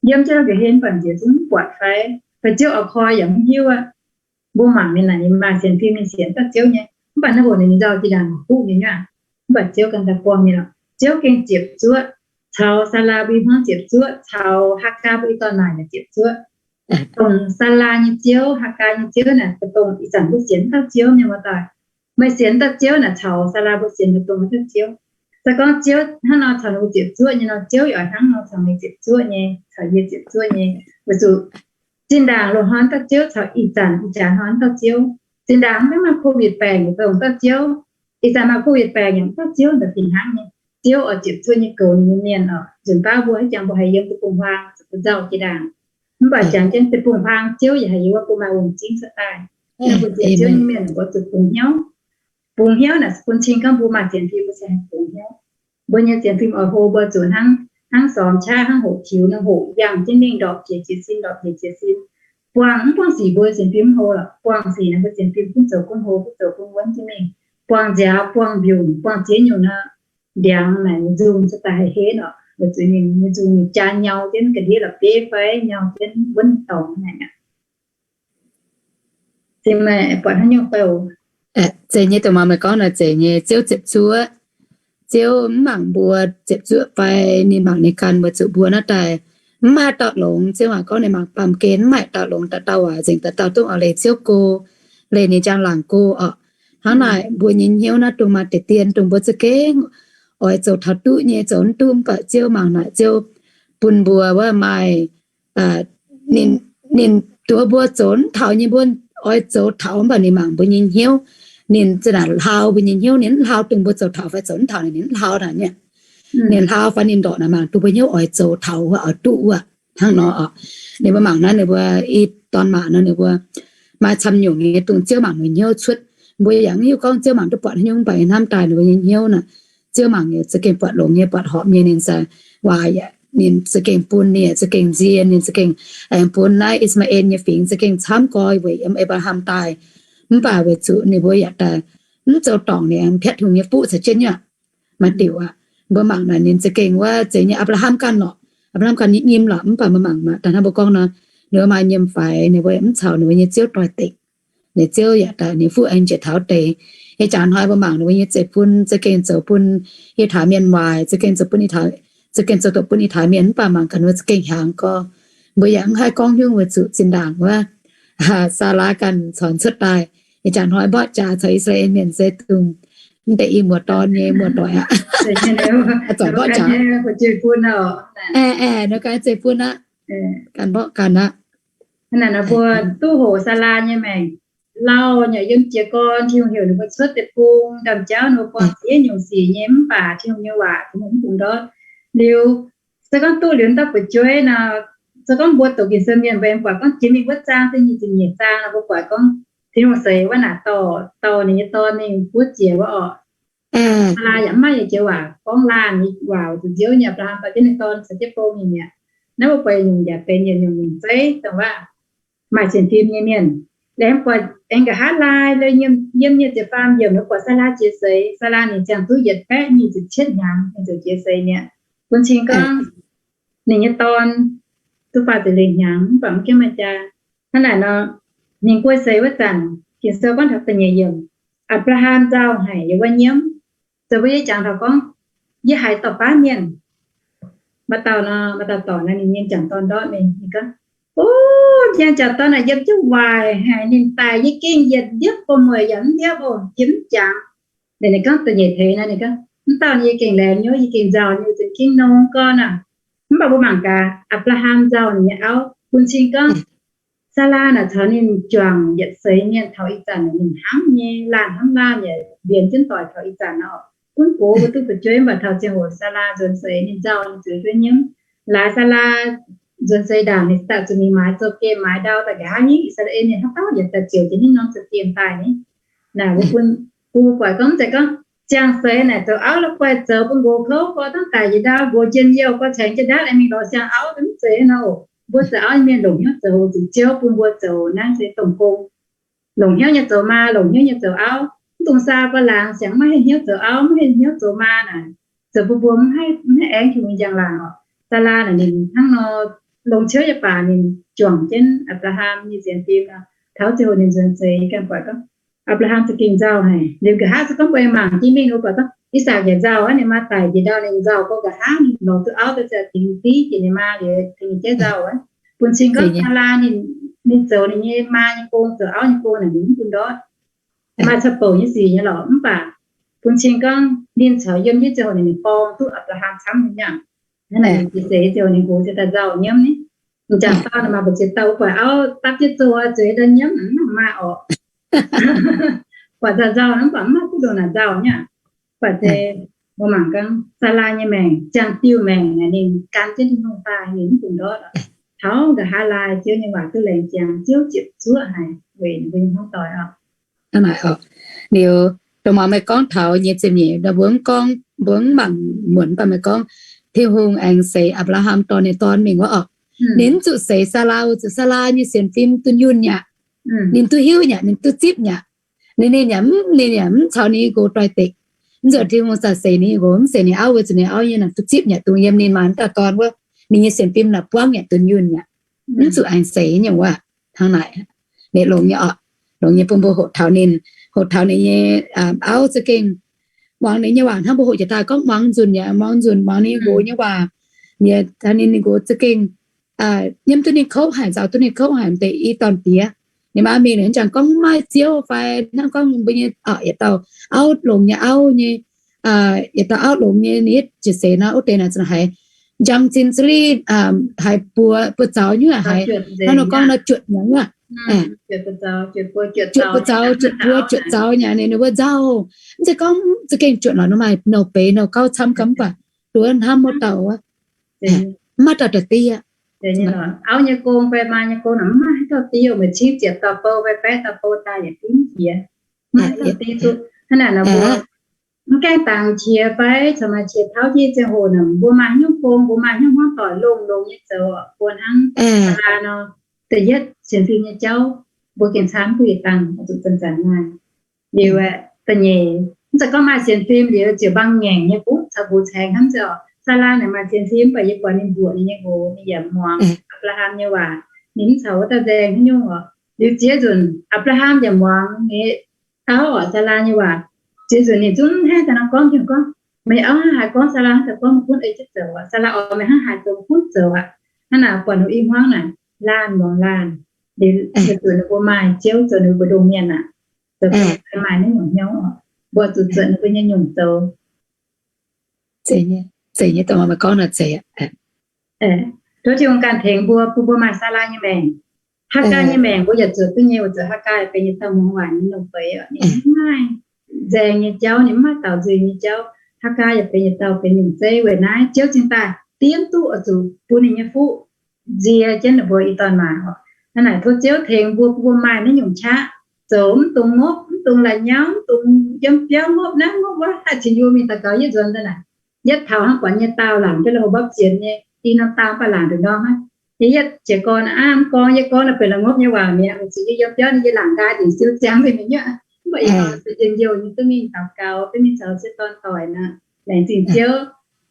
yiem jienv nqa'haav mv baac nziex zungv mv buatc fai, fai Ziouv oix koi yaac mv hiuv aqv. Mbuo mangc mienh naaic nyei maaih sienx fim nyei sienx dauh Ziouv nyei, mv baac naaiv hoc ninh nzauh jiex ndaangc la'kuqv nyei aqv. Mv baac Ziouv ganh daaih buangh nyei lorqc. Ziouv gengh ziepc zuoqv caux Saalaa mbuo i hmuangv ziepc zuoqv, caux Haagaa mbuo i dorn-naaic yaac ziepc zuoqc. Dongh Saalaa nyei Ziouv, Haagaa nyei Ziouv naaic, dongh ih zanc mbuo sienx dauh Ziouv nyei mbuo daaih. Meih sienx dauh Ziouv naaic caux Saalaa mbuo sienx dongh dauh Ziouv. Se gorngv Ziouv hnangv nor caux ninh mbuo ziepc zuoqv nyei nor, Ziouv yaac oix hnangv nor caux meih ziepc zuoqv nyei, caux yie ziepc zuoqv nyei. Weic zuqc zinh ndaangc loz-hnoi dauh Ziouv caux ih zanc, ih jaax hnoi dauh Ziouv. Zinh ndaangc mv gaengh maaih COVID baengc yaac dongh dauh Ziouv. Ih zanc maaih COVID baengc yaac mv dauh Ziouv, da'fih hnangv nyei. Ziouv oix ziepc zuoqv nyei goux ninh nyei mienh oc. Nzunc baav mbuo haaix jangx mbuo haiz yiem deic-bung-huaang zuqc mbuo nzauh jiex ndaangc. Mv baac jangx jienv deic-bung-huaang Ziouv yaac haiz yiem wuov bun maaih wuom-zingv cuotv daaih. Mbuo sienx Ziouv nyei mienh mbuo zuqc bungx hnyouv. Bungx hnyouv naaic bun cing gorngv mbuo maaih sienx fim mbuo se haih bungx hnyouv. Mbuo nyei sienx fim oix hlo mbuo zuqc hnangv, hnangv sormx qaqv, hnangv hoqc tiux nor, hoqc yangh jienv mingh ndorpc jiex jiez sin, ndorpc jiex jiez sin. Buangh mv buangh sic mbuo sienx fim mv hlo lorqc. Buangh sic naaic mbuo sienx fim bun zoux bun hlo, bun zoux bun wuonv jienv mingh. Buangh nziaaux, buangh mbiungc, buangh ziex nyungc nor, ndiangx naaic nyei nzung cuotv daaih haih henv oc. Weic zuqc ninh nyei nzung ninh jaa nyau jienv ga'ndiev la'bieiv fai nyau jienv wuonv dorngx naaic aqv. Zeiz nyei, dongh maaih meih gorngv naaic zeiz nyei. Ziouv ziepc zuoqv, Ziouv mv mangc mbuo ziepc zuoqv fai, ninh mangc ninh ganh weic zuqc mbuo naaiv daaih mv maaih dauh longx. Ziouv waac gorngv ninh mangc baamh gen mv maaih dauh longx, dauh dauh waac nzengc, dauh dauh dongh oix leih Ziouv go, leih ninh njang-laangc go oc. Hnangv naaic mbuo nyei hnyouv naaiv dongh maaih deix dien dongh mbuo za'gengh oix zoux taux duqv nyei zoux mv duqv, mv baac Ziouv mangc naaic Ziouv bun mbuo wuov maaih ninh, ninh duqv mbuo zoux mv taux nyei, mbuo oix zoux taux, mv baac ninh mangc mbuo nyei hnyouv. Ninh za'naaic hlaau mbuo nyei hnyouv, ninh mv hlaau dongh mbuo zoux taux fai zoux mv taux, ninh mv hlaau naaic nyei. Ninh hlaau fai ninh ndorqc naaic mangc duqv mbuo hnyouv oix zoux taux wuov, oix duqv wuov. Hnangv nor oc, ninh mbuo mangc naaiv ninh mbuo i dorn maac nor ninh mbuo maaih camv nyungc nyei dongh Ziouv mangc ninh hnyouv cuotv. Mbuo yaac mv hiuv gorngv Ziouv mangc duqv buatc haaix nyungc, mv baac hnamv daaih ninh mbuo nyei hnyouv naaic, Ziouv mangc ninh za'gengh buatc longx nyei, buatc horpc nyei, ninh za'gengh bun, ninh za'gengh bun, ninh za'gengh aengx bun naaiv I^saa^maa^en nyei fingx za'gengh camv goi weic yiem E^mbaa^lam daaih. Mv baac weic zuqc ninh mbuo yaac daaih mv zoux dorngc, ninh aengx piatv Tin-Hungh nyei fuqv caux jienv nyei. Maaih diuc aqv. Mbuo mangc naaic ninh za'gengh wuov zeiz nyei, Apc^laa^ham ganh lorqc, Apc^laa^ham ganh nyei nyim lorqc, mv baac mbuo mangc maaih daaih hnangv mbuo gorngv nor, ninh mbuo maaih nyiemc faix, ninh mbuo mv caux ninh mbuo nyei Ziouv doix-dekc. Ninh Ziouv yaac daaih ninh fuqv aengx njiec taux deix. Ih jaax hnoi mbuo mangc ninh mbuo nyei zeiv-fun za'gengh zoux bun i taux mienh waaic, za'gengh zoux bun, za'gengh zoux doqc bun i taux mienh, mv baac mangc gaax ninh mbuo za'gengh hiaangx gorx. Mbuo yaac mv haih gorngv hiuv weic zuqc zinh ndaangc wuov Saalaa ganh corc cuotv daaih. Ih jaax hnoi mborqv jaax caux I^saa^laa^en mienh se dongh mv deix i muoz-dorn nyei muoz-doic aqv. Zorc mborqv jaax, aengx aengx nor ganh zeiv-fun aqv, ganh mborqv ganh aqv. Hnangv naaic nor mbuo duqv hoqc Saalaa nyei maengc lauh nyei, yiem jiez gorn Tin-Hungh heuc ninh mbuo cuotv deic-bung, ndaamv-jauv ninh mbuo buangh ziex nyungc sic nyei, mv baac Tin-Hungh nyei waac Tin-Hungh mv bungx ndortv. Liuz, se gorngv duqv liuz ndortv fu'jueiv nor, se gorngv mbuo doqc Ging-Sou mienh mbuo aengx buatc gorngv jiex mingh wuov zaang se nyic ziepc nyeic zaang nor, mbuo buatc gorngv Tin-Hungh seix wuov naaic dorh, dorh ninh nyei dorn mingh buov ziec wuov orqc. Saalaa yaac mv maaih nyei joux waac gorngv laanh nyei waac weic zuqc Ziouv nyei Apc^laa^ham dorh jienv ninh dorn caux jienv bou mingh mi'aqv. Naaiv mbuo buatc nyungc yaac benx yietc nyungc nyungc zeiv dongh waac maaih sienx fim nyei mienh. Laengz buatc aengx nqa'haav laai, yiem nyic ziepc faam yiemc nor buatc Saalaa jiex seix. Saalaa ninh ziangh duqv yietc baeqv nyic ziepc cietv hnyangx ninh ziouc jiex seix mi'aqv. Bun cing gorngv ninh nyei dorn duqv faah ziepc lengh hnyangx mv baac mv gaengh maaih jaa. Hnangv naaic nor, ninh guei seix wuov zanc, Ging-Sou gorngv taux da'nyeic yiemc, Apc^laa^ham nzauh haic yiem wuov nyiemv. Zoux mbuo yie jangx taux gorngv, yie haiz dauh baav mienh. Maaih dauh nor, maaih dauh dorc nor, ninh nyei m'jangc dorn ndortv mingh, ninh gorngv, o, m'jangc dorn naaic yiem jienv waaic haic, ninh daic yie gengh yietc ndiepv buonc mueic yaac mv ndiopv oc, yie mv jangx. Ninh gorngv da'nyeic tengx nor, ninh gorngv, mv dauh yie gengh laengz nyouv, yie gengh nzauh nyei, za'gengh nongx gorn aac. Mv baac mbuo mangc gaax, Apc^laa^ham nzauh ninh nyei auv, bun cing gorngv, Saalaa naaic caux ninh juangc yietc seix mienh taux ih zanc, ninh hnamv nyei, laanh hnamv laanh yaac mbienx jienv doic taux ih zanc nor. gunv gox mbuo duqv fu'jueiv, mv baac taux ziangh hoc Saalaa nzuonx seix ninh nzauh ninh zueiz duqv nyiemv. Laaix Saalaa nzuonx seix ndaangc ninh daaih zuqc mingh maaiz zoux gemh maaiz ndau daaih nqa'haav nyei I^saa^laa^en ninh hnangv dauh yietc daaih ziouc jiex nyei norm zoux gemh daaih ni. Naaic mbuo bun, bun mbuo buatc gorngv mv zeiz gorngv ziangh seix naaic zoux auv la'guaih zoux bun nqox kouv gorx dangv daic njiec ndau, nqox njien-youh gorx caengx jienv ndaatv aengx mingh lorz siang auv, mv zeiz nor oc. Mbuo zoux auv nyei mienh longc hnyouv zoux hoc zuqc Ziouv bun mbuo zoux naaiv se dongh gong. Longc hnyouv nyei zoux maa, longc hnyouv nyei zoux auv. Mv dungx saa ba'laangc siang maiv haih hnyouv zoux auv, maiv haih hnyouv zoux maa naaic, zoux bun mbuo mv haih, mv haih aengx Tin-Hungh njang-laangc oc. Saalaa naaic ninh hnangv nor, longc ciouv nyei baac ninh juangc jienv Apc^laa^ham nyei sienx fim nor. Taux ziangh hoc ninh nzuonx seix ganh buatc gorngv Apc^laa^ham za'gengh nzauh haic. Liuz nqa'haav se gorngv mbuo aengx mangc jienv mingh mbuo buatc gorngv I^sakc yaac nzauh aqv, ninh maa daic njiec ndau ninh nzauh gorngv nqa'haav ninh lorz duqv auv daaih ziouc dingx div jiex ninh maa liuz tengx ninh jaiv nzauh aqv. Bun cing gorngv Saalaa ninh, ninh zoux ninh nyei maa nyei gong, zoux auv nyei gong naaic ninh mv bun ndortv. Maaih caux bouc nyei sic nyei lorqc, mv baac bun cing gorngv ninh caux yiem jienv ziangh hoc ninh, ninh borng duqv Apc^laa^ham camv nyei aqv. Hnangv naaic ninh jiex seix ziouc ninh nqox ziouc daaih nzauh nyiemv ni. M'jangc dauh naaic maaih mbu'ziex dauh wuov buatc auv dapv jienv zoh zueiz daaih nyiemv, mv maaih orqc. Buatc nzauh nzauh mv baac mv maaih duqv ndongc naaic nzauh nyei aqv. Buatc se mbuo mangc gorngv Saalaa nyei maengc, ziangh diuh maengc naaic ninh gan jienv Tin-Hungh daaih ninh mv bun ndortv. Taux nqa'haav laai Ziouv nyei waac duqv laengz ziangx, Ziouv ziepc zuoqv haic weic ninh mbuo nyei hmuangv doic oc. Liuz, dongh muangx meih gorngv taux nyei ziepc nyeic, mbuo mv gorngv, mbuo mv mangc muonc, mv baac meih gorngv Tin-Hungh aengx seix Apc^laa^ham dorh ninh dorn mingh wuov oc. Ninh mv zuqc seix Saalaa, zuqc Saalaa nyei sienx fim dunh yunh aqv. Ninh duqv hiuv aqv, ninh duqv zipv aqv. Ninh, ninh yaac mv, ninh yaac mv caux ninh nqox doix-dekc. Mv nzunc Tin-Hungh zaqc seix ninh nqox, mv seix ninh auv, weic zuqc ninh auv nyei naaic duqv zipv aqv, dongh yiem ninh maa dauh dorn wuov, ninh nyei sienx fim naaic buangv aqv, dunh yunh aqv. Mv zuqc aengx seix nyei wuov. Hnangv naaic, ninh longx nyei oc. Longx nyei bun mbuo hoqc taux ninh, hoqc taux ninh nyei auv za'gengh muangx ninh nyei waac hnangv mbuo hoqc jiex daaih gorngv muangx nzunc yaac muangx nzunc, muangx ninh nqox nyei waac. Ninh, ninh nqox za'gengh nyiemv duqv ninh kouv haic, nzaaux duqv ninh kouv haic, m'deix i dorn-diex. Ninh maa mingh liuz, ninh jangx gorngv maaih Ziouv fai hnangv gorngv mbuo nyei yietc dauh auv longx nyei auv nyei, yietc dauh auv longx nyei, ninh yietv jiex seix nor, wuov deix naaic za'gengh haiz njang zinh za'li haiz buoz, buoz zaux nyei haiz, hnangv nor gorngv nor juotc nyei aqv. Juotc buoz zaux, juotc buoz, juotc zaux nyei, ninh, ninh mbuo nzauh. Mv zeiz gorngv za'gengh juotc lorqc, nor maaih nouh beiz nouh gauv camv gaax, mv baac nduov hnamv wuov dauh wuov, mv maaih dauh daaih diev. Auv nyei gong fai maa nyei gong naaic mv maaih haaix dauh diev, meih cingv ziepc dauh bou fai baeqv dauh bou daaih yaac diev mv jiex. Mv maaih haaix dauh diev duqv. Hnangv naaic nor mbuo mv gaengh dangx qiex fai caux maaih qiex tauv jienv ziangh hoc naaic, mbuo maaih haaix nyungc gong, mbuo maaih haaix nyungc hmuangv doic longx-longx nyei zoux, mbuo hnangv Saalaa nor, da'yietv sienx fim nyei jauv mbuo gengh camv duqv yietc dangh, zuqc zanc-zanc maaih. Liuz, da'nyeic, mv zeiz gorngv maaih sienx fim liuz ziouc mbaang ngaengc nyei, bungx caux nqox caengx hnamv nzengc oc. Saalaa naaic maaih sienx fim, mv baac yie buatc ninh mbuoqc ninh nyei nqox, ninh yaac muangx Apc^laa^ham nyei waac, ninh mv caux wuov dauh nzaeng haaix nyungc oc. Liuz ziex nzunc Apc^laa^ham yaac muangx ninh auv oc, Saalaa nyei waac. Ziex nzunc ninh zungv hnangv daaih nor gorngv, gorngv, meih auv hnangv haaix gorngv, Saalaa hnangv daaih gorngv, meih gunv ei jienv zoux aqv. Saalaa oix meih hnangv haaix zoux, meih gunv zoux aqv. Hnangv naaic buatc ninh i hmuangv naaic laanh muangx laanh, liuz zuqc ninh mbuo maaih Ziouv zoux ninh mbuo mbu'ndongx mienh aqv. Zoux maaih naaiv nyungc hnyouv oc. Mbuo zuqc zuotc ninh mbuo nyei nyungc zoux. Zeiz nyei, dongh meih gorngv naaic zeiz. Tov Tin-Hungh ganh tengx mbuo, bun mbuo maaih Saalaa nyei maengc. Haagaa nyei maengc mbuo yaac zuotc duqv nyei, weic zuqc Haagaa benx yietc dauh muangx waac nyei nouh beiz oc. Ninh mv maaih nzaeng nyei jauv, ninh mv maaih daaux nzuih nyei jauv. Haagaa yaac benx yietc dauh benx nyungc zeiv. Weic naaiv Ziouv cingx daaih diemv duqv oix zuqc bun ninh nyei fuqv nzie jienv ninh mbuo i dorn-maac oc. Hnangv naaic tov Ziouv tengx mbuo, bun mbuo maaih naaiv nyungc qaqv, zoux mv dungx ngopv, mv dungx la'nyauv, mv dungx yiem biauv ngopv naaiv ngopv wuov, haih cingx yie mingh daux gaux yietv nzuonx daaih naaic, yietv taux hnangv buatc nyei daauh laangc jienv la'houc mbopv zienx nyei, i norm daauh mv baac laangc nduqc norm aqv. Yie yietv jiez gorn aav mv gorngv, yie gorngv naaiv benx la'ngopv nyei waac mi'aqv. Weic zuqc yie yiem biauv naaic yie laangc nqaai dingc Ziouv ziangx mingh nyei aqv. Mv baac yie se njien-youh nyei duqv mingh daux gaux, duqv mingh caux sieqv dorn doic nor, laengz zingh Ziouv.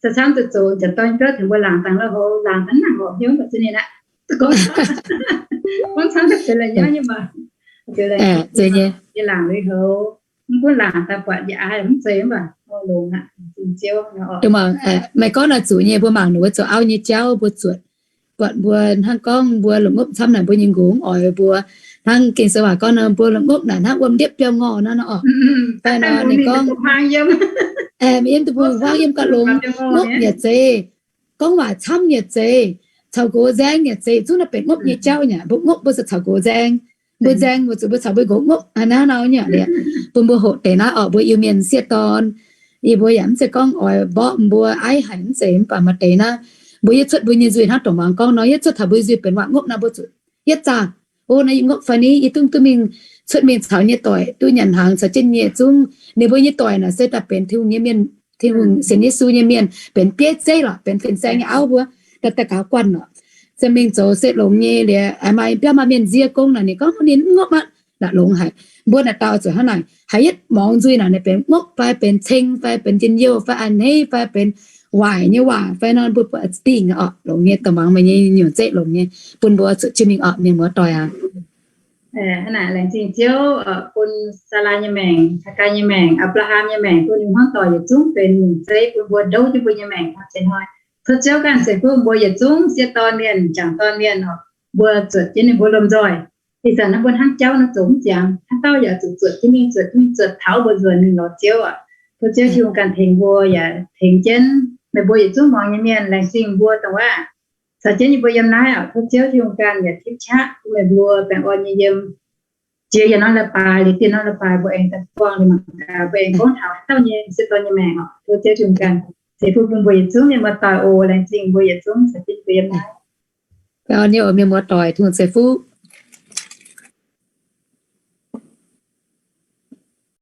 Se camv zuqc zoqc njiec dorn biauv tengx mbuo laangc dangh la'houc, laangc dangh nangc horpc hnyouv mv baac za'gengh aqv. Gorngv camv deix la'nyauv nyei maah. Yie laangc lui-houx, mv gunv laangc daaih buatc yie aav mv zeiz mv baac longx aqv. Meih gorngv naaic zuqc nyei, mbuo mangc ninh mbuo zoux auv nyei jauv, mbuo zuotc, buatc mbuo hnangv gorngv mbuo longc ngopv camv naaic mbuo nyei nqox oix mbuo, hnangv Ging-Sou waac gorngv nor, mbuo longc ngopv naaic hnangv wuom ndiev biauv ngorh nor oc. Daaih nor ninh gorngv, yiem duqv mbuo hmuangv yiem gauh longx, ngopv yaac zeiz, gorngv waac camv yaac zeiz, caux nqox nzaeng yaac zeiz, zungv naaiv benx ngopv nyei jauv nyei. Mbuo ngopv mbuo zuqc caux nqox nzaeng, mbuo nzaeng mbuo zuqc mbuo caux mbuo nqox ngopv hnangv nor nyei. Bun mbuo hoqc deix naaiv oc, mbuo Iu-Mienh sieqv dorn, Yie mbuo yaac mv zeiz gorngv oix mborqv mbuo aiv haic, mv zeiz. Mv baac maaih deix naaiv, mbuo yie cuotv mbuo nyei nzuih hnangv dongh muangx gorngv nor, yie cuotv taux mbuo nzuih benx waac ngopv naaiv, mbuo zuqc yietv zaah, o, naaiv yie ngopv fai ni, yie duqv, duqv mingh, cuotv mingh caux nyei doic duqv nyanc hnaangx caux jienv nyei zungv. Ninh mbuo nyei doic naaic se daaih benx Tin-Hungh nyei mienh, Tin-Hungh sienx Yesu nyei mienh, benx bieiv zeiv lorqc, benx fin-saeng nyei auv mbuo, daaih daaih gaux guanh lorqc. Se mingh zoux se longx nyei liuz, maaih biauv maaih mienh nzie gong naaic, ninh gorngv ninh mv ngopv aqv, naaic longx haic. Mbuo naaic dauh zuqc hnangv naaic, haiz yietv muangx nzuih naaic, ninh benx ngopv fai benx ceng fai benx njien-youh fai a'hneiv fai benx waaic nyei waac fai nor, mbuo buatc dingh orqc, longx nyei. Dongh muangx meih nyei nyungc zeiv longx nyei, bun mbuo zuqc jienv mingh orqc, mienh muoz-doic aac. Hnangv naaic, laengz zingh Ziouv bun Saalaa nyei maengc, Haagaa nyei maengc, Apc^laa^ham nyei maengc, bun ninh hmuangv doic yietc zungv benx nyungc zeiv bun mbuo ndouv jienv mbuo nyei maengc hnangv. Cien hnoi tov Ziouv ganh ceix fuqv mbuo yietc zungv sieqv dorn mienh, jangc dorn mienh oc, mbuo zuotc jienv ninh mbuo lomh nzoih. Ih zanc naaiv mbuo hnangv jauv nor zoux mv jangx, haaix dauh yaac zuqc zuotc jienv mingh, zuotc jienv mingh, zuotc taux mbuo nzuonx mingh lorz Ziouv oc. Tov Ziouv Tin-Hungh ganh tengx mbuo yaac tengx jienv meih mbuo yietc zungv muangx nyei mienh. Laengz zingh mbuo dongh wuov caux jienv yie mbuo yiem naaiv oc. Tov Ziouv Tin-Hungh ganh yaac tipv qaqv bun meih mbuo baengh orn nyei yiem. Jiex yietc norm leiz-baaix liuz dieh norm leiz-baaix mbuo aengx daaih buangh liuz mangc gaax, mbuo aengx gorngv taux haaix dauh nyei sieqv dorn nyei maengc oc. Tov Ziouv Tin-Hungh ganh ceix fuqv bun mbuo yietc zungv nyei muoz-doic oc. Laengz zingh mbuo yietc zungv caux jienv mbuo yiem naaiv. Baengh orn nyei oc, mienh muoz-doic, Tin-Hungh ceix fuqv.